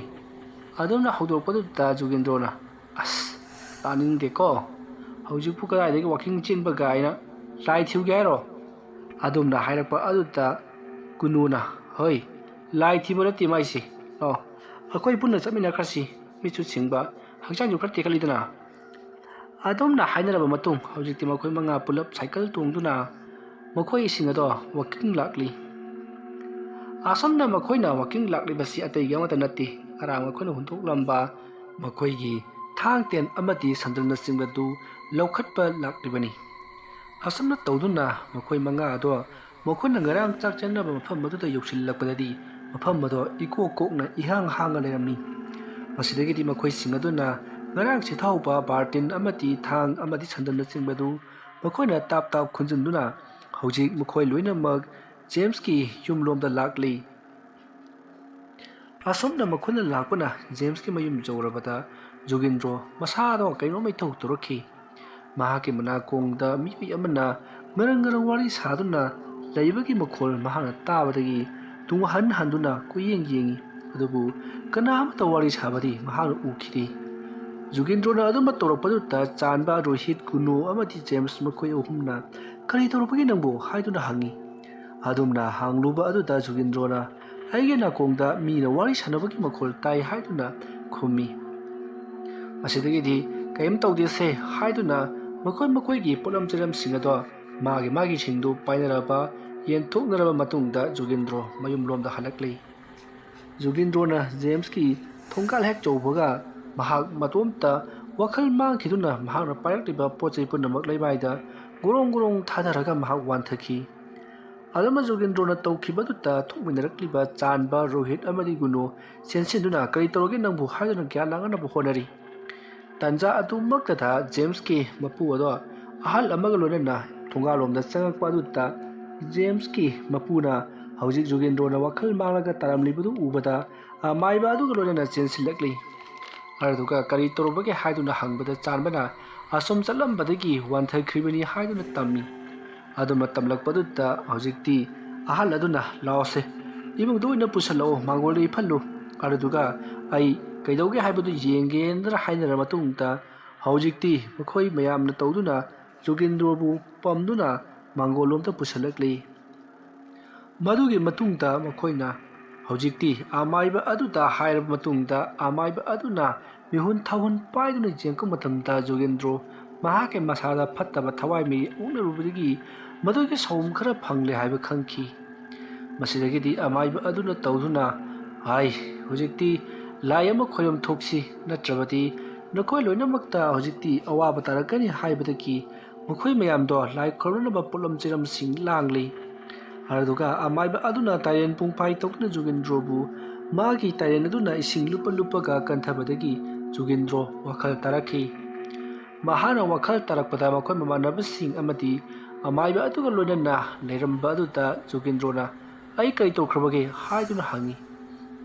ꯑꯗꯨꯝꯅ ꯍꯧꯗꯣꯔꯛꯄꯗꯨꯗ ꯖꯨꯒꯦꯟꯗ꯭ꯔꯣꯅ, "ꯑꯁ, ꯇꯥꯅꯤꯡꯗꯦꯀꯣ, ꯍꯧꯖꯤꯛꯄꯨ ꯀꯗꯥꯏꯗꯒꯤ ꯋꯥꯀꯤꯡ ꯆꯦꯟꯕ ꯀꯥꯏꯅ, ꯂꯥꯏ ꯊꯤꯔꯨꯒꯦ ꯍꯥꯏꯔꯣ?" ꯑꯗꯨꯝꯅ ꯍꯥꯏꯔꯛꯄ ꯑꯗꯨꯗ ꯀꯨꯅꯨꯅ, "ꯍꯣꯏ, ꯂꯥꯏ ꯊꯤꯕ ꯅꯠꯇꯦ ꯃꯥꯏꯁꯦ, ꯂꯥꯛꯑꯣ, ꯑꯩꯈꯣꯏ ꯄꯨꯟꯅ ꯆꯠꯃꯤꯟꯅꯈ꯭ꯔꯁꯤ, ꯃꯤꯠꯁꯨ ꯁꯤꯡꯕ, ꯍꯛꯆꯥꯡꯁꯨ ꯈꯔ ꯇꯦꯛꯈꯠꯂꯤꯗꯅ꯫" ꯑꯗꯨꯝꯅ ꯍꯥꯏꯅꯔꯕ ꯃꯇꯨꯡ ꯍꯧꯖꯤꯛꯇꯤ ꯃꯈꯣꯏ ꯃꯉꯥ ꯄꯨꯂꯞ ꯁꯥꯏꯀꯜ ꯇꯣꯡꯗꯨꯅ ꯃꯈꯣꯏꯁꯤꯡ ꯑꯗꯣ ꯋꯥꯀꯤꯡ ꯂꯥꯛꯂꯤ꯫ ꯑꯁꯨꯝꯅ ꯃꯈꯣꯏꯅ ꯋꯥꯀꯤꯡ ꯂꯥꯛꯂꯤꯕꯁꯤ ꯑꯇꯩꯒꯤ ꯑꯃꯠꯇ ꯅꯠꯇꯦ, ꯉꯔꯥꯡ ꯃꯈꯣꯏꯅ ꯍꯨꯟꯗꯣꯛꯂꯝꯕ ꯃꯈꯣꯏꯒꯤ ꯊꯥꯡ ꯇꯦꯟ ꯑꯃꯗꯤ ꯁꯟꯗꯜꯅꯆꯤꯡꯕꯗꯨ ꯂꯧꯈꯠꯄ ꯂꯥꯛꯂꯤꯕꯅꯤ꯫ ꯑꯁꯨꯝꯅ ꯇꯧꯗꯨꯅ ꯃꯈꯣꯏ ꯃꯉꯥ ꯑꯗꯣ ꯃꯈꯣꯏꯅ ꯉꯔꯥꯡ ꯆꯥꯛ ꯆꯥꯅꯕ ꯃꯐꯝ ꯑꯗꯨꯗ ꯌꯧꯁꯤꯜꯂꯛꯄꯗꯗꯤ, ꯃꯐꯝ ꯑꯗꯣ ꯏꯀꯣꯛ ꯀꯣꯛꯅ ꯏꯍꯥꯡ ꯍꯥꯡꯅ ꯂꯩꯔꯝꯃꯤ꯫ ꯃꯁꯤꯗꯒꯤꯗꯤ ꯃꯈꯣꯏꯁꯤꯡ ꯑꯗꯨꯅ ꯉꯔꯥꯡ ꯁꯤꯠꯊꯍꯧꯕ ꯕꯥꯔꯇꯤꯟ ꯑꯃꯗꯤ ꯊꯥꯡ ꯑꯃꯗꯤ ꯁꯟꯗꯝꯅꯆꯤꯡꯕꯗꯨ ꯃꯈꯣꯏꯅ ꯇꯥꯞ ꯇꯥꯞ ꯈꯨꯟꯖꯤꯟꯗꯨꯅ ꯍꯧꯖꯤꯛ ꯃꯈꯣꯏ ꯂꯣꯏꯅꯃꯛ ꯖꯦꯝꯁꯀꯤ ꯌꯨꯝꯂꯣꯝꯗ ꯂꯥꯛꯂꯤ꯫ ꯑꯁꯨꯝꯅ ꯃꯈꯣꯏꯅ ꯂꯥꯛꯄꯅ ꯖꯦꯝꯁꯀꯤ ꯃꯌꯨꯝ ꯌꯧꯔꯕꯗ ꯖꯨꯒꯤꯟꯗ꯭ꯔꯣ ꯃꯁꯥꯗꯣ ꯀꯩꯅꯣꯝꯃ ꯏꯇꯧ ꯇꯧꯔꯛꯈꯤ꯫ ꯃꯍꯥꯛꯀꯤ ꯃꯅꯥꯀꯣꯡꯗ ꯃꯤꯑꯣꯏ ꯑꯃꯅ ꯉꯔꯪ ꯉꯔꯪ ꯋꯥꯔꯤ ꯁꯥꯗꯨꯅ ꯂꯩꯕꯒꯤ ꯃꯈꯣꯜ ꯃꯍꯥꯛꯅ ꯇꯥꯕꯗꯒꯤ ꯇꯨꯡ ꯍꯟ ꯍꯟꯗꯨꯅ ꯀꯣꯏꯌꯦꯡ ꯌꯦꯡꯉꯤ꯫ ꯑꯗꯨꯕꯨ ꯀꯅꯥ ꯑꯃꯠꯇ ꯋꯥꯔꯤ ꯁꯥꯕꯗꯤ ꯃꯍꯥꯛꯅ ꯎꯈꯤꯗꯦ꯫ ꯖꯨꯒꯤꯟꯗ꯭ꯔꯣꯅ ꯑꯗꯨꯝꯕ ꯇꯧꯔꯛꯄꯗꯨꯗ ꯆꯥꯟꯕ, ꯔꯣꯍꯤꯠ, ꯒꯨꯅꯣ ꯑꯃꯗꯤ ꯖꯦꯝꯁ ꯃꯈꯣꯏ ꯑꯍꯨꯝꯅ "ꯀꯔꯤ ꯇꯧꯔꯛꯄꯒꯦ ꯅꯪꯕꯨ?" ꯍꯥꯏꯗꯨꯅ ꯍꯪꯉꯤ꯫ ꯑꯗꯨꯝꯅ ꯍꯥꯡꯂꯨꯕ ꯑꯗꯨꯗ ꯖꯨꯒꯤꯟꯗ꯭ꯔꯣꯅ "ꯑꯩꯒꯤ ꯅꯥꯀꯣꯡꯗ ꯃꯤꯅ ꯋꯥꯔꯤ ꯁꯥꯟꯅꯕꯒꯤ ꯃꯈꯣꯜ ꯇꯥꯏ" ꯍꯥꯏꯗꯨꯅ ꯈꯨꯝꯃꯤ꯫ ꯃꯁꯤꯗꯒꯤꯗꯤ "ꯀꯔꯤꯝ ꯇꯧꯗꯦꯁꯦ" ꯍꯥꯏꯗꯨꯅ ꯃꯈꯣꯏ ꯃꯈꯣꯏꯒꯤ ꯄꯣꯠꯂꯝ ꯆꯩꯔꯝꯁꯤꯡ ꯑꯗꯣ ꯃꯥꯒꯤ ꯃꯥꯒꯤꯁꯤꯡꯗꯨ ꯄꯥꯏꯅꯔꯕ, ꯌꯦꯟꯊꯣꯛꯅꯔꯕ ꯃꯇꯨꯡꯗ ꯖꯨꯒꯤꯟꯗ꯭ꯔꯣ ꯃꯌꯨꯝꯂꯣꯝꯗ ꯍꯜꯂꯛꯂꯤ꯫ ꯖꯨꯒꯤꯟꯗ꯭ꯔꯣꯅ ꯖꯦꯝꯁꯀꯤ ꯊꯣꯡꯒꯥꯜ ꯍꯦꯛ ꯌꯧꯕꯒ ꯃꯍꯥꯛ ꯃꯇꯣꯝꯇ ꯋꯥꯈꯜ ꯃꯥꯡꯈꯤꯗꯨꯅ ꯃꯍꯥꯛꯅ ꯄꯥꯏꯔꯛꯂꯤꯕ ꯄꯣꯠ ꯆꯩ ꯄꯨꯝꯅꯃꯛ ꯂꯩꯃꯥꯏꯗ ꯒꯣꯔꯣꯡ ꯒꯣꯔꯣꯡ ꯊꯥꯗꯔꯒ ꯃꯍꯥꯛ ꯋꯥꯟꯊꯈꯤ꯫ ꯑꯗꯨꯝꯅ ꯖꯨꯒꯤꯟꯗ꯭ꯔꯣꯅ ꯇꯧꯈꯤꯕꯗꯨꯗ ꯊꯣꯛꯃꯤꯟꯅꯔꯛꯂꯤꯕ ꯆꯥꯟꯕ, ꯔꯣꯍꯤꯠ ꯑꯃꯗꯤ ꯒꯨꯅꯣ ꯆꯦꯟꯁꯤꯟꯗꯨꯅ "ꯀꯔꯤ ꯇꯧꯔꯒꯦ ꯅꯪꯕꯨ?" ꯍꯥꯏꯗꯨꯅ ꯒ꯭ꯌꯥꯟ ꯂꯥꯡꯅꯅꯕ ꯍꯣꯠꯅꯔꯤ꯫ ꯇꯟꯖꯥ ꯑꯗꯨꯃꯛꯇꯗ ꯖꯦꯝꯁꯀꯤ ꯃꯄꯨ ꯑꯗꯣ ꯑꯍꯜ ꯑꯃꯒ ꯂꯣꯏꯅꯅ ꯊꯣꯡꯒꯥꯜꯂꯣꯝꯗ ꯆꯪꯉꯛꯄ ꯑꯗꯨꯗ ꯖꯦꯝꯁꯀꯤ ꯃꯄꯨꯅ ꯍꯧꯖꯤꯛ ꯖꯨꯒꯤꯟꯗ꯭ꯔꯣꯅ ꯋꯥꯈꯜ ꯃꯥꯡꯂꯒ ꯇꯥꯔꯝꯂꯤꯕꯗꯨ ꯎꯕꯗ ꯑꯃꯥꯏꯕ ꯑꯗꯨꯒ ꯂꯣꯏꯅꯅ ꯆꯦꯟꯁꯤꯜꯂꯛꯂꯤ꯫ ꯑꯗꯨꯒ "ꯀꯔꯤ ꯇꯧꯔꯨꯕꯒꯦ?" ꯍꯥꯏꯗꯨꯅ ꯍꯪꯕꯗ ꯆꯥꯟꯕꯅ "ꯑꯁꯨꯝ ꯆꯠꯂꯝꯕꯗꯒꯤ ꯋꯥꯟꯊꯈ꯭ꯔꯤꯕꯅꯤ" ꯍꯥꯏꯗꯨꯅ ꯇꯝꯃꯤ꯫ ꯑꯗꯨꯝꯅ ꯇꯝꯂꯛꯄꯗꯨꯗ ꯍꯧꯖꯤꯛꯇꯤ ꯑꯍꯜ ꯑꯗꯨꯅ "ꯂꯥꯛꯑꯣꯁꯦ, ꯏꯃꯨꯡꯗ ꯑꯣꯏꯅ ꯄꯨꯁꯜꯂꯛꯑꯣ, ꯃꯥꯡꯒꯣꯜꯗ ꯏꯐꯜꯂꯨ, ꯑꯗꯨꯗꯨꯒ ꯑꯩ ꯀꯩꯗꯧꯒꯦ ꯍꯥꯏꯕꯗꯨ ꯌꯦꯡꯒꯦꯅ" ꯍꯥꯏꯅꯔ ꯃꯇꯨꯡꯗ ꯍꯧꯖꯤꯛꯇꯤ ꯃꯈꯣꯏ ꯃꯌꯥꯝꯅ ꯇꯧꯗꯨꯅ ꯖꯨꯒꯤꯟꯗ꯭ꯔꯣꯕꯨ ꯄꯝꯗꯨꯅ ꯃꯥꯡꯒꯣꯜꯂꯣꯝꯗ ꯄꯨꯁꯜꯂꯛꯂꯤ꯫ ꯃꯗꯨꯒꯤ ꯃꯇꯨꯡꯗ ꯃꯈꯣꯏꯅ ꯍꯧꯖꯤꯛꯇꯤ ꯑꯃꯥꯏꯕ ꯑꯗꯨꯗ ꯍꯥꯏꯔꯕ ꯃꯇꯨꯡꯗ ꯑꯃꯥꯏꯕ ꯑꯗꯨꯅ ꯃꯤꯍꯨꯟ ꯊꯥꯍꯨꯟ ꯄꯥꯏꯗꯨꯅ ꯌꯦꯡꯉꯛꯄ ꯃꯇꯝꯗ ꯖꯨꯒꯤꯟꯗ꯭ꯔꯣ ꯃꯍꯥꯛꯀꯤ ꯃꯁꯥꯗ ꯐꯠꯇꯕ ꯊꯋꯥꯏ ꯃꯤꯔꯤ ꯑꯣꯛꯅꯔꯨꯕꯗꯒꯤ ꯃꯗꯨꯒꯤ ꯁꯥꯎꯝ ꯈꯔ ꯐꯪꯂꯦ ꯍꯥꯏꯕ ꯈꯪꯈꯤ꯫ ꯃꯁꯤꯗꯒꯤꯗꯤ ꯑꯃꯥꯏꯕ ꯑꯗꯨꯅ ꯇꯧꯗꯨꯅ "ꯍꯥꯏ, ꯍꯧꯖꯤꯛꯇꯤ ꯂꯥꯏ ꯑꯃ ꯈꯣꯏꯔꯝ ꯊꯣꯛꯁꯤ, ꯅꯠꯇ꯭ꯔꯕꯗꯤ ꯅꯈꯣꯏ ꯂꯣꯏꯅꯃꯛꯇ ꯍꯧꯖꯤꯛꯇꯤ ꯑꯋꯥꯕ ꯇꯥꯔꯛꯀꯅꯤ" ꯍꯥꯏꯕꯗꯒꯤ ꯃꯈꯣꯏ ꯃꯌꯥꯝꯗꯣ ꯂꯥꯏ ꯈꯣꯏꯔꯝꯅꯕ ꯄꯣꯠꯂꯝ ꯆꯩꯔꯝꯁꯤꯡ ꯂꯥꯡꯂꯤ꯫ ꯑꯗꯨꯒ ꯑꯃꯥꯏꯕ ꯑꯗꯨꯅ ꯇꯥꯏꯔꯦꯟ ꯄꯨꯡꯐꯥꯏ ꯇꯧꯗꯨꯅ ꯖꯨꯒꯤꯟꯗ꯭ꯔꯣꯕꯨ ꯃꯥꯒꯤ ꯇꯥꯏꯔꯦꯟ ꯑꯗꯨꯅ ꯏꯁꯤꯡ ꯂꯨꯞꯄ ꯂꯨꯞꯄꯒ ꯀꯟꯊꯕꯗꯒꯤ ꯖꯨꯒꯤꯟꯗ꯭ꯔꯣ ꯋꯥꯈꯜ ꯇꯥꯔꯛꯈꯤ꯫ ꯃꯍꯥꯛꯅ ꯋꯥꯈꯜ ꯇꯥꯔꯛꯄꯗ ꯃꯈꯣꯏ ꯃꯃꯥꯟꯅꯕꯁꯤꯡ ꯑꯃꯗꯤ ꯑꯃꯥꯏꯕ ꯑꯗꯨꯒ ꯂꯣꯏꯅꯅ ꯂꯩꯔꯝꯕ ꯑꯗꯨꯗ ꯖꯨꯒꯤꯟꯗ꯭ꯔꯣꯅ "ꯑꯩ ꯀꯔꯤ ꯇꯧꯈ꯭ꯔꯕꯒꯦ?" ꯍꯥꯏꯗꯨꯅ ꯍꯪꯉꯤ꯫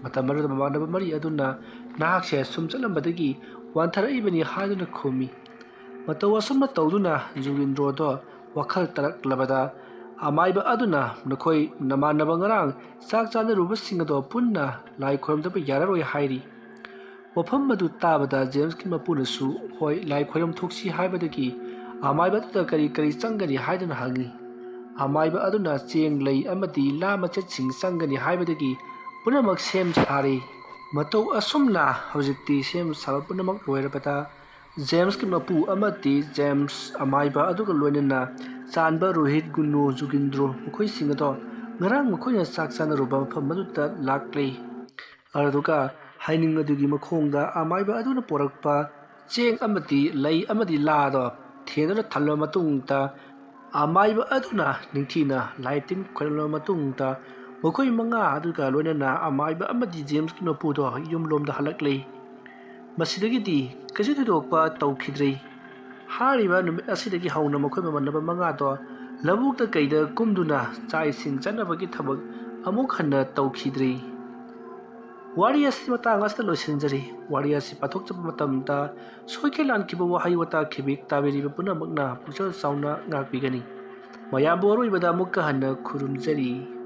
ꯃꯇꯝ ꯑꯗꯨꯗ ꯃꯃꯥꯟꯅꯕ ꯃꯔꯤ ꯑꯗꯨꯅ "ꯅꯍꯥꯛꯁꯦ ꯁꯨꯝ ꯆꯠꯂꯝꯕꯗꯒꯤ ꯋꯥꯟꯊꯔꯛꯏꯕꯅꯤ" ꯍꯥꯏꯗꯨꯅ ꯈꯨꯝꯃꯤ꯫ ꯃꯇꯧ ꯑꯁꯨꯝꯅ ꯇꯧꯗꯨꯅ ꯖꯨꯒꯤꯟꯗ꯭ꯔꯣꯗꯣ ꯋꯥꯈꯜ ꯇꯥꯔꯛꯂꯕꯗ ꯑꯃꯥꯏꯕ ꯑꯗꯨꯅ ꯅꯈꯣꯏ ꯅꯃꯥꯟꯅꯕ ꯉꯔꯥꯡ ꯆꯥꯛ ꯆꯥꯅꯔꯨꯕꯁꯤꯡ ꯑꯗꯣ ꯄꯨꯟꯅ ꯂꯥꯏ ꯈꯣꯏꯔꯝꯗꯕ ꯌꯥꯔꯔꯣꯏ ꯍꯥꯏꯔꯤ꯫ ꯋꯥꯐꯝ ꯑꯗꯨ ꯇꯥꯕꯗ ꯖꯦꯝꯁꯀꯤ ꯃꯄꯨꯅꯁꯨ "ꯍꯣꯏ, ꯂꯥꯏ ꯈꯣꯏꯔꯝ ꯊꯣꯛꯁꯤ" ꯍꯥꯏꯕꯗꯒꯤ ꯑꯃꯥꯏꯕ ꯑꯗꯨꯗ ꯀꯔꯤ ꯀꯔꯤ ꯆꯪꯒꯅꯤ ꯍꯥꯏꯗꯨꯅ ꯍꯪꯉꯤ꯫ ꯑꯃꯥꯏꯕ ꯑꯗꯨꯅ ꯆꯦꯡ, ꯂꯩ ꯑꯃꯗꯤ ꯂꯥ ꯃꯆꯦꯠꯁꯤꯡ ꯆꯪꯒꯅꯤ ꯍꯥꯏꯕꯗꯒꯤ ꯄꯨꯝꯅꯃꯛ ꯁꯦꯝ ꯁꯥꯔꯤ꯫ ꯃꯇꯧ ꯑꯁꯨꯝꯅ ꯍꯧꯖꯤꯛꯇꯤ ꯁꯦꯝ ꯁꯥꯕ ꯄꯨꯝꯅꯃꯛ ꯂꯣꯏꯔꯕꯗ ꯖꯦꯝꯁꯀꯤ ꯃꯄꯨ ꯑꯃꯗꯤ ꯖꯦꯝꯁ, ꯑꯃꯥꯏꯕ ꯑꯗꯨꯒ ꯂꯣꯏꯅꯅ ꯆꯥꯟꯕ, ꯔꯣꯍꯤꯠ, ꯒꯨꯅꯨ, ꯖꯨꯒꯤꯟꯗ꯭ꯔꯣ ꯃꯈꯣꯏꯁꯤꯡ ꯑꯗꯣ ꯉꯔꯥꯡ ꯃꯈꯣꯏꯅ ꯆꯥꯛ ꯆꯥꯅꯔꯨꯕ ꯃꯐꯝ ꯑꯗꯨꯗ ꯂꯥꯛꯂꯤ꯫ ꯑꯗꯨꯒ ꯍꯥꯏꯅꯤꯡ ꯑꯗꯨꯒꯤ ꯃꯈꯣꯡꯗ ꯑꯃꯥꯏꯕ ꯑꯗꯨꯅ ꯄꯣꯔꯛꯄ ꯆꯦꯡ ꯑꯃꯗꯤ ꯂꯩ ꯑꯃꯗꯤ ꯂꯥꯗꯣ ꯊꯦꯟꯗꯨꯅ ꯊꯝꯂꯕ ꯃꯇꯨꯡꯗ ꯑꯃꯥꯏꯕ ꯑꯗꯨꯅ ꯅꯤꯡꯊꯤꯅ ꯂꯥꯏ ꯇꯤꯟ ꯈꯣꯏꯔꯝꯂꯕ ꯃꯇꯨꯡꯗ ꯃꯈꯣꯏ ꯃꯉꯥ ꯑꯗꯨꯒ ꯂꯣꯏꯅꯅ ꯑꯃꯥꯏꯕ ꯑꯃꯗꯤ ꯖꯦꯝꯁꯀꯤ ꯃꯄꯨꯗꯣ ꯌꯨꯝꯂꯣꯝꯗ ꯍꯜꯂꯛꯂꯤ꯫ ꯃꯁꯤꯗꯒꯤꯗꯤ ꯀꯩꯁꯨ ꯊꯣꯏꯗꯣꯛꯄ ꯇꯧꯈꯤꯗ꯭ꯔꯤ꯫ ꯍꯥꯏꯔꯤꯕ ꯅꯨꯃꯤꯠ ꯑꯁꯤꯗꯒꯤ ꯍꯧꯅ ꯃꯈꯣꯏ ꯃꯃꯥꯟꯅꯕ ꯃꯉꯥꯗꯣ ꯂꯧꯕꯨꯛꯇ ꯀꯩꯗ ꯀꯨꯝꯗꯨꯅ ꯆꯥꯛ ꯏꯁꯤꯡ ꯆꯥꯅꯕꯒꯤ ꯊꯕꯛ ꯑꯃꯨꯛ ꯍꯟꯅ ꯇꯧꯈꯤꯗ꯭ꯔꯤ꯫ ꯋꯥꯔꯤ ꯑꯁꯤ ꯃꯇꯥꯡ ꯑꯁꯤꯗ ꯂꯣꯏꯁꯤꯟꯖꯔꯤ꯫ ꯋꯥꯔꯤ ꯑꯁꯤ ꯄꯥꯊꯣꯛꯆꯕ ꯃꯇꯝꯗ ꯁꯣꯏꯈꯤ ꯂꯥꯟꯈꯤꯕ ꯋꯥꯍꯩ ꯋꯥꯇꯥ ꯈꯤꯕꯤꯛ ꯇꯥꯕꯤꯔꯤꯕ ꯄꯨꯝꯅꯃꯛꯅ ꯄꯨꯛꯆꯦꯜ ꯆꯥꯎꯅ ꯉꯥꯛꯄꯤꯒꯅꯤ꯫ ꯃꯌꯥꯝꯕꯨ ꯑꯔꯣꯏꯕꯗ ꯑꯃꯨꯛꯀ ꯍꯟꯅ ꯈꯨꯔꯨꯝꯖꯔꯤ꯫